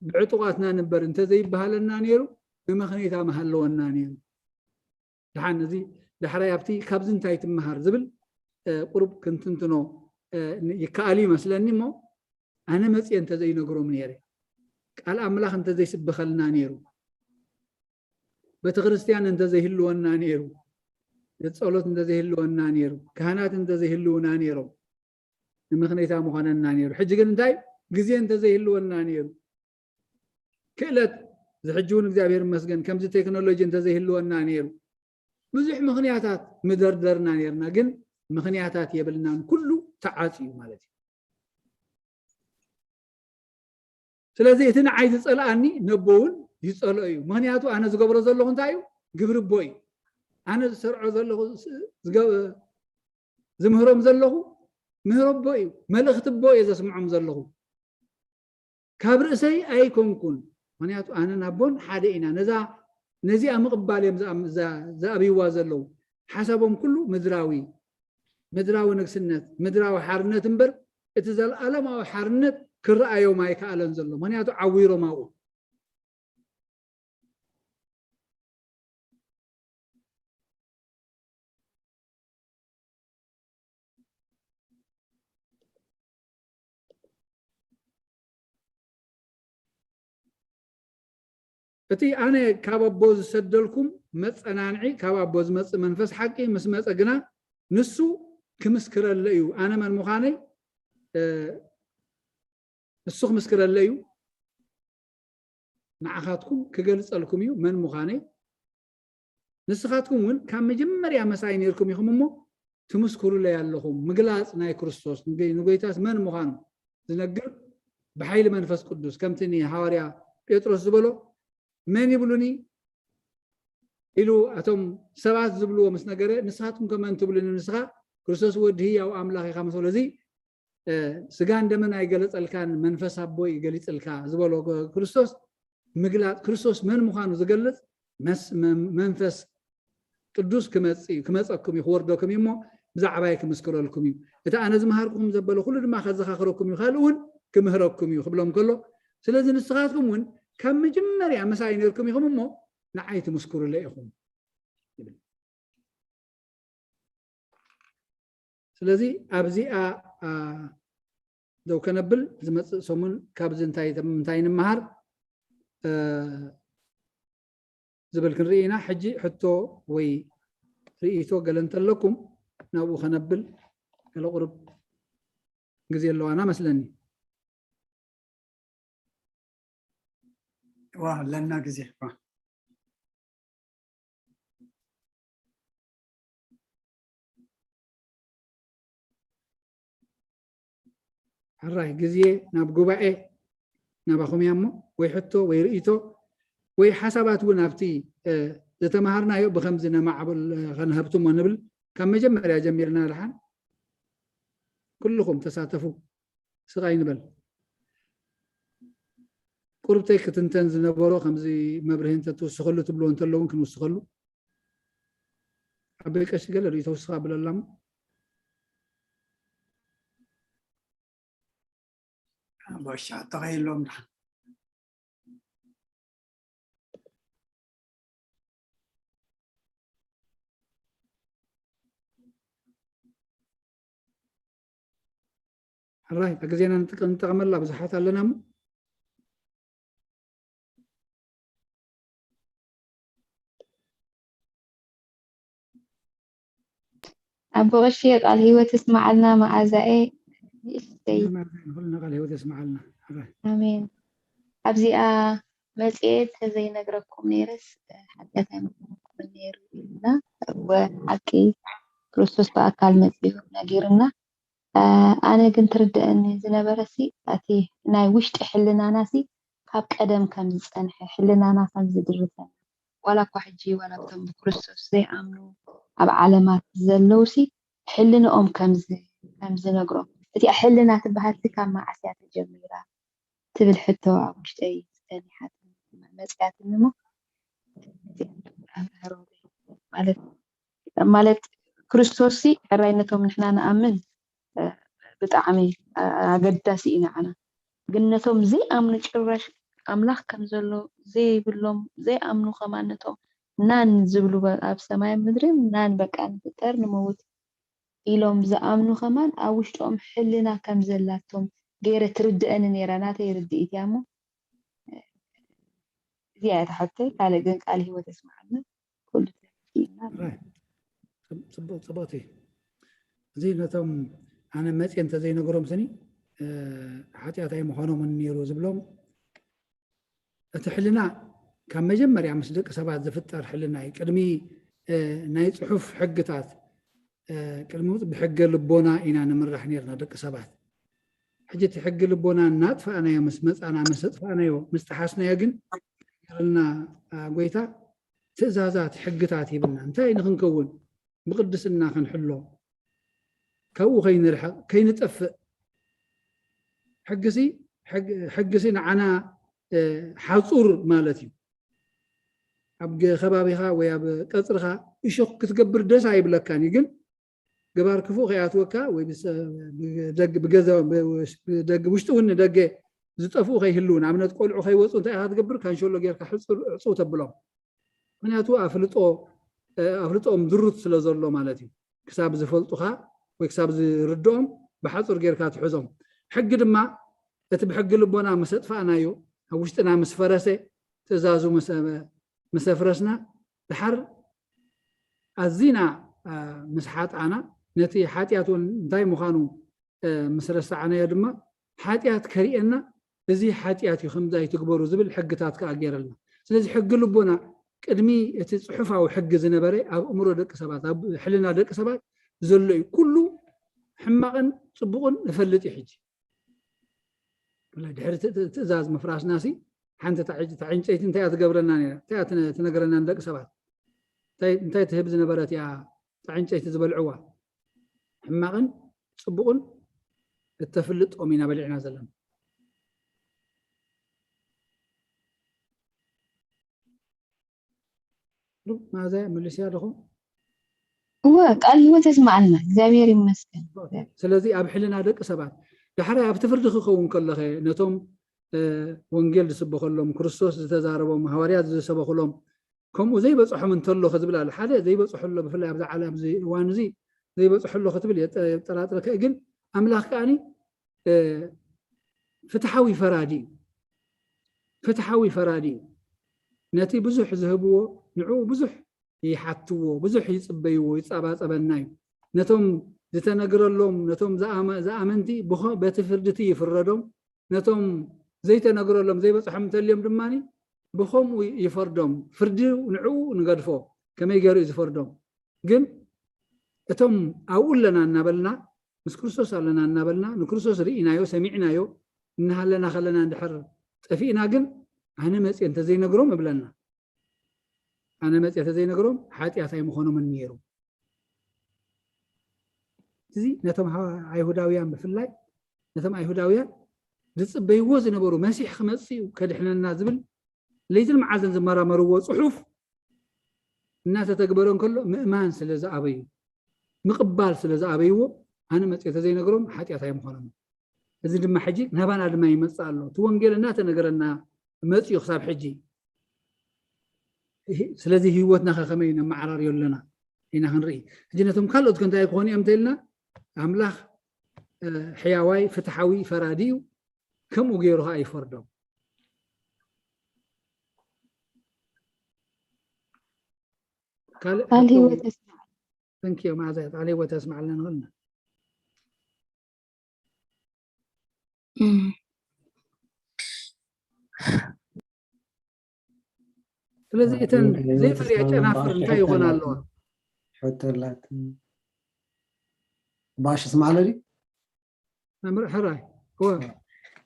ብዕጡቓትና ንበር እንተዘይበሃለና ነይሩ መመኽነይታ ምሃለወና ነይሩ። ደሓን እዚ ዳሕራይ ኣብቲ ካብዚ እንታይ ትመሃር ዝብል ቁሩብ ክንትንትኖ ይከኣል ይመስለኒ እሞ ኣነ መፅየ እንተዘይነግሮም ነይረ ቃል ኣምላኽ እንተዘይስበኸልና ነይሩ ቤተክርስትያን እንተዘይህልወና ነይሩ ቤት ጸሎት እንተዘይህልወና ነይሩ ካህናት እንተዘይህልውና ነይሮም ንምኽነይታ ምኾነና ነይሩ ሕጂ ግን እንታይ ግዜ እንተዘይህልወና ነይሩ ክእለት ዝሕጂ እውን እግዚኣብሔር መስገን ከምዚ ቴክኖሎጂ እንተዘይህልወና ነይሩ ብዙሕ ምኽንያታት ምደርደርና ነይርና ግን ምኽንያታት የብልናን ኩሉ ተዓፅዩ ማለት እዩ ስለዚ እቲ ንዓይ ዝፀልኣኒ ነቦ እውን ይፀልኦ እዩ ምክንያቱ ኣነ ዝገብሮ ዘለኹ እንታይ እዩ ግብሪ ኣቦ እዩ ኣነ ዝሰርዖ ዘለኹ ዝምህሮም ዘለኹ ምህሮ ኣቦ እዩ መልእኽቲ ኣቦ እየ ዘስምዖም ዘለኹ ካብ ርእሰይ ኣይኮንኩን ምክንያቱ ኣነን ኣቦን ሓደ ኢና ነዛ ነዚኣ ምቕባል እዮም ዝኣብይዋ ዘለዉ ሓሳቦም ኩሉ ምድራዊ ምድራዊ ንግስነት ምድራዊ ሓርነት እምበር እቲ ዘለኣለማዊ ሓርነት ክረኣዮም ኣይከኣለን ዘሎ ምክንያቱ ዓዊሮም ኣብኡ እቲ ኣነ ካብ ኣቦ ዝሰደልኩም መፀናንዒ ካብ ኣቦ ዝመፅእ መንፈስ ሓቂ ምስ መፀ ግና ንሱ ክምስክረለ እዩ ኣነ መን ምዃነይ ንሱ ክምስክረለ እዩ ንዓኻትኩም ክገልፀልኩም እዩ መን ምዃነይ ንስኻትኩም እውን ካብ መጀመርያ መሳይ ነርኩም ኢኹም እሞ ትምስክሩለይ ኣለኹም ምግላፅ ናይ ክርስቶስ ንጎይታስ መን ምዃኑ ዝነግር ብሓይሊ መንፈስ ቅዱስ ከምቲ ንሃዋርያ ጴጥሮስ ዝበሎ መን ይብሉኒ ኢሉ እቶም ሰባት ዝብልዎ ምስ ነገረ ንስኻትኩም ከመን ትብሉኒ ንስኻ ክርስቶስ ወዲ ህያው ኣምላኽ ኢኻ መሰሎ እዚ ስጋን ደምን ኣይገለፀልካን መንፈስ ኣቦይ ገሊፅልካ ዝበሎ ክርስቶስ ምግላፅ ክርስቶስ መን ምዃኑ ዝገልፅ መንፈስ ቅዱስ ክመፅእ እዩ ክመፀኩም እዩ ክወርደኩም እዩ እሞ ብዛዕባይ ክምስክረልኩም እዩ እቲ ኣነ ዝመሃርኩም ዘበለ ኩሉ ድማ ከዘኻኽረኩም እዩ ካልእ እውን ክምህረኩም እዩ ክብሎም ከሎ ስለዚ ንስኻትኩም እውን ካብ መጀመርያ ምሳይ ነርኩም ኢኹም እሞ ንዓይ ትምስክሩለይ ኢኹም ይብል። ስለዚ ኣብዚኣ ደው ከነብል ዝመፅእ ሰሙን ካብዚ እንታይ እንታይ ንምሃር ዝብል ክንርኢ ኢና። ሕጂ ሕቶ ወይ ርእይቶ ገለ እንተለኩም ናብኡ ከነብል ገለ ቁርብ ግዜ ኣለዋና መስለኒ። ዋ ኣለና ግዜ ዋ። ሕራይ ግዜ ናብ ጉባኤ ናባኹም እያ እሞ ወይ ሕቶ ወይ ርእይቶ ወይ ሓሳባት እውን ኣብቲ ዝተመሃርናዮ ብከምዚ ነማዕብል ከንሀብትሞ ንብል ካብ መጀመርያ ጀሚርና ድሓን ኩልኹም ተሳተፉ። ስቓይ ንበል። ቁርብተይ ክትንተን ዝነበሮ ከምዚ መብርሂ እንተትውስኸሉ ትብልዎ እንተለውን ክንውስኸሉ ዓበይ ቀሺ ገለ ርእይቶ ውስኻ ብለላሞ ቦሻ ተኸይሎም ዳ ሕራይ እታ ግዜና ንጥቀመላ ብዙሓት ኣለና እሞ ኣቦ ቀሺ ቃል ህይወት ይስማዓልና መዓዛኤ ንእሽተይ ንኹልና ቃል ህይወት የስማዓልና። ሕራይ ኣሜን ኣብዚኣ መፅኤ ተዘይነግረኩም ነይረስ ሓጢኣት ኣይመኮንኩምን ነይሩ ኢልና እወ ሓቂ ክርስቶስ ብኣካል መፂኡ ነጊሩና ኣነ ግን ትርድአኒ ዝነበረ ሲ እቲ ናይ ውሽጢ ሕልናና ሲ ካብ ቀደም ከም ዝፀንሐ ሕልናና ከም ዝድርሰና ዋላ እኳ ሕጂ ዋላ እቶም ብክርስቶስ ዘይኣምኑ ኣብ ዓለማት ዘለዉ ሲ ሕልንኦም ከም ዝነግሮም እቲኣ ሕልና ትበሃል ሲ ካብ መዓስ እያ ተጀሚራ ትብል ሕቶ ኣብ ውሽጠይ ፀኒሓትኒ መፅያትኒ እሞ ማለት ማለት ክርስቶስ ሲ ሕራይነቶም ንሕና ንኣምን ብጣዕሚ ኣገዳሲ እዩ ንዓና ግን ነቶም ዘይኣምኑ ጭራሽ ኣምላኽ ከም ዘሎ ዘይብሎም ዘይኣምኑ ከማን ነቶም ናን ዝብሉ ኣብ ሰማይ ምድርን ናን በቃ ንፍጠር ንመውት ኢሎም ዝኣምኑ ከማን ኣብ ውሽጦም ሕልና ከም ዘላቶም ገይረ ትርድአኒ ነይራ ናተይ ርድኢት እያ እሞ እዚኣ እያ ትሓተይ ካልእ ግን ቃል ህይወት የስምዓልና ኩሉ ፅቡቅ ፅቡቅቲ እዚ ነቶም ኣነ መፅየ እንተዘይነገሮም ስኒ ሓጢኣት ኣይምኾኖምን ነይሩ ዝብሎም እቲ ሕልና ካብ መጀመርያ ምስ ደቂ ሰባት ዝፍጠር ሕልና እዩ ቅድሚ ናይ ፅሑፍ ሕግታት ቅድሚ ብሕገ ልቦና ኢና ንምራሕ ነርና ደቂ ሰባት ሕጂ እቲ ሕጊ ልቦና እናጥፋእናዮ ምስ መፃና ምስ ኣጥፋእናዮ ምስ ጠሓስናዮ ግን ልና ጎይታ ትእዛዛት ሕግታት ሂብና እንታይ ንክንከውን ብቅድስና ክንሕሎ ካብኡ ከይንርሕቅ ከይንጠፍእ ሕግሲ ሕግሲ ንዓና ሓፁር ማለት እዩ ኣብ ከባቢኻ ወይ ኣብ ቀፅርኻ እሾክ ክትገብር ደስ ኣይብለካን እዩ ግን ገባር ክፉእ ከይኣትወካ ወይ ብደግ ውሽጢ እውን ንደገ ዝጠፍኡ ከይህልው ንኣብነት ቆልዑ ከይወፁ እንታይ ኢካ ትገብር ካንሸሎ ጌርካ ዕፁ ተብሎም ምክንያቱ ኣፍልጦ ኣፍልጦኦም ድሩት ስለ ዘሎ ማለት እዩ ክሳብ ዝፈልጡካ ወይ ክሳብ ዝርድኦም ብሓፁር ጌርካ ትሕዞም ሕጊ ድማ እቲ ብሕጊ ልቦና ምስ ኣጥፋእናዮ ኣብ ውሽጥና ምስ ፈረሰ ትእዛዙ ምስ ኣፍረስና ድሓር ኣዚና ምስ ሓጥኣና ነቲ ሓጢኣት እውን እንታይ ምዃኑ ምስ ረሳዕናዮ ድማ ሓጢኣት ከርእየና እዚ ሓጢኣት እዩ ከምዚ ኣይትግበሩ ዝብል ሕግታት ከዓ ገይረልና ስለዚ ሕጊ ልቦና ቅድሚ እቲ ፅሑፋዊ ሕጊ ዝነበረ ኣብ እምሮ ደቂ ሰባት ኣብ ሕልና ደቂ ሰባት ዘሎ እዩ ኩሉ ሕማቕን ፅቡቕን ንፈልጥ እዩ ሕጂ ድሕሪ ትእዛዝ ምፍራስና ሲ ሓንቲ ዕንጨይቲ እንታይ እያ ትገብረና ነራ እንታይ ትነግረና ንደቂ ሰባት እንታይ ትህብ ዝነበረት እያ ዕንጨይቲ ዝበልዕዋ ሕማቕን ፅቡቕን እተፍልጥ ኦም ኢና በሊዕና ዘለና ማዘ መልስያ ኣለኹ እወ ቃል ህይወት የስማዓልና እግዚኣብሔር ይመስገን ስለዚ ኣብ ሕልና ደቂ ሰባት ዳሕራይ ኣብቲ ፍርዲ ክኸውን ከለኸ ነቶም ወንጌል ዝስበኸሎም፣ ክርስቶስ ዝተዛረቦም፣ ሃዋርያት ዝሰበኽሎም፣ ከምኡ ዘይበፅሖም እንተሎ ክዝብል ኣሎ። ሓደ ዘይበፅሖ ኣሎ፣ ብፍላይ ኣብዚ ዓለም፣ ኣብዚ እዋን እዚ ዘይበፅሖ ኣሎ ክትብል የጠራጥረከ። ግን ኣምላኽ ከዓኒ ፍትሓዊ ፈራዲ እዩ። ፍትሓዊ ፈራዲ እዩ። ነቲ ብዙሕ ዝህብዎ ንዕኡ ብዙሕ ይሓትዎ፣ ብዙሕ ይፅበይዎ፣ ይፀባፀበና እዩ። ነቶም ዝተነግረሎም፣ ነቶም ዝኣመንቲ በቲ ፍርድቲ ይፍረዶም። ነቶም ዘይተነግረሎም ዘይበፅሖም እንተልዮም ድማ ብኸምኡ ይፈርዶም። ፍርዲ ንዕኡ ንገድፎ፣ ከመይ ገይሩ እዩ ዝፈርዶም? ግን እቶም ኣብኡ ኣለና እናበልና፣ ምስ ክርስቶስ ኣለና እናበልና፣ ንክርስቶስ ርኢናዮ ሰሚዕናዮ እናሃለና ከለና እንድሕር ጠፊእና ግን፣ ኣነ መፅየ እንተዘይነግሮም እብለና። ኣነ መፅየ እንተዘይነግሮም ሓጢኣት ኣይምኾኖምን ነይሩ። እዚ ነቶም ኣይሁዳውያን ብፍላይ፣ ነቶም ኣይሁዳውያን ዝፅበይዎ ዝነበሩ፣ መሲሕ ክመፅእ እዩ ከድሕነና ዝብል ለይትን መዓልትን ዝመራመርዎ ፅሑፍ እናተተግበረ እንከሎ ምእማን ስለ ዝኣበዩ፣ ምቕባል ስለ ዝኣበይዎ፣ ኣነ መፅየ ተዘይነግሮም ሓጢኣት ኣይምኾኖም። እዚ ድማ ሕጂ ናባና ድማ ይመፅእ ኣሎ። እቲ ወንጌል እናተነገረና መፅዩ ክሳብ ሕጂ። ስለዚ ህይወትና ከ ከመይ ነመዓራርዮ ኣለና ኢና ክንርኢ። ሕጂ ነቶም ካልኦት ከ እንታይ ክኾኑ እዮም እንተኢልና፣ ኣምላኽ ሕያዋይ ፍትሓዊ ፈራዲ እዩ። ከምኡ ገይሩ ከዓ ይፈርዶም። ካልእ ቃል ህይወት ተስማዕ። Thank you መዓዛ፣ ቃል ህይወት ተስማዕልና ንኽልና። ስለዚ እተን ዘይፈርያ ጨናፍር እንታይ ይኾና ኣለዋ? ሕቶ ኣላት። ባሽ ስማዕለ ድዩ? መምህር ሕራይ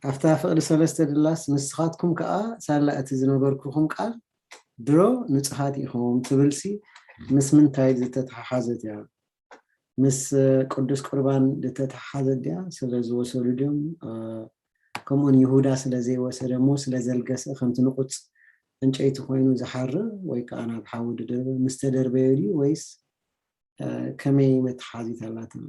ኣብታ ፍቕዲ ሰለስተ ድላስ ንስኻትኩም ከዓ ሳላ እቲ ዝነገርኩኹም ቃል ድሮ ንጹሃት ኢኹም ትብልሲ ምስ ምንታይ ዝተተሓሓዘት እያ? ምስ ቅዱስ ቁርባን ዝተተሓሓዘት ድያ? ስለ ዝወሰዱ ድዮም? ከምኡን ይሁዳ ስለ ዘይወሰደ እሞ ስለ ዘልገሰ ከምቲ ንቁፅ ዕንጨይቲ ኮይኑ ዝሓርር ወይ ከዓ ናብ ሓዊ ድደርበ ምስ ተደርበየ ድዩ ወይስ ከመይ መተሓዚት ኣላትና?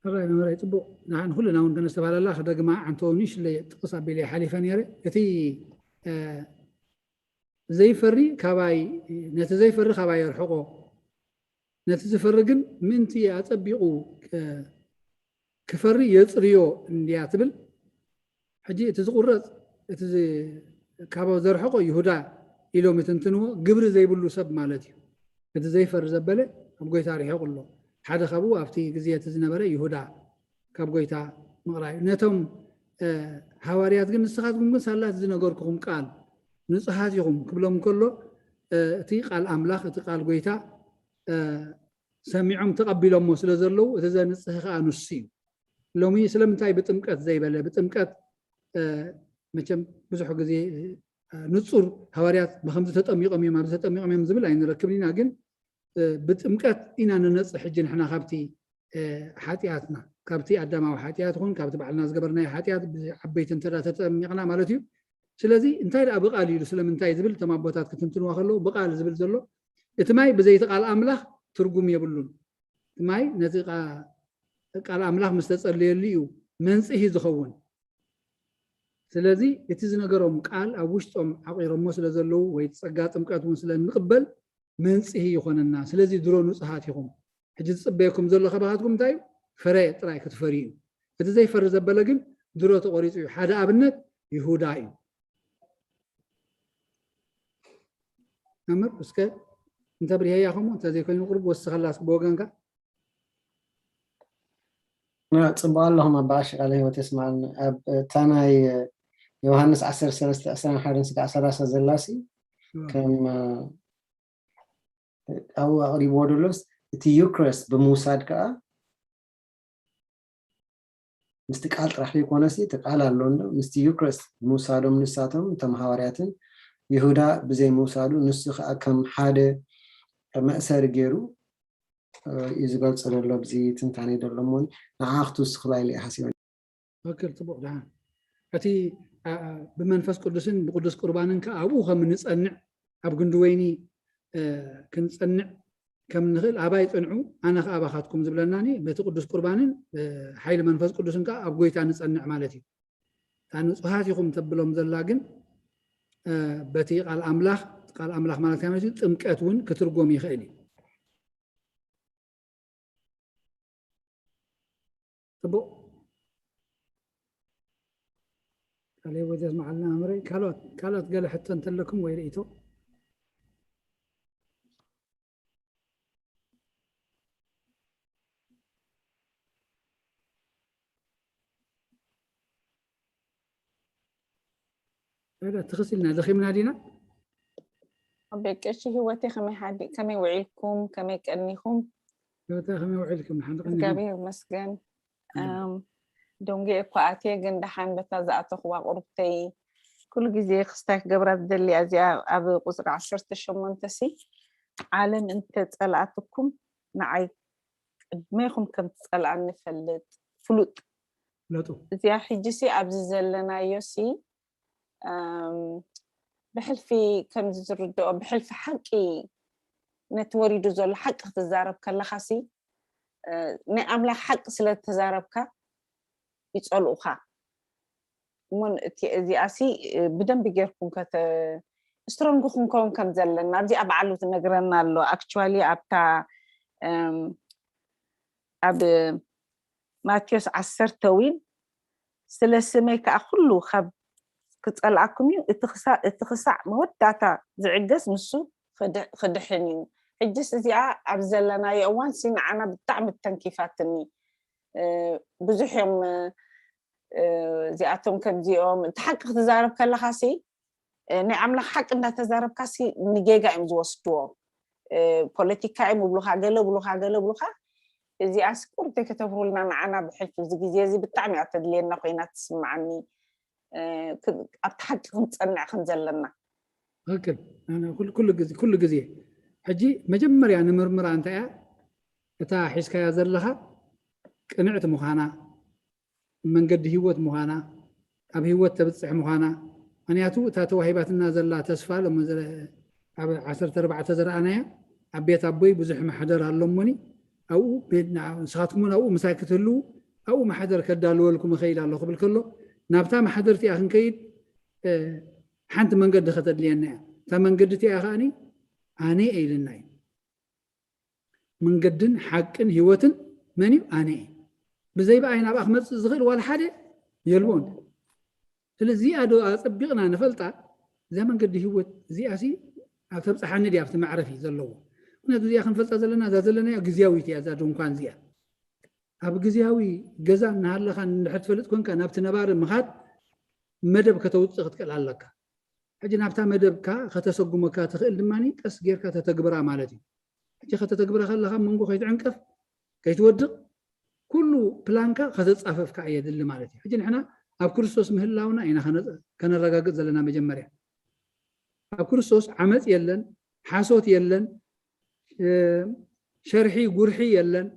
ሕራይ መምህረይ፣ ፅቡቕ። ንዓን ኩልና እውን ከነስተባላላ ክደግማ ዓንተወኒ ሽለየ ጥቕስ ኣቢለ ሓሊፈ ነይረ። እቲ ዘይፈሪ ካባይ ነቲ ዘይፈሪ ካባይ የርሕቆ፣ ነቲ ዝፈሪ ግን ምእንቲ ኣጸቢቑ ክፈሪ የጽርዮ እንድያ ትብል። ሕጂ እቲ ዝቑረጽ እቲ ካብ ዘርሕቆ ይሁዳ ኢሎም ይትንትንዎ፣ ግብሪ ዘይብሉ ሰብ ማለት እዩ። እቲ ዘይፈሪ ዘበለ ካብ ጎይታ ርሒቑ ኣሎ። ሓደ ካብኡ ኣብቲ ግዜ እቲ ዝነበረ ይሁዳ ካብ ጎይታ ምቕራይ። ነቶም ሃዋርያት ግን ንስኻትኩም ግን ሳላት ዝነገርኩኹም ቃል ንጹሃት ኢኹም ክብሎም ከሎ እቲ ቃል ኣምላኽ እቲ ቃል ጎይታ ሰሚዖም ተቐቢሎሞ ስለ ዘለዉ እቲ ዘንጽህ ከዓ ንሱ እዩ። ሎሚ ስለምንታይ ብጥምቀት ዘይበለ? ብጥምቀት መቸም ብዙሕ ግዜ ንጹር ሃዋርያት ብከምዚ ተጠሚቖም እዮም ኣብዚ ተጠሚቖም እዮም ዝብል ኣይንረክብን ኢና። ግን ብጥምቀት ኢና ንነጽህ ሕጂ ንሕና ካብቲ ሓጢኣትና ካብቲ ኣዳማዊ ሓጢኣት ይኹን ካብቲ ባዕልና ዝገበርናዮ ሓጢኣት ብዓበይቲ እንተ ተጠሚቕና ማለት እዩ። ስለዚ እንታይ ደኣ ብቓል ኢሉ ስለምንታይ ዝብል እቶም ኣቦታት ክትንትንዋ ከለዉ ብቓል ዝብል ዘሎ እቲ ማይ ብዘይቲ ቃል ኣምላኽ ትርጉም የብሉን። እቲ ማይ ነቲ ቃል ኣምላኽ ምስ ተጸለየሉ እዩ መንጽሂ ዝኸውን። ስለዚ እቲ ዝነገሮም ቃል ኣብ ውሽጦም ዓቂሮሞ ስለ ዘለዉ ወይ ጸጋ ጥምቀት እውን ስለ እንቕበል መንጽሂ ይኾነና። ስለዚ ድሮ ንጹሃት ኢኹም። ሕጂ ዝጽበየኩም ዘሎ ካባኻትኩም እንታይ እዩ? ፍረ ጥራይ ክትፈርዩ እዩ። እቲ ዘይፈሪ ዘበለ ግን ድሮ ተቖሪጹ እዩ። ሓደ ኣብነት ይሁዳ እዩ። መምህር እስከ እንተብሪሀያ ከምኡ እንተዘይኮይኑ ቁሩብ ወስኸላ እስኪ ብወገንካ። ጽቡቕ ኣለኹም ኣባ ኣሽ ቃለ ህይወት የስማዕና። ኣብ እታ ናይ ዮሃንስ ዓሰርተ ሰለስተ ዕስራን ሓደን ስጋዕ ሰላሳ ዘላሲ ከም ኣብኡ ኣቕሪብዎ ደሎስ እቲ ዩክረስት ብምውሳድ ከዓ ምስቲ ቃል ጥራሕ ዘይኮነሲ እቲ ቃል ኣሎ እንዶ ምስቲ ዩክረስት ምውሳዶም ንሳቶም እቶም ሃዋርያትን ይሁዳ ብዘይ ምውሳዱ ንሱ ከዓ ከም ሓደ መእሰሪ ገይሩ እዩ ዝገልጾ ዘሎ ኣብዚ ትንታኔ ዘሎ እሞ ንዓ ክትውስኽላ ኢለ እየ ሓሲበ። ትክክል ፅቡቅ ደሓን እቲ ብመንፈስ ቅዱስን ብቅዱስ ቁርባንን ከዓ ኣብኡ ከም ንፀንዕ ኣብ ግንዲ ወይኒ ክንፀንዕ ከም ንኽእል ኣባይ ፅንዑ ኣነ ከዓ ኣባኻትኩም ዝብለናኒ በቲ ቅዱስ ቁርባንን ሓይሊ መንፈስ ቅዱስን ከዓ ኣብ ጎይታ ንፀንዕ ማለት እዩ። እታ ንጹሃት ኢኹም ተብሎም ዘላ ግን በቲ ቃል ኣምላኽ፣ ቃል ኣምላኽ ማለት ከመይ ጥምቀት እውን ክትርጎም ይኽእል እዩ። ጽቡቕ። ካልእ ወይ ዘስምዓልና ኣምረይ፣ ካልኦት ካልኦት ገለ ሕቶ እንተለኩም ወይ ርእይቶ? ትኽስልና ደኺምና ዲና? ኣቤት ቀሺ ህይወቴ፣ ከመይ ሓዲ-፣ ከመይ ውዒልኩም? ከመይ ቀኒኹም? ህይወታ ከመይ ውዒልኩም? ሓንቲ ቀኒ እግዚኣብሔር ይመስገን። እም፣ ደንጉየ እኳ ኣትየ፣ ግን ደሓን በታ ዝኣተኽዋ ቁርብተይ ኩሉ ግዜ ክስታይ ክገብራ ዝደሊ እዚኣ ኣብ ቁፅሪ ዓሰርተ ሸሞንተ ሲ፣ ዓለም እንተፀልኣትኩም ንዓይ ቅድሜኹም ከም ትፀልኣኒ ፈልጥ፣ ፍሉጥ። ፍለጡ። እዚኣ ሕጂ ሲ ኣብዚ ዘለናዮ ሲ፣ እም፣ ብሕልፊ ከምዚ ዝርድኦ፣ ብሕልፊ ሓቂ ነቲ ወሪዱ ዘሎ ሓቂ ክትዛረብ ከለኻ ሲ፣ እ፣ ናይ ኣምላኽ ሓቂ ስለ ዝተዛረብካ ይጸልኡኻ። እሞ እቲ፣ እዚኣ ሲ፣ እ፣ ብደንቢ ጌርኩም ከተ-፣ ስትሮንግ ክንከውን ከም ዘለና ኣብዚኣ በዓሉ ትነግረና ኣሎ። ኣክቹዋሊ ኣብታ፣ እም፣ ኣብ ማቴዎስ ዓሰርተ ዊን፣ ስለ ስመይ ከኣ ኩሉ ካብ ክጸልኣኩም እዩ፣ እቲ ክሳ-፣ እቲ ክሳዕ መወዳእታ ዝዕገስ ንሱ ክድ-፣ ክድሕን እዩ። ሕጅስ እዚኣ ኣብ ዘለናዮ እዋን ሲ ንዓና ብጣዕሚ ተንኪፋትኒ። እ፣ ብዙሕ እዮም፣ እ፣ እዚኣቶም ከምዚኦም፣ እቲ ሓቂ ክትዛረብ ከለኻ ሲ፣ እ፣ ናይ ኣምላኽ ሓቂ እንዳተዛረብካ ሲ ንጌጋ እዮም ዝወስድዎ። እ፣ ፖለቲካ እዮም ይብሉኻ፣ ገለ ብሉኻ፣ ገለ ብሉኻ። እዚኣ ሲ ቁርብተይ ከተብሩልና ንዓና ብሕልፊ እዚ ግዜ እዚ ብጣዕሚ እያ ተድልየና ኮይና ትስምዓኒ። እ፣ ክ-፣ ኣብቲ ሓቂ ክንጸንዕ ከም ዘለና። ትኽክል። ኣነ ኩሉ፣ ኩሉ ግዜ፣ ኩሉ ግዜ ሕጂ መጀመርያ ንምርምራ እንታይ እያ? እታ ሒዝካያ ዘለኻ ቅንዕቲ ምዃና፣ መንገዲ ህይወት ምዃና፣ ኣብ ህይወት ተብጽሕ ምዃና። ምኽንያቱ እታ ተዋሂባትና ዘላ ተስፋ ሎሚ ዘ-፣ ኣብ ዓሰርተ ኣርባዕተ ዝረኣናያ ኣብ ቤት ኣቦይ ብዙሕ ማሕደር ኣሎ እሞኒ ኣብኡ ቤት-፣ ንስኻትኩም እውን ኣብኡ ምሳይ ክትህልዉ ኣብኡ ማሕደር ከዳልወልኩም እኸይድ ኣሎ ክብል ከሎ ናብታ ማሕደር እቲኣ ክንከይድ፣ እ፣ ሓንቲ መንገዲ ከተድልየና እያ። እታ መንገዲ እቲኣ ከኣኒ ኣነ እየ ኢልና እዩ። መንገድን ሓቅን ህይወትን መን እዩ? ኣነ እየ። ብዘይ ብኣይ ናብኣ ክመጽእ ዝኽእል ዋላ ሓደ የልቦን። ስለዚ እዚኣ ዶ ኣጸቢቕና ንፈልጣ? እዛ መንገዲ ህይወት እዚኣ ሲ ኣብ ተብጽሓኒ ድያ ኣብቲ መዕረፊ ዘለዎ? ምክንያቱ እዚኣ ክንፈልጣ ዘለና፣ እዛ ዘለናያ ግዝያዊት እያ፣ እዛ ድንኳን እዚኣ። ኣብ ግዝያዊ ገዛ እናሃለኻ እንድሕር ትፈልጥ ኮንካ ናብቲ ነባሪ ምኻድ መደብ ከተውጽእ ክትክእል ኣለካ። ሕጂ ናብታ መደብካ ከተሰጉመካ ትኽእል ድማ ቀስ ጌርካ ተተግብራ ማለት እዩ። ሕጂ ከተተግብራ ከለኻ ኣብ መንጎ ከይትዕንቀፍ፣ ከይትወድቕ፣ ኩሉ ፕላንካ ከተጻፈፍካ እየ ድሊ ማለት እዩ። ሕጂ ንሕና ኣብ ክርስቶስ ምህላውና ኢና ከነ-፣ ከነረጋግጽ ዘለና። መጀመርያ ኣብ ክርስቶስ ዓመጽ የለን፣ ሓሶት የለን፣ እ፣ ሸርሒ ጉርሒ የለን፣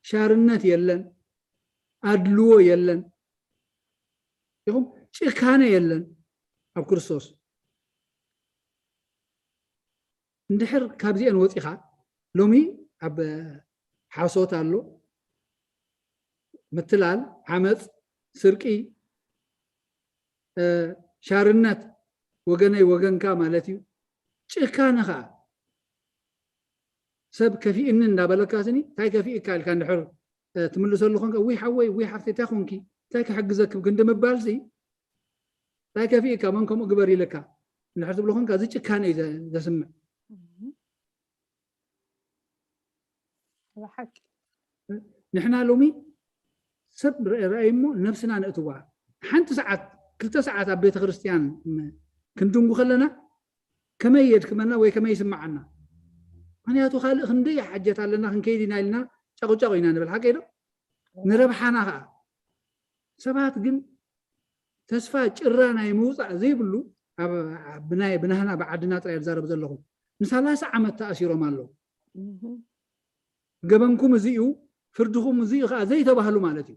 ሻርነት የለን፣ ኣድልዎ የለን። ይኹም ጭካነ የለን ኣብ ክርስቶስ። እንድሕር ካብዚአን ወፂኻ ሎሚ ኣብ ሓሶት ኣሎ፣ ምትላል፣ ዓመፅ፣ ስርቂ፣ እ፣ ሻርነት፣ ወገነይ ወገንካ ማለት እዩ። ጭካነ ከዓ ሰብ ከፊእኒ እንዳበለካ ስኒ እንታይ ከፊእካ ኢልካ እንድሕር፣ እ፣ ትምልሰሉ ኮንካ፣ ውይ ሓወይ፣ ውይ ሓፍተይ፣ እንታይ ኮንኪ? እንታይ ክሕግዘኪ? ክንዲ ምባልሲ እንታይ ከፊእካ? መን ከምኡ ግበር ኢልካ እንድሕር ትብሎ ኮንካ፣ እዚ ጭካነ እዩ ዘ-፣ ዘስምዕ። ብሓቂ። ንሕና ሎሚ ሰብ ረ-፣ ረኣይ እሞ ነብስና ነእትዋ። ሓንቲ ሰዓት፣ ክልተ ሰዓት ኣብ ቤተ ክርስቲያን ም-፣ ክንድንጉ ከለና ከመይ የድክመና ወይ ከመይ ይስምዓና? ምክንያቱ ካልእ ክንደይ ሓጀት ኣለና፣ ክንከይድ ኢና ኢልና ጫቑጫቑ ኢና ንብል። ሓቀይ ዶ? ንረብሓና ከዓ። ሰባት ግን ተስፋ ጭራ ናይ ምውፃእ ዘይብሉ፣ ኣብ፣ ኣብ ብናይ፣ ብናህና ብዓድና ጥራይ ዝዛረብ ዘለኹ፣ ንሰላሳ ዓመት ተኣሲሮም ኣለዉ። እህ። ገበንኩም እዚ እዩ፣ ፍርድኹም እዚ እዩ ከዓ ዘይተባህሉ ማለት እዩ።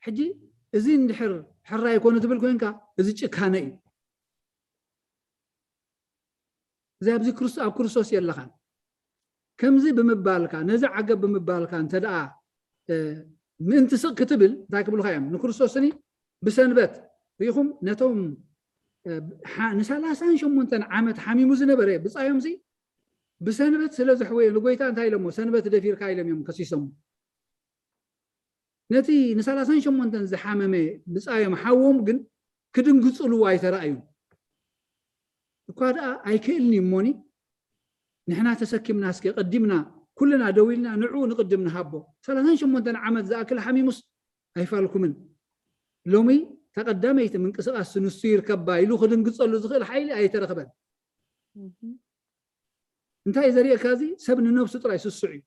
ሕጂ እዚ እንድሕር ሕራይ ኮነ ትብል ኮንካ፣ እዚ ጭካነ እዩ። እዚ ኣብዚ ክርስቶ-፣ ኣብ ክርስቶስ የለኻን። ከምዚ ብምባልካ፣ ነዚ ዓገብ ብምባልካ እንተ ደኣ፣ እ፣ ምእንቲ ስቕ ክትብል እንታይ ክብሉካ እዮም? ንክርስቶስኒ ብሰንበት ርኢኹም፣ ነቶም ንሰላሳን ሸሞንተን ዓመት ሓሚሙ ዝነበረ ብፃዮም ሲ ብሰንበት ስለ ዘሕወየ ንጎይታ እንታይ ኢሎሞ? ሰንበት ደፊርካ ኢሎም እዮም ከሲሶም። ነቲ ንሰላሳን ሸሞንተን ዝሓመመ ብፃዮም ሓዎም ግን ክድንግፅሉ ኣይተረኣዩን። እኳ ደኣ ኣይክእልን እዩ እሞኒ፣ ንሕና ተሰኪምና እስከ ቀዲምና ኩልና ደው ኢልና ንዕኡ ንቅድም ንሃቦ። ሰላሳን ሸሞንተን ዓመት ዝኣክል ሓሚሙስ ኣይፋልኩምን። ሎሚ ተቐዳመይቲ ምንቅስቃስ ንሱ ይርከባ ኢሉ ክድንግፀሉ ዝኽእል ሓይሊ ኣይተረኽበን። እንታይ ዘርእየካ? እዚ ሰብ ንነብሱ ጥራይ ስሱዕ እዩ።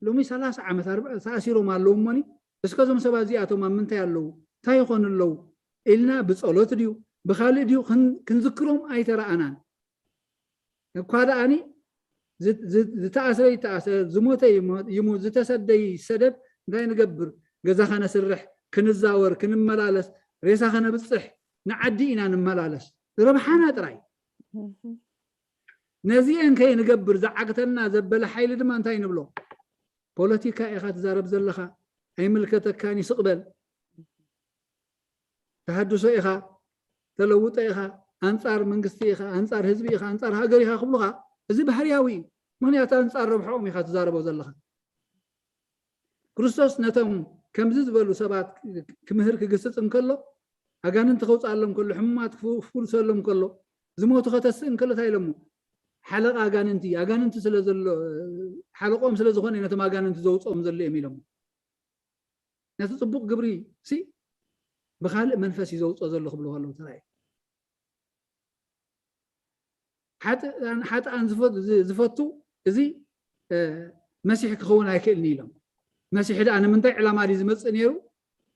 ሎሚ ሰላሳ ዓመት ኣርባ ተኣሲሮም ኣለዉ እሞኒ፣ እስከ እዞም ሰባት እዚኣቶም ኣብ ምንታይ ኣለዉ? እንታይ ይኾኑ ኣለዉ? ኢልና ብጸሎት ድዩ ብኻልእ ድዩ ክን- ክንዝክሮም ኣይተረኣናን። እኳ ደኣኒ ዝ- ዝ- ዝተኣስረ ይተኣሰር፣ ዝሞተ ይሞ- ይሙት፣ ዝተሰደ ይሰደድ፣ እንታይ ንገብር? ገዛ ከነስርሕ፣ ክንዛወር፣ ክንመላለስ፣ ሬሳ ከነብጽሕ ንዓዲ ኢና ንመላለስ። ረብሓና ጥራይ። ነዚአን ከይንገብር ዝዓግተና ዘበለ ሓይሊ ድማ እንታይ ንብሎ? ፖለቲካ ኢኻ ትዛረብ ዘለኻ፣ ኣይምልከተካን፣ ይስቕ በል። ተሃድሶ ኢኻ፣ ተለውጠ ኢኻ፣ ኣንጻር መንግስቲ ኢኻ፣ ኣንጻር ህዝቢ ኢኻ፣ ኣንጻር ሃገር ኢኻ ክብሉኻ፣ እዚ ባህርያዊ እዩ። ምኽንያቱ ኣንጻር ረብሖኦም ኢኻ ትዛረቦ ዘለኻ። ክርስቶስ ነቶም ከምዚ ዝበሉ ሰባት ክምህር ክግስጽ እንከሎ፣ ኣጋንንቲ ከውጽኣሎም ከሎ፣ ሕሙማት ክፍውሰሎም ከሎ፣ ዝሞቱ ከተስእ እንከሎ እንታይ ኢሎሞ? ሓለቓ ኣጋንንቲ፣ ኣጋንንቲ ስለ ዘሎ፣ ሓለቆም ስለ ዝኾነ ነቶም ኣጋንንቲ ዘውጽኦም ዘሎ እዮም ኢሎሞ። ነቲ ጽቡቕ ግብሪ ሲ ብኻልእ መንፈስ እዩ ዘውጽኦ ዘሎ ክብሉ ከለዉ ተራእዩ። ሓጥኣን ሓጥኣን ዝፈ- ዝ- ዝፈቱ እዚ እ፣ መሲሕ ክኸውን ኣይክእልን ኢሎም። መሲሕ ደኣ ንምንታይ ዕላማ ድዩ ዝመጽእ ነይሩ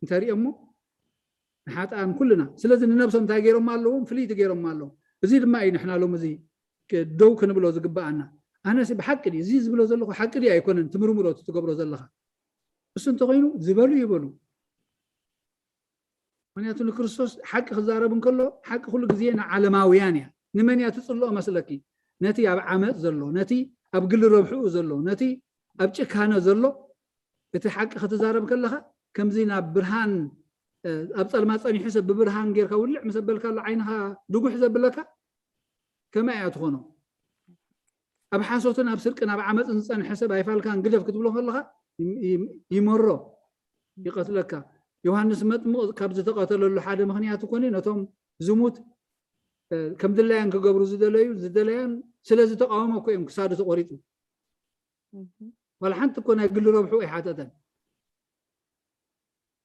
እንተሪኦሞ ንሓጥኣን ኩልና። ስለዚ ንነብሶም እንታይ ገይሮም ኣለዎም? ፍልይቲ ገይሮም ኣለዎም። እዚ ድማ እዩ ንሕና ሎም እዚ ክ- ደው ክንብሎ ዝግበኣና። ኣነሲ ብሓቂ ድዩ እዚ ዝብሎ ዘለኹ ሓቂ ድዩ ኣይኮነን? ትምርምሮ እቲ ትገብሮ ዘለኻ እሱ እንተኮይኑ ዝበሉ ይበሉ። ምክንያቱ ንክርስቶስ ሓቂ ክዛረብ እንከሎ ሓቂ ኩሉ ግዜ ንዓለማውያን እያ። ንመን እያ ትፅልኦ መስለኪ? ነቲ ኣብ ዓመፅ ዘሎ፣ ነቲ ኣብ ግሊ ረብሕኡ ዘሎ፣ ነቲ ኣብ ጭካነ ዘሎ። እቲ ሓቂ ክትዛረብ ከለካ ከምዚ ናብ ብርሃን ኣብ ፀልማ ፀኒሑ ሰብ ብብርሃን ጌርካ ውልዕ ምስ ኣበልካሉ ዓይንካ ድጉሕ ዘብለካ ከመይ እያ ትኾኖ? ኣብ ሓሶትን ኣብ ስርቅን ኣብ ዓመፅን ዝፀንሐ ሰብ ኣይፋልካን ግደፍ ክትብሎ ከለካ ይመሮ፣ ይቐትለካ። ዮሃንስ መጥምቕ ካብ ዝተቐተለሉ ሓደ ምክንያት እኮ ነቶም ዝሙት ከም ድላያን ክገብሩ ዝደለዩ ዝደለያን ስለ ዝተቃወሞ እኮ እዮም ክሳዱ ተቆሪጡ። ዋላ ሓንቲ እኮ ናይ ግሊ ረብሑ ኣይሓተተን።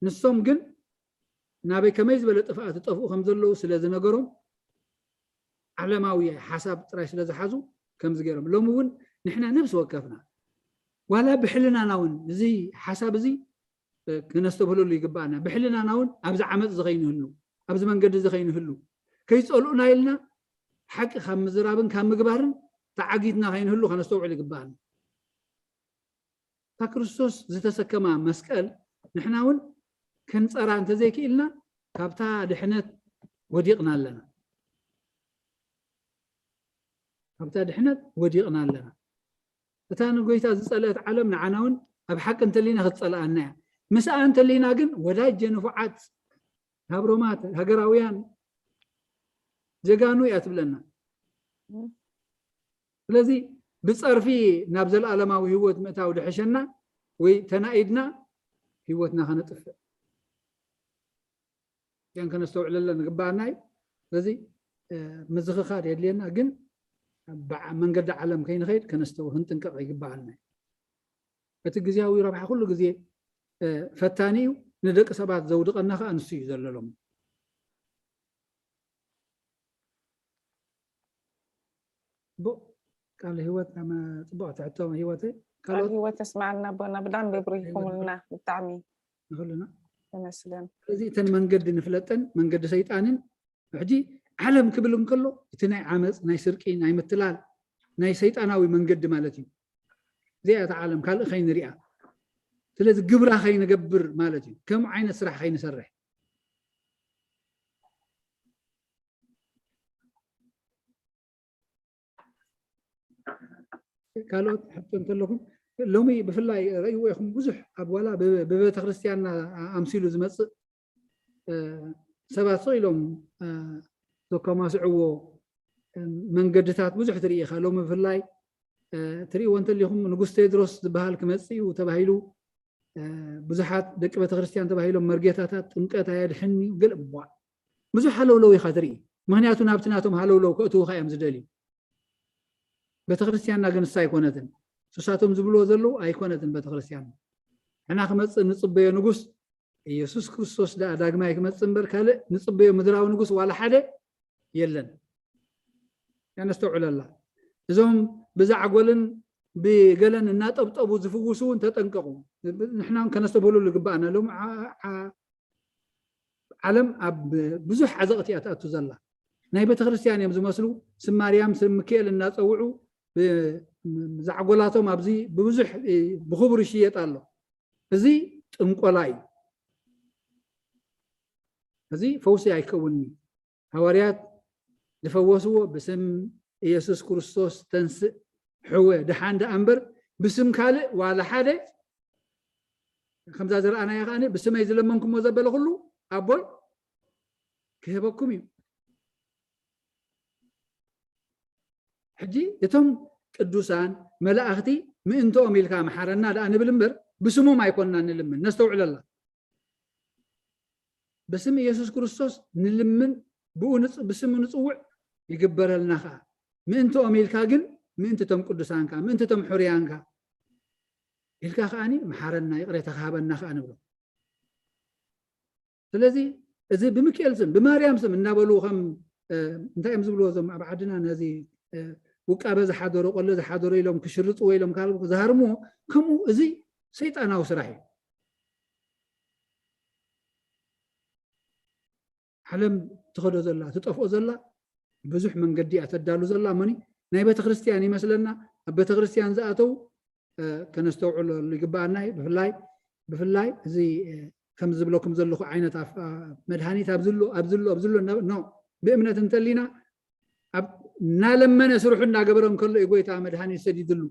ንሶም ግን ናበይ ከመይ ዝበለ ጥፍኣት ይጠፍኡ ከም ዘለዉ ስለ ዝነገሮም ዓለማዊ ሓሳብ ጥራይ ስለ ዝሓዙ ከምዚ ገይሮም። ሎሚ እውን ንሕና ነብሲ ወከፍና ዋላ ብሕልናና እውን እዚ ሓሳብ እዚ ክነስተብህለሉ ይግባኣና። ብሕልናና እውን ኣብዚ ዓመፅ እዚ ከይንህሉ፣ ኣብዚ መንገዲ እዚ ከይንህሉ፣ ከይፀልኡና ኢልና ሓቂ ካብ ምዝራብን ካብ ምግባርን ተዓጊትና ከይንህሉ ከነስተውዕል ይግባኣና። እታ ክርስቶስ ዝተሰከማ መስቀል ንሕና እውን ክንፀራ እንተዘይክኢልና ካብታ ድሕነት ወዲቕና ኣለና። ካብታ ድሕነት ወዲቕና ኣለና። እታ ንጎይታ ዝፀልአት ዓለም ንዓና እውን ኣብ ሓቂ እንተሊና ክትፀልኣና እያ። ምስኣ እንተሊና ግን ወዳጀ ንፉዓት ሃብሮማት ሃገራውያን ጀጋኑ እያ ትብለና። ስለዚ ብፀርፊ ናብ ዘለኣለማዊ ህይወት ምእታው ድሕሸና ወይ ተናኢድና ህይወትና ከነጥፍእ ያን ከነስተውዕለለን ዝግባኣና እዩ። ስለዚ ምዝኽኻር የድልየና፣ ግን መንገዲ ዓለም ከይንኸይድ ከነስተው ክንጥንቀቕ ይግባኣና እዩ። እቲ ግዜያዊ ረብሓ ኩሉ ግዜ ፈታኒ እዩ። ንደቂ ሰባት ዘውድቐና ከዓ ንሱ እዩ ዘለሎም። ቡ ቃል ህይወት ጽቡቕ ትሕቶ ህይወት። ቃል ህይወት ተስማዓልና ኣቦና፣ ብጣዕሚ የብሪህኩምልና ብጣዕሚ ንክልና ተመስገን። ስለዚ እተን መንገዲ ንፍለጠን መንገዲ ሰይጣንን ሕጂ ዓለም ክብል እንከሎ እቲ ናይ ዓመፅ ናይ ስርቂ ናይ ምትላል ናይ ሰይጣናዊ መንገዲ ማለት እዩ። እዚኣ እታ ዓለም ካልእ ከይንሪኣ ስለዚ ግብራ ከይንገብር ማለት እዩ። ከምኡ ዓይነት ስራሕ ከይንሰርሕ ካልኦት ሕቶ እንተለኩም ሎሚ ብፍላይ ረእይዎ ኢኹም፣ ብዙሕ ኣብ ዋላ ብ- ብቤተ ክርስቲያንና ኣምሲሉ ዝመፅእ፣ እ፣ ሰባት ስቕ ኢሎም፣ እ፣ ዘከማስዕዎ፣ እ፣ መንገድታት ብዙሕ ትርኢ ኢኻ። ሎሚ ብፍላይ፣ እ፣ ትርእይዎ እንተሊኹም፣ ንጉስ ቴድሮስ ዝበሃል ክመፅእ እዩ ተባሂሉ፣ እ፣ ብዙሓት ደቂ ቤተ ክርስቲያን ተባሂሎም መርጌታታት፣ ጥምቀት ኣየድሕን እዩ፣ ገለ እቧ ብዙሕ ሃለውለው ኢኻ ትርኢ። ምክንያቱ ናብቲ ናቶም ሃለውለው ከእትዉኻ እዮም ዝደልዩ። ቤተ ክርስቲያንና ግን እሳ ኣይኮነትን። ንሳቶም ዝብልዎ ዘለዉ ኣይኮነትን ቤተ ክርስቲያን። ንሕና ክመፅእ ንፅበዮ ንጉስ ኢየሱስ ክርስቶስ ደኣ ዳግማይ ክመፅእ እምበር፣ ካልእ ንፅበዮ ምድራዊ ንጉስ ዋላ ሓደ የለን። ነስተውዕለላ። እዞም ብዛዕጎልን ብገለን እናጠብጠቡ ዝፍውሱ እውን ተጠንቀቑ። ንሕና እውን ከነስተብህሉ ዝግባኣና። ሎም ዓ- ዓ- ዓለም ኣብ ብዙሕ ዓዘቕቲ እያ ትኣቱ ዘላ። ናይ ቤተ ክርስቲያን እዮም ዝመስሉ። ስም ማርያም፣ ስም ሚካኤል እናፀውዑ ብ- ዛዕጎላቶም ኣብዚ ብብዙሕ፣ እ፣ ብኽቡር ይሽየጥ ኣሎ። እዚ ጥንቆላ እዩ። እዚ ፈውሲ ኣይከውንን እዩ። ሃዋርያት ዝፈወስዎ ብስም ኢየሱስ ክርስቶስ ተንስእ፣ ሕወ፣ ድሓን ደኣ እምበር፣ ብስም ካልእ ዋላ ሓደ፣ ከምዛ ዝረኣናዮ ከኣ ብስመይ ዝለመንኩሞ ዘበለ ኩሉ ኣቦይ ክህበኩም እዩ። ሕጂ እቶም ቅዱሳን መላእኽቲ ምእንትኦም ኢልካ መሓረና ደኣ ንብል እምበር፣ ብስሞም ኣይኮንና ንልምን። ነስተውዕለላ። ብስም ኢየሱስ ክርስቶስ ንልምን፣ ብኡ ንጽ- ብስሙ ንጽውዕ፣ ይግበረልና ከኣ። ምእንትኦም ኢልካ ግን፣ ምእንቲ እቶም ቅዱሳንካ፣ ምእንቲ እቶም ሕሩያንካ ኢልካ ከኣኒ መሓረና፣ ይቕሬታ ክሃበና ከኣ ንብሎ። ስለዚ እዚ ብሚካኤል ስም፣ ብማርያም ስም እናበሉ ከም፣ እ፣ እንታይ እዮም ዝብልዎ እዞም ኣብ ዓድና ነዚ፣ እ፣ ውቃበ ዝሓደሮ፣ ቆሎ ዝሓደሮ ኢሎም ክሽርጥዎ ኢሎም ካብ ዝሃርምዎ፣ ከምኡ እዚ ሰይጣናዊ ስራሕ እዩ። ዓለም ትኸዶ ዘላ፣ ትጠፍኦ ዘላ ብዙሕ መንገዲ እያ ተዳሉ ዘላ። እሞኒ ናይ ቤተ ክርስቲያን ይመስለና፣ ኣብ ቤተ ክርስቲያን ዝኣተው፣ እ፣ ከነስተውዕለሉ ይግባኣና እዩ። ብፍላይ፣ ብፍላይ እዚ፣ እ፣ ከም ዝብለኩም ዘለኹ ዓይነት ኣፍ-፣ ኣ፣ መድሃኒት ኣብ ዝሎ፣ ኣብ ዝሎ፣ ኣብ ዝሎ እና-፣ ኖ፣ ብእምነት እንተሊና፣ ኣብ እናለመነ ስርሑ እናገበረ እንከሎ እዩ ጎይታ መድሃኒት ሰዲድሉ።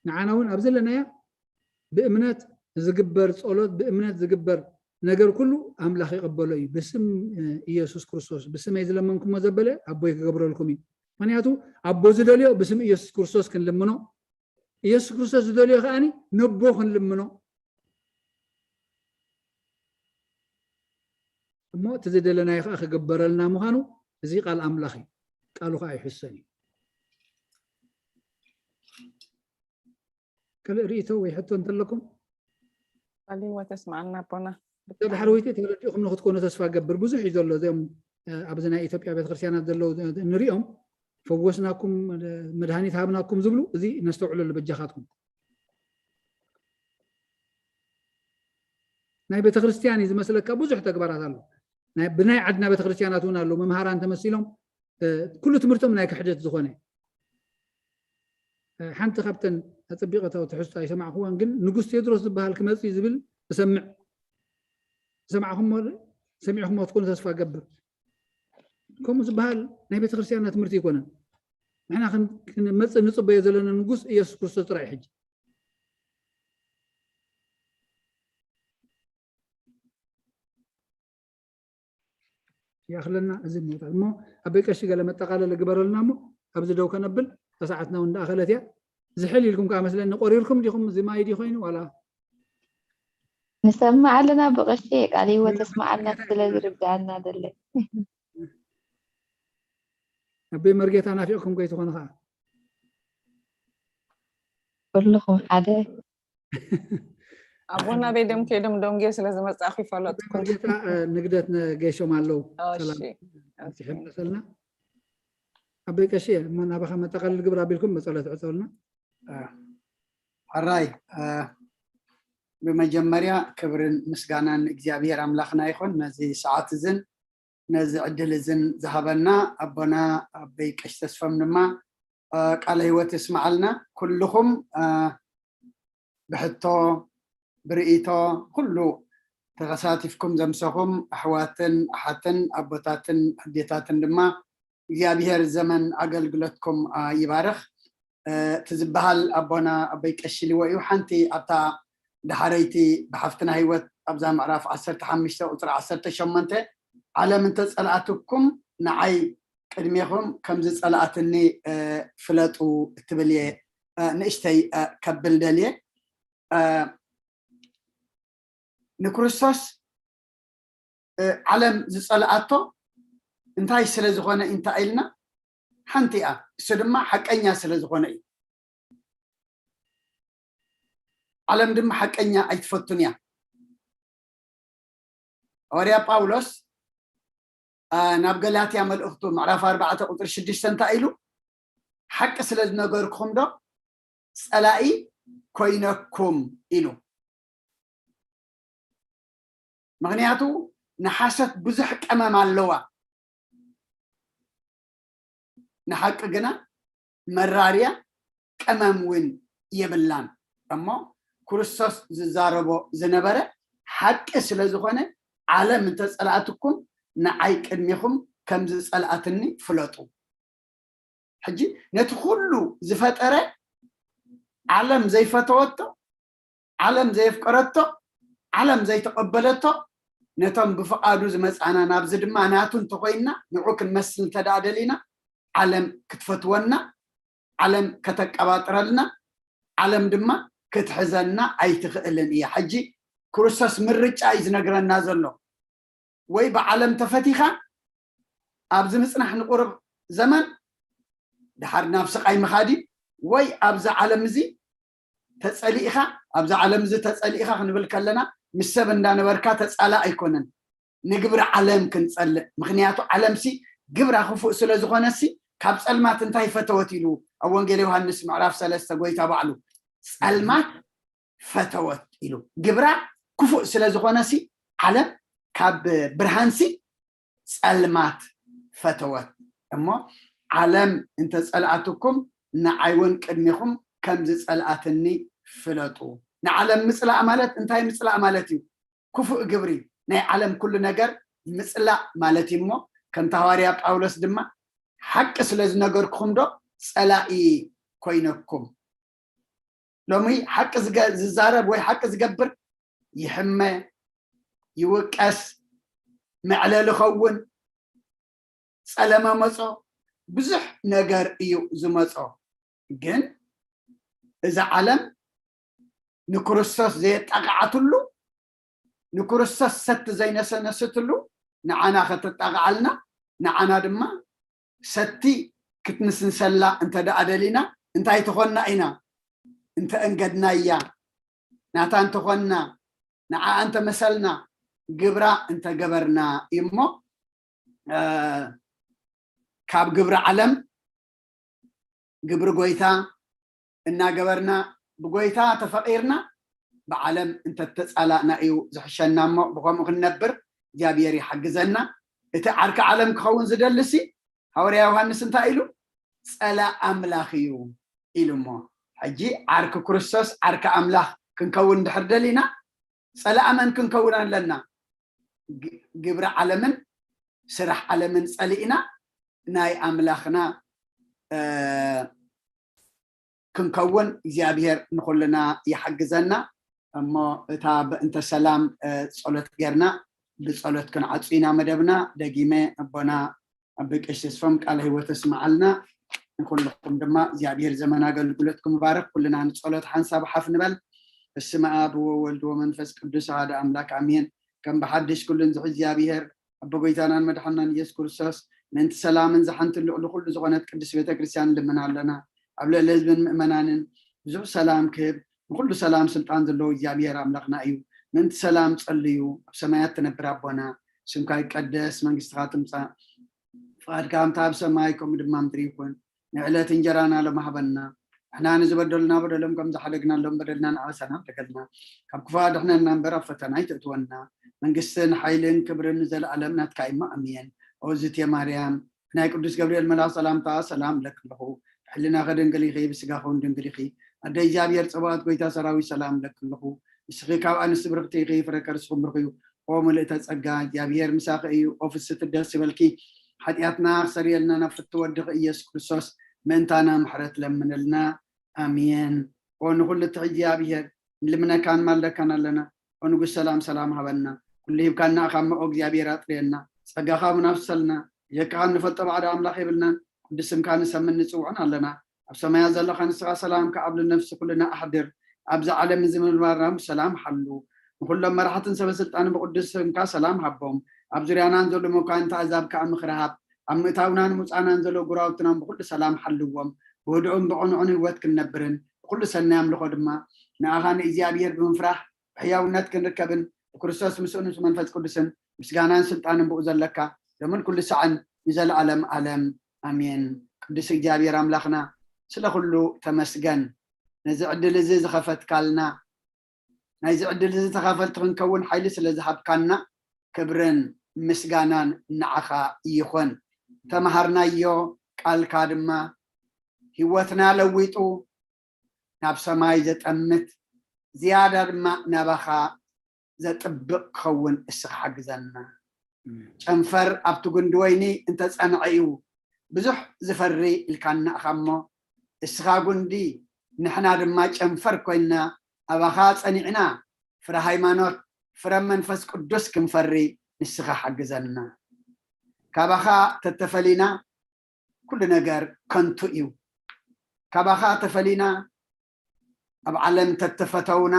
ንዓና እውን ኣብ ዘለናያ ብእምነት ዝግበር ጸሎት፣ ብእምነት ዝግበር ነገር ኩሉ ኣምላኽ ይቕበሎ እዩ። ብስም፣ እ፣ ኢየሱስ ክርስቶስ፣ ብስመይ ዝለመንኩሞ ዘበለ ኣቦይ ክገብረልኩም እዩ። ምኽንያቱ ኣቦ ዝደልዮ ብስም ኢየሱስ ክርስቶስ ክንልምኖ፣ ኢየሱስ ክርስቶስ ዝደልዮ ከኣኒ ነቦ ክንልምኖ። እሞ እቲ ዝደለናዮ ከኣ ክግበረልና ምዃኑ እዚ ቃል ኣምላኽ እዩ። ቃሉ ከኣ ይሕሰን እዩ። ካልእ ርእይቶ ወይ ሕቶ እንተለኩም? ቃል ህይወት የስምዓልና ኣቦና። ደድሕሪ ውይይት ተረዲእኹም ንክትኮኑ ተስፋ ገብር። ብዙሕ እዩ ዘሎ እዚኦም፣ እ፣ ኣብዚ ናይ ኢትዮጵያ ቤተክርስትያናት ዘለዉ ንሪኦም፣ ፈወስናኩም፣ መድሃኒት ሃብናኩም ዝብሉ፣ እዚ ነስተውዕለሉ በጃኻትኩም። ናይ ቤተክርስትያን እዩ ዝመስለካ ብዙሕ ተግባራት ኣሎ። ናይ፣ ብናይ ዓድና ቤተክርስትያናት እውን ኣለዉ፣ መምሃራን ተመሲሎም፣ እ፣ ኩሉ ትምህርቶም ናይ ክሕደት ዝኾነ። እ፣ ሓንቲ ካብተን ኣጸቢቐ እታ ትሕዝቶ ኣይሰማዕኩዋን፣ ግን ንጉስ ቴዎድሮስ ዝበሃል ክመጽእ እዩ ዝብል እሰምዕ። ዝሰማዕኩሞ፣ ሰሚዕኩሞ ክትኮኑ ተስፋ እገብር። ከምኡ ዝበሃል ናይ ቤተክርስትያንና ትምህርቲ ኣይኮነን። ንሕና ክን-፣ ክንመጽእ ንጽበዮ ዘለና ንጉስ ኢየሱስ ክርስቶስ ጥራይ ሕጂ። ይኣኽለና እዚ ምውጣት። እሞ ኣበይ ቀሺ ገለ መጠቓለሊ ግበረልና እሞ ኣብዚ ደው ከነብል፣ እታ ሰዓትና እውን እንዳኣኸለት እያ። ዝሕል ኢልኩም ከኣ መስለኒ ቆሪርኩም ዲኹም፣ እዚ ማይ ድዩ ኮይኑ ዋላ? ንሰምዕ ኣለና ብቐሺ፣ ቃል ህይወት የስምዓልና ስለ ዝርድኣና ደለ። ኣበይ መርጌታ ናፊቕኩም ከይትኾኑ ከኣ። ኩልኹም ሓደ። ኣቦና ኣበይ ደም ከይዶም ደንጉየ ስለ ዝመጻእኩ ይፈለጥኩ። መርጌታ፣ እ፣ ንግደት ነ-፣ ገይሾም ኣለዉ። እሺ። ሰላም። እሺ። ይሕምሰልና። ኣበይ ቀሺ፣ እሞ ናባኻ መጠቓለሊ ግብር ኣቢልኩም ብጸሎት ዕጸውልና። እ፣ ሕራይ፣ እ፣ ብመጀመርያ ክብርን ምስጋናን ንእግዚኣብሔር ኣምላኽና ይኹን። ነዚ ሰዓት እዝን ነዚ ዕድል እዝን ዝሃበና ኣቦና ኣበይ ቀሺ ተስፎም ድማ፣ እ፣ ቃለ ህይወት የስምዓልና። ኩልኹም፣ እ፣ ብሕቶ፣ ብርእይቶ፣ ኩሉ ተሳቲፍኩም ዘምሰኹም ኣሕዋትን ኣሓትን ኣቦታትን ኣዴታትን ድማ እግዚኣብሔር ዘመን ኣገልግሎትኩም፣ እ፣ ይባርኽ። እቲ ዝበሃል ኣቦና ኣቦይ ቀሺ ሊወ እዩ። ሓንቲ ኣብታ ዳሕረይቲ ብሓፍትና ህይወት ኣብዛ ምዕራፍ ዓሰርተ ሓሙሽተ ቁፅሪ ዓሰርተ ሸሞንተ፣ ዓለም እንተፀልኣትኩም ንዓይ ቅድሜኹም ከምዚ ጸላእትኒ ፍለጡ እትብል እየ። ንእሽተይ ከብል ደልየ፣ ንክርስቶስ ዓለም ዝጸልኣቶ እንታይ ስለ ዝኾነ እንታይ ኢልና? ሓንቲ እያ። እሱ ድማ ሓቀኛ ስለ ዝኾነ እዩ። ዓለም ድማ ሓቀኛ ኣይትፈቱን እያ። ሃዋርያ ጳውሎስ ናብ ገላትያ መልእኽቱ ምዕራፍ ኣርባዕተ ቁፅሪ ሽዱሽተ እንታይ ኢሉ? ሓቂ ስለ ዝነገርኩም ዶ ጸላኢ ኮይነኩም ኢሉ። ምክንያቱ ንሓሰት ብዙሕ ቀመም ኣለዋ፣ ንሓቂ ግና መራርያ ቀመም እውን የብላን። እሞ ክርስቶስ ዝዛረቦ ዝነበረ ሓቂ ስለ ዝኾነ፣ ዓለም እንተጸላእትኩም ንዓይ ቅድሚኹም ከም ዝጸልኣትኒ ፍለጡ። ሕጂ ነቲ ኩሉ ዝፈጠረ ዓለም ዘይፈተወቶ፣ ዓለም ዘየፍቀረቶ፣ ዓለም ዘይተቐበለቶ፣ ነቶም ብፍቓዱ ዝመጻና፣ ናብዚ ድማ ናቱ እንተኾይንና፣ ንዑ ክንመስል እንተ ደኣ ደሊና፣ ዓለም ክትፈትወና፣ ዓለም ከተቀባጥረልና፣ ዓለም ድማ ክትሕዘና ኣይትኽእልን እያ። ሕጂ ክርስቶስ ምርጫ እዩ ዝነግረና ዘሎ። ወይ ብዓለም ተፈቲኻ ኣብዚ ምጽናሕ ንቁርብ ዘመን ድሓር ናብ ስቓይ ምኻድ እዩ፣ ወይ ኣብዚ ዓለም እዚ ተጸሊእኻ፣ ኣብዚ ዓለም እዚ ተጸሊእኻ ክንብል ከለና ምስ ሰብ እንዳነበርካ ተጻላ ኣይኮነን፣ ንግብሪ ዓለም ክንጸልእ። ምኽንያቱ ዓለምሲ ግብራ ክፉእ ስለ ዝኾነሲ ካብ ጸልማት እንታይ ፈተወት ኢሉ ኣብ ወንጌል ዮሃንስ ምዕራፍ ሰለስተ ጎይታ ባዕሉ ጸልማት ፈተወት ኢሉ። ግብራ ክፉእ ስለ ዝኾነሲ ዓለም ካብ ብርሃንሲ ጸልማት ፈተወት። እሞ ዓለም እንተጸልኣትኩም ንዓይ እውን ቅድሚኹም ከም ዝጸልኣትኒ ፍለጡ። ንዓለም ምጽላእ ማለት እንታይ ምጽላእ ማለት እዩ? ክፉእ ግብሪ፣ ናይ ዓለም ኩሉ ነገር ምጽላእ ማለት እዩ። እሞ ከምቲ ሃዋርያ ጳውሎስ ድማ ሓቂ ስለ ዝነገርኩኹም ዶ ጸላኢ ኮይነኩም? ሎሚ ሓቂ ዝገ- ዝዛረብ ወይ ሓቂ ዝገብር ይሕመ፣ ይውቀስ፣ መዕለሊ ኸውን፣ ጸለመ መጾ፣ ብዙሕ ነገር እዩ ዝመጾ። ግን እዛ ዓለም ንክርስቶስ ዘየጣቕዓትሉ፣ ንክርስቶስ ሰቲ ዘይነሰነስትሉ ንዓና ከተጣቕዓልና፣ ንዓና ድማ ሰቲ ክትንስንሰላ እንተ ደኣ ደሊና እንታይ ተኾንና ኢና? እንተ እንገድናያ፣ ናታ እንተኾንና፣ ንዓኣ እንተመሰልና፣ ግብራ እንተገበርና እዩ እሞ፣ እ፣ ካብ ግብሪ ዓለም ግብሪ ጎይታ እናገበርና ብጎይታ ተፈቒርና ብዓለም እንተተጻላእና እዩ ዝሕሸና እሞ ብኸምኡ ክንነብር እግዚኣብሔር ይሓግዘና። እቲ ዓርኪ ዓለም ክኸውን ዝደልሲ ሃዋርያ ዮሃንስ እንታይ ኢሉ? ጸላእ ኣምላኽ እዩ ኢሉ እሞ ሕጂ ዓርኪ ክርስቶስ ዓርኪ ኣምላኽ ክንከውን ድሕር ደሊና ጸላእ መን ክንከውን ኣለና? ግ- ግብሪ ዓለምን ስራሕ ዓለምን ጸሊእና ናይ ኣምላኽና እ፣ ክንከውን እግዚኣብሔር ንኹልና ይሓግዘና። እሞ እታ በእንተ ሰላም እ፣ ጸሎት ጌርና ብጸሎት ክንዓጹ ኢና መደብና። ደጊመ ኣቦና ኣቦይ ቀሺ ተስፎም ቃለ ህይወት እስምዓልና። ንኩልኩም ድማ እግዚኣብሔር ዘመን ኣገልግሎትኩም ይባርክ። ኩልና ንጸሎት ሓንሳብ ሓፍ ንበል። በስመ ኣብ ወወልድ ወመንፈስ ቅዱስ ኣሐደ ኣምላክ ኣሜን። ከም ብሓድሽ ኩሉን ዝሕ እግዚኣብሔር ኣቦ ጎይታናን መድሓናን ኢየሱስ ክርስቶስ ምእንቲ ሰላምን ዝሓንትን ልዕሊ ኩሉ ዝኾነት ቅድስት ቤተ ክርስቲያን ንልምን ኣለና። ኣብ ልዕሊ ህዝብን ምእመናንን ብዙሕ ሰላም ክህብ ንኩሉ ሰላም ስልጣን ዘለዎ እግዚኣብሔር ኣምላኽና እዩ። ምእንቲ ሰላም ጸልዩ። ኣብ ሰማያት ትነብር ኣቦና ስምካ ይቀደስ፣ መንግስትኻ ትምጻእ፣ ፍቓድካ ከምታ ኣብ ሰማይ ከምኡ ድማ ምድሪ ይኹን። ንዕለት እንጀራና ሎም ሃበና። ንሕና ንዝበደሉና በደሎም ከም ዝሓደግናሎም በደልና ንዓሰና በደልና ካብ ክፉ ኣድሕነና እምበር ኣብ ፈተና ኣይተእትወና። መንግስትን ሓይልን ክብርን ንዘለኣለም ናትካ እዩ። ኣሜን። ኦዝቴ ማርያም ናይ ቅዱስ ገብርኤል መልኣኽ ሰላምታ ሰላም ለክልኹ። ብሕልናኸ ድንግል ኢኺ፣ ብስጋኸ እውን ድንግል ኢኺ። ኣደ እግዚኣብሔር ጸባኦት ጎይታ ሰራዊት ሰላም ለክልኹ። ንስኺ ካብ ኣንስቲ ብርኽቲ ኢኺ፣ ፍረ ከርስኹም ብሩኽ እዩ። ኦ ምልእተ ጸጋ እግዚኣብሔር ምሳኺ እዩ። ኦ ፍስቲ ደስ ይበልኪ። ሓጢኣትና ክሰርየልና ናብ ፍትወ ወድኺ ኢየሱስ ክርስቶስ ምእንታና ምሕረት ለምንልና። ኣሜን። ኦ ንኹሉ እቲ እግዚኣብሔር ንልምነካን ማልደካን ኣለና። ኦ ንጉስ ሰላም ሰላም ሃበና። ኩሉ ሂብካና እኻ እሞ ኦ እግዚኣብሔር ኣጥርየና። ጸጋኻ እውን ኣፍሰልና። የካኻ እንፈልጦ ባዕዶ ኣምላኽ የብልናን። ቅዱስ ስምካ ንሰምን ንጽውዕን ኣለና። ኣብ ሰማያት ዘለኻ ንስኻ ሰላምካ ኣብ ልነፍሲ ኩልና ኣሕድር። ኣብዚ ዓለም እዚ ምንባርና ብሰላም ሓሉ። ንኹሎም መራሕትን ሰበ ስልጣንን ብቅዱስ ስምካ ሰላም ሃቦም። ኣብ ዙርያናን ዘሎ መኳንንቲ ኣሕዛብ ከኣ ምኽሪ ሃብ። ኣብ ምእታውናን ምውጻእናን ዘሎ ጉራውትናን ብኹሉ ሰላም ሓልዎም። ብህድኡን ብቕኑዕን ህይወት ክንነብርን ብኹሉ ሰናይ ኣምልኾ ድማ ንኣኻ ንእግዚኣብሔር ብምፍራሕ ብሕያውነት ክንርከብን ብክርስቶስ ምስኡን ምስ መንፈስ ቅዱስን ምስጋናን ስልጣንን ብኡ ዘለካ ሎምን ኩሉ ሳዕን ንዘለኣለም ኣለም ኣሜን። ቅዱስ እግዚኣብሔር ኣምላኽና ስለ ኩሉ ተመስገን። ነዚ ዕድል እዚ ዝኸፈትካልና፣ ናይዚ ዕድል እዚ ተኻፈልቲ ክንከውን ሓይሊ ስለ ዝሃብካና ክብርን ምስጋናን ንዓኻ ይኹን። ተምሃርናዮ ቃልካ ድማ ህይወትና ለዊጡ ናብ ሰማይ ዘጠምት ዝያዳ ድማ ናባኻ ዘጥብቕ ክኸውን እስኻ ሓግዘና። ጨንፈር ኣብቲ ጉንዲ ወይኒ እንተጸንዐ እዩ ብዙሕ ዝፈሪ ኢልካና እኻ እሞ፣ እስኻ ጉንዲ ንሕና ድማ ጨንፈር ኮይንና ኣባኻ ጸኒዕና ፍረ ሃይማኖት ፍረ መንፈስ ቅዱስ ክንፈሪ ንስኻ ሓግዘና። ካባኻ ተተፈሊና ኩሉ ነገር ከንቱ እዩ። ካባኻ ተፈሊና ኣብ ዓለም ተተፈተውና፣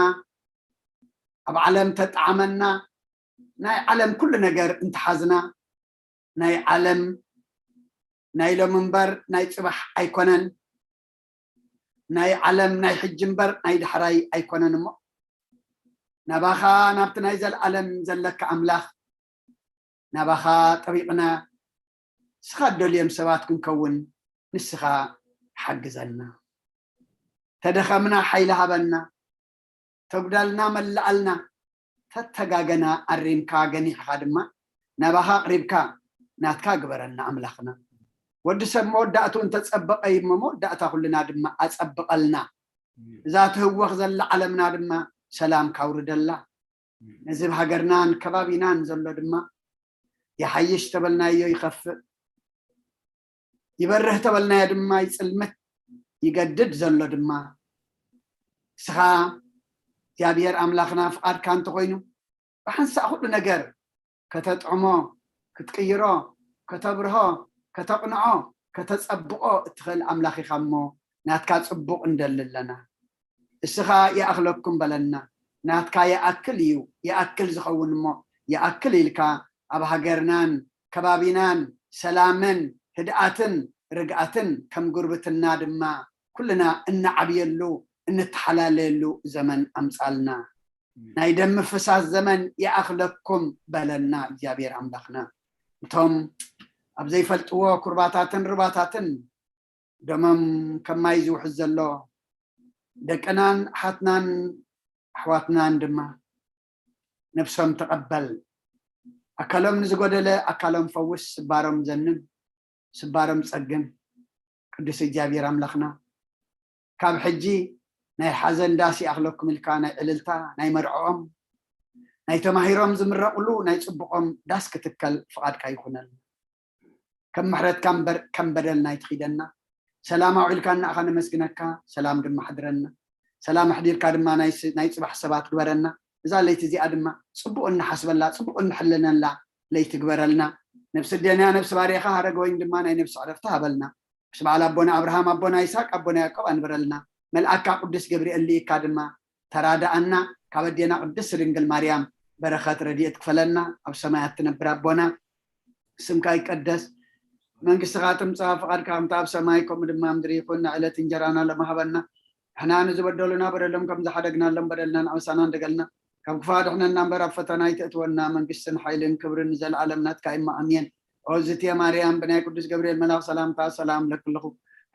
ኣብ ዓለም ተጣዕመና፣ ናይ ዓለም ኩሉ ነገር እንተሓዝና ናይ ዓለም ናይ ሎም እምበር ናይ ጽባሕ ኣይኮነን። ናይ ዓለም ናይ ሕጂ እምበር ናይ ዳሕራይ ኣይኮነን እሞ ናባኻ ናብቲ ናይ ዘለዓለም ዘለካ ኣምላኽ ናባኻ ጠቢቕና ንስኻ እደልዮም ሰባት ክንከውን ንስኻ ሓግዘና። ተደኸምና ሓይሊ ሃበና፣ ተጉዳልና መላኣልና፣ ተተጋገና ኣሪምካ ገኒሕኻ ድማ ናባኻ ኣቕሪብካ ናትካ ግበረና ኣምላኽና። ወዲ ሰብ መወዳእትኡ እንተጸበቐ እዩ እሞ መወዳእታ ኩልና ድማ ኣጸብቐልና። እዛ ትህወኽ ዘላ ዓለምና ድማ ሰላም ካውርደላ። ነዚ ኣብ ሃገርናን ከባቢናን ዘሎ ድማ ይሓይሽ ተበልናዮ ይኸፍእ፣ ይበርህ ተበልናዮ ድማ ይጽልምት፣ ይገድድ ዘሎ ድማ እስኻ እግዚኣብሔር ኣምላኽና ፍቓድካ እንተኾይኑ ብሓንሳእ ኩሉ ነገር ከተጥዕሞ፣ ክትቅይሮ፣ ከተብርሆ፣ ከተቕንዖ፣ ከተጸብቖ እትኽእል ኣምላኽ ኢኻ እሞ ናትካ ጽቡቕ እንደሊ ኣለና። እስኻ ይኣኽለኩም በለና። ናትካ ይኣክል እዩ፣ ይኣክል ዝኸውን እሞ ይኣክል ኢልካ ኣብ ሃገርናን ከባቢናን ሰላምን ህድኣትን ርግኣትን ከም ጉርብትና ድማ ኩልና እንዓብየሉ እንተሓላለየሉ ዘመን ኣምጻልና። ናይ ደም ምፍሳስ ዘመን ይኣኽለኩም በለና እግዚኣብሔር ኣምላኽና። እቶም ኣብ ዘይፈልጥዎ ኩርባታትን ርባታትን ደሞም ከም ማይ ዝውሕዝ ዘሎ ደቅናን ኣሓትናን ኣሕዋትናን ድማ ነብሶም ተቐበል። ኣካሎም ንዝጎደለ ኣካሎም ፈውስ፣ ስባሮም ዘንን፣ ስባሮም ጸግን። ቅዱስ እግዚኣብሔር ኣምላኽና ካብ ሕጂ ናይ ሓዘን ዳስ ይኣኽለኩም ኢልካ ናይ ዕልልታ ናይ መርዕኦም ናይ ተማሂሮም ዝምረቕሉ ናይ ጽቡቖም ዳስ ክትከል ፍቓድካ ይኹነልና። ከም ምሕረትካ እምበር ከም በደልና ኣይትኺደና። ሰላም ኣውዒልካና ኣኻ ነመስግነካ፣ ሰላም ድማ ኣሕድረና። ሰላም ኣሕዲርካ ድማ ናይ ስ- ናይ ጽባሕ ሰባት ግበረና። እዛ ለይቲ እዚኣ ድማ ጽቡቕ እንሓስበላ ጽቡቕ እንሕልነላ ለይቲ ግበረልና። ነብሲ ደንያ ነብሲ ባርያኻ ሃረገ ወይን ድማ ናይ ነብሲ ዕረፍቲ ሃበልና። ምስ በዓል ኣቦና ኣብርሃም ኣቦና ይስሐቅ ኣቦና ያዕቆብ ኣንብረልና። መልኣካ ቅዱስ ገብርኤል ልኢካ ድማ ተራድኣና። ካብ ኣዴና ቅድስት ድንግል ማርያም በረኸት ረድኤት ክፈለና። ኣብ ሰማያት ትነብር ኣቦና ስምካ ይቀደስ፣ መንግስትኻ ትምጻእ፣ ፍቓድካ ከምቲ ኣብ ሰማይ ከምኡ ድማ ምድሪ ይኹን። ንዕለት እንጀራና ሎሚ ሃበና። ንሕና ንዝበደሉና በደሎም ከም ዝሓደግናሎም በደልና ንኣበሳና እንደገልና ካብ ክፉእ ኣድሕነና እምበር ኣብ ፈተና ኣይተእትወና። መንግስትን ሓይልን ክብርን ንዘለኣለም ናትካ እሞ ኣሜን። ኦ ዝትየ ማርያም ብናይ ቅዱስ ገብርኤል መልኣኽ ሰላምታ ሰላም ለክልኹ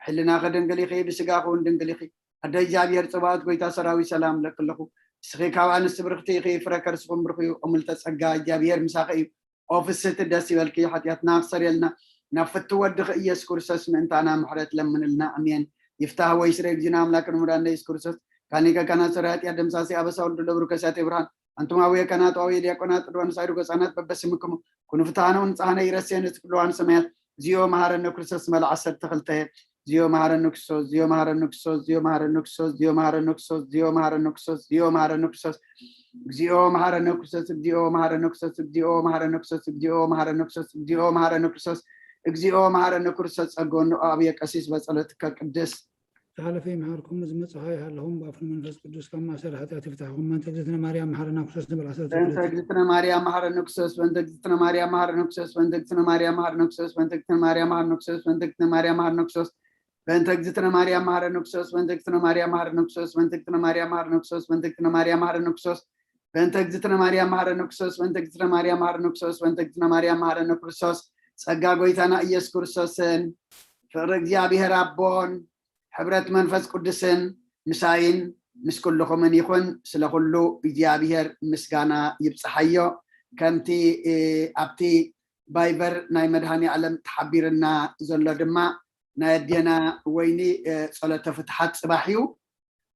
ሕልናኺ ድንግል ኢኺ ብስጋኺ እውን ድንግል ኢኺ። ኣደ እግዚኣብሔር ጽባኦት ጎይታ ሰራዊት ሰላም ለክልኹ። ንስኺ ካብ ኣንስቲ ብርኽቲ ኢኺ ፍረ ከርስኹም ብርኽ እዩ። እምልተ ጸጋ እግዚኣብሔር ምሳኺ እዩ። ኦ ፍስሕቲ ደስ ይበልኪ ሓጢኣትና ኣክሰርየልና ናብ ፍቱ ወድኺ ኢየሱስ ክርስቶስ ምእንታና ምሕረት ለምንልና ኣሜን። ይፍታህ ወይ ስረ እግዚእነ ኣምላክ ንምራን ኢየሱስ ክርስቶስ ካኒከ ካና ሰራይ ኃጢአት ደምሳሴ ኣበሳ ወልዱ ለብሩ ከሳቴ ብርሃን ኣንቱም አቡየ ካህናት ወአቡየ ዲያቆናት ቅዱሳን ሳይዱ ገጻናት በበስምክሙ ኩኑ ፍትሐነ ወንጽሐነ ይረሴነ ትክልዋን ሰማያት እግዚኦ መሐረነ ክርስቶስ መልዓ ዓሰርተ ክልተ እግዚኦ መሐረነ ክርስቶስ፣ እግዚኦ መሐረነ ክርስቶስ፣ እግዚኦ መሐረነ ክርስቶስ፣ እግዚኦ መሐረነ ክርስቶስ፣ እግዚኦ መሐረነ ክርስቶስ፣ እግዚኦ መሐረነ ክርስቶስ፣ እግዚኦ መሐረነ ክርስቶስ፣ እግዚኦ መሐረነ ክርስቶስ፣ እግዚኦ መሐረነ ክርስቶስ፣ እግዚኦ መሐረነ ክርስቶስ፣ እግዚኦ መሐረነ ክርስቶስ፣ ጸጎኑ ኣብየ ቀሲስ በጸሎትከ ቅድስ። ዝሓለፈ ይምሓርኩም፣ ዝመጽእ ይሃለኹም፣ ብኣፉ መንፈስ ቅዱስ ካብ ማእሰር ሓጢኣት ይፍታሕኹም። በእንተ እግዝእትነ ማርያም መሓረና ክርስቶስ ንብል ዓሰርተ በእንተ ክልተ። እግዝእትነ ማርያም መሓረነ ክርስቶስ፣ በእንተ እግዝእትነ ማርያም መሓረነ ክርስቶስ፣ በእንተ እግዝእትነ ማርያም መሓረነ ክርስቶስ፣ በእንተ እግዝእትነ ማርያም መሓረነ ክርስቶስ፣ በእንተ እግዝእትነ ማርያም መሓረነ ክርስቶስ፣ በእንተ እግዝእትነ ማርያም መሓረነ ክርስቶስ፣ በእንተ እግዝእትነ ማርያም መሓረነ ክርስቶስ፣ በእንተ እግዝእትነ ማርያም መሓረነ ክርስቶስ፣ በእንተ እግዝእትነ ማርያም መሓረነ ክርስቶስ፣ በእንተ እግዝእትነ ማርያም መሓረነ ክርስቶስ፣ በእንተ እግዝእትነ ማርያም መሓረነ ክርስቶስ፣ ጸጋ ጎይታና ኢየሱስ ክርስቶስን ፍቕሪ እግዚኣብሔር ኣቦን ሕብረት መንፈስ ቅዱስን ምሳይን ምስ ኩልኹምን ይኹን። ስለ ኩሉ እግዚኣብሔር ምስጋና ይብጽሓዮ። ከምቲ፣ እ፣ ኣብቲ ቫይበር ናይ መድኃኔ ዓለም ተሓቢርና ዘሎ ድማ ናይ ኣዴና ወይኒ፣ እ፣ ጸሎተ ፍትሓት ጽባሕ እዩ።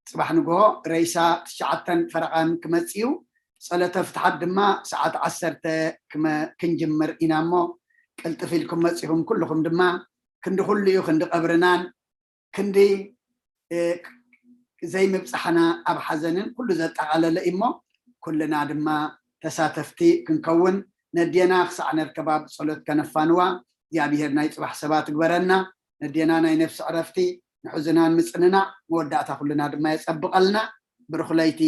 ጽባሕ ንግሆ ረይሳ ትሽዓተን ፈረቓን ክመጽእ እዩ። ጸሎተ ፍትሓት ድማ ሰዓት ዓሰርተ ክመ-፣ ክንጅምር ኢና እሞ ቅልጥፍ ኢልኩም መጺኹም ኩልኹም ድማ ክንዲ ኩሉ እዩ ክንዲ ቀብርናን ክንዲ፣ እ፣ ዘይምብጻሕና ኣብ ሓዘንን ኩሉ ዘጠቓለለ እዩ እሞ ኩልና ድማ ተሳተፍቲ ክንከውን ነዴና ክሳዕ ነርከባ ብጸሎት ከነፋንዋ እግዚኣብሔር ናይ ጽባሕ ሰባት ግበረና። ነዴና ናይ ነፍሲ ዕረፍቲ ንሕዙናን ምጽንናዕ መወዳእታ ኩልና ድማ የጸብቐልና። ብሩኽ ለይቲ።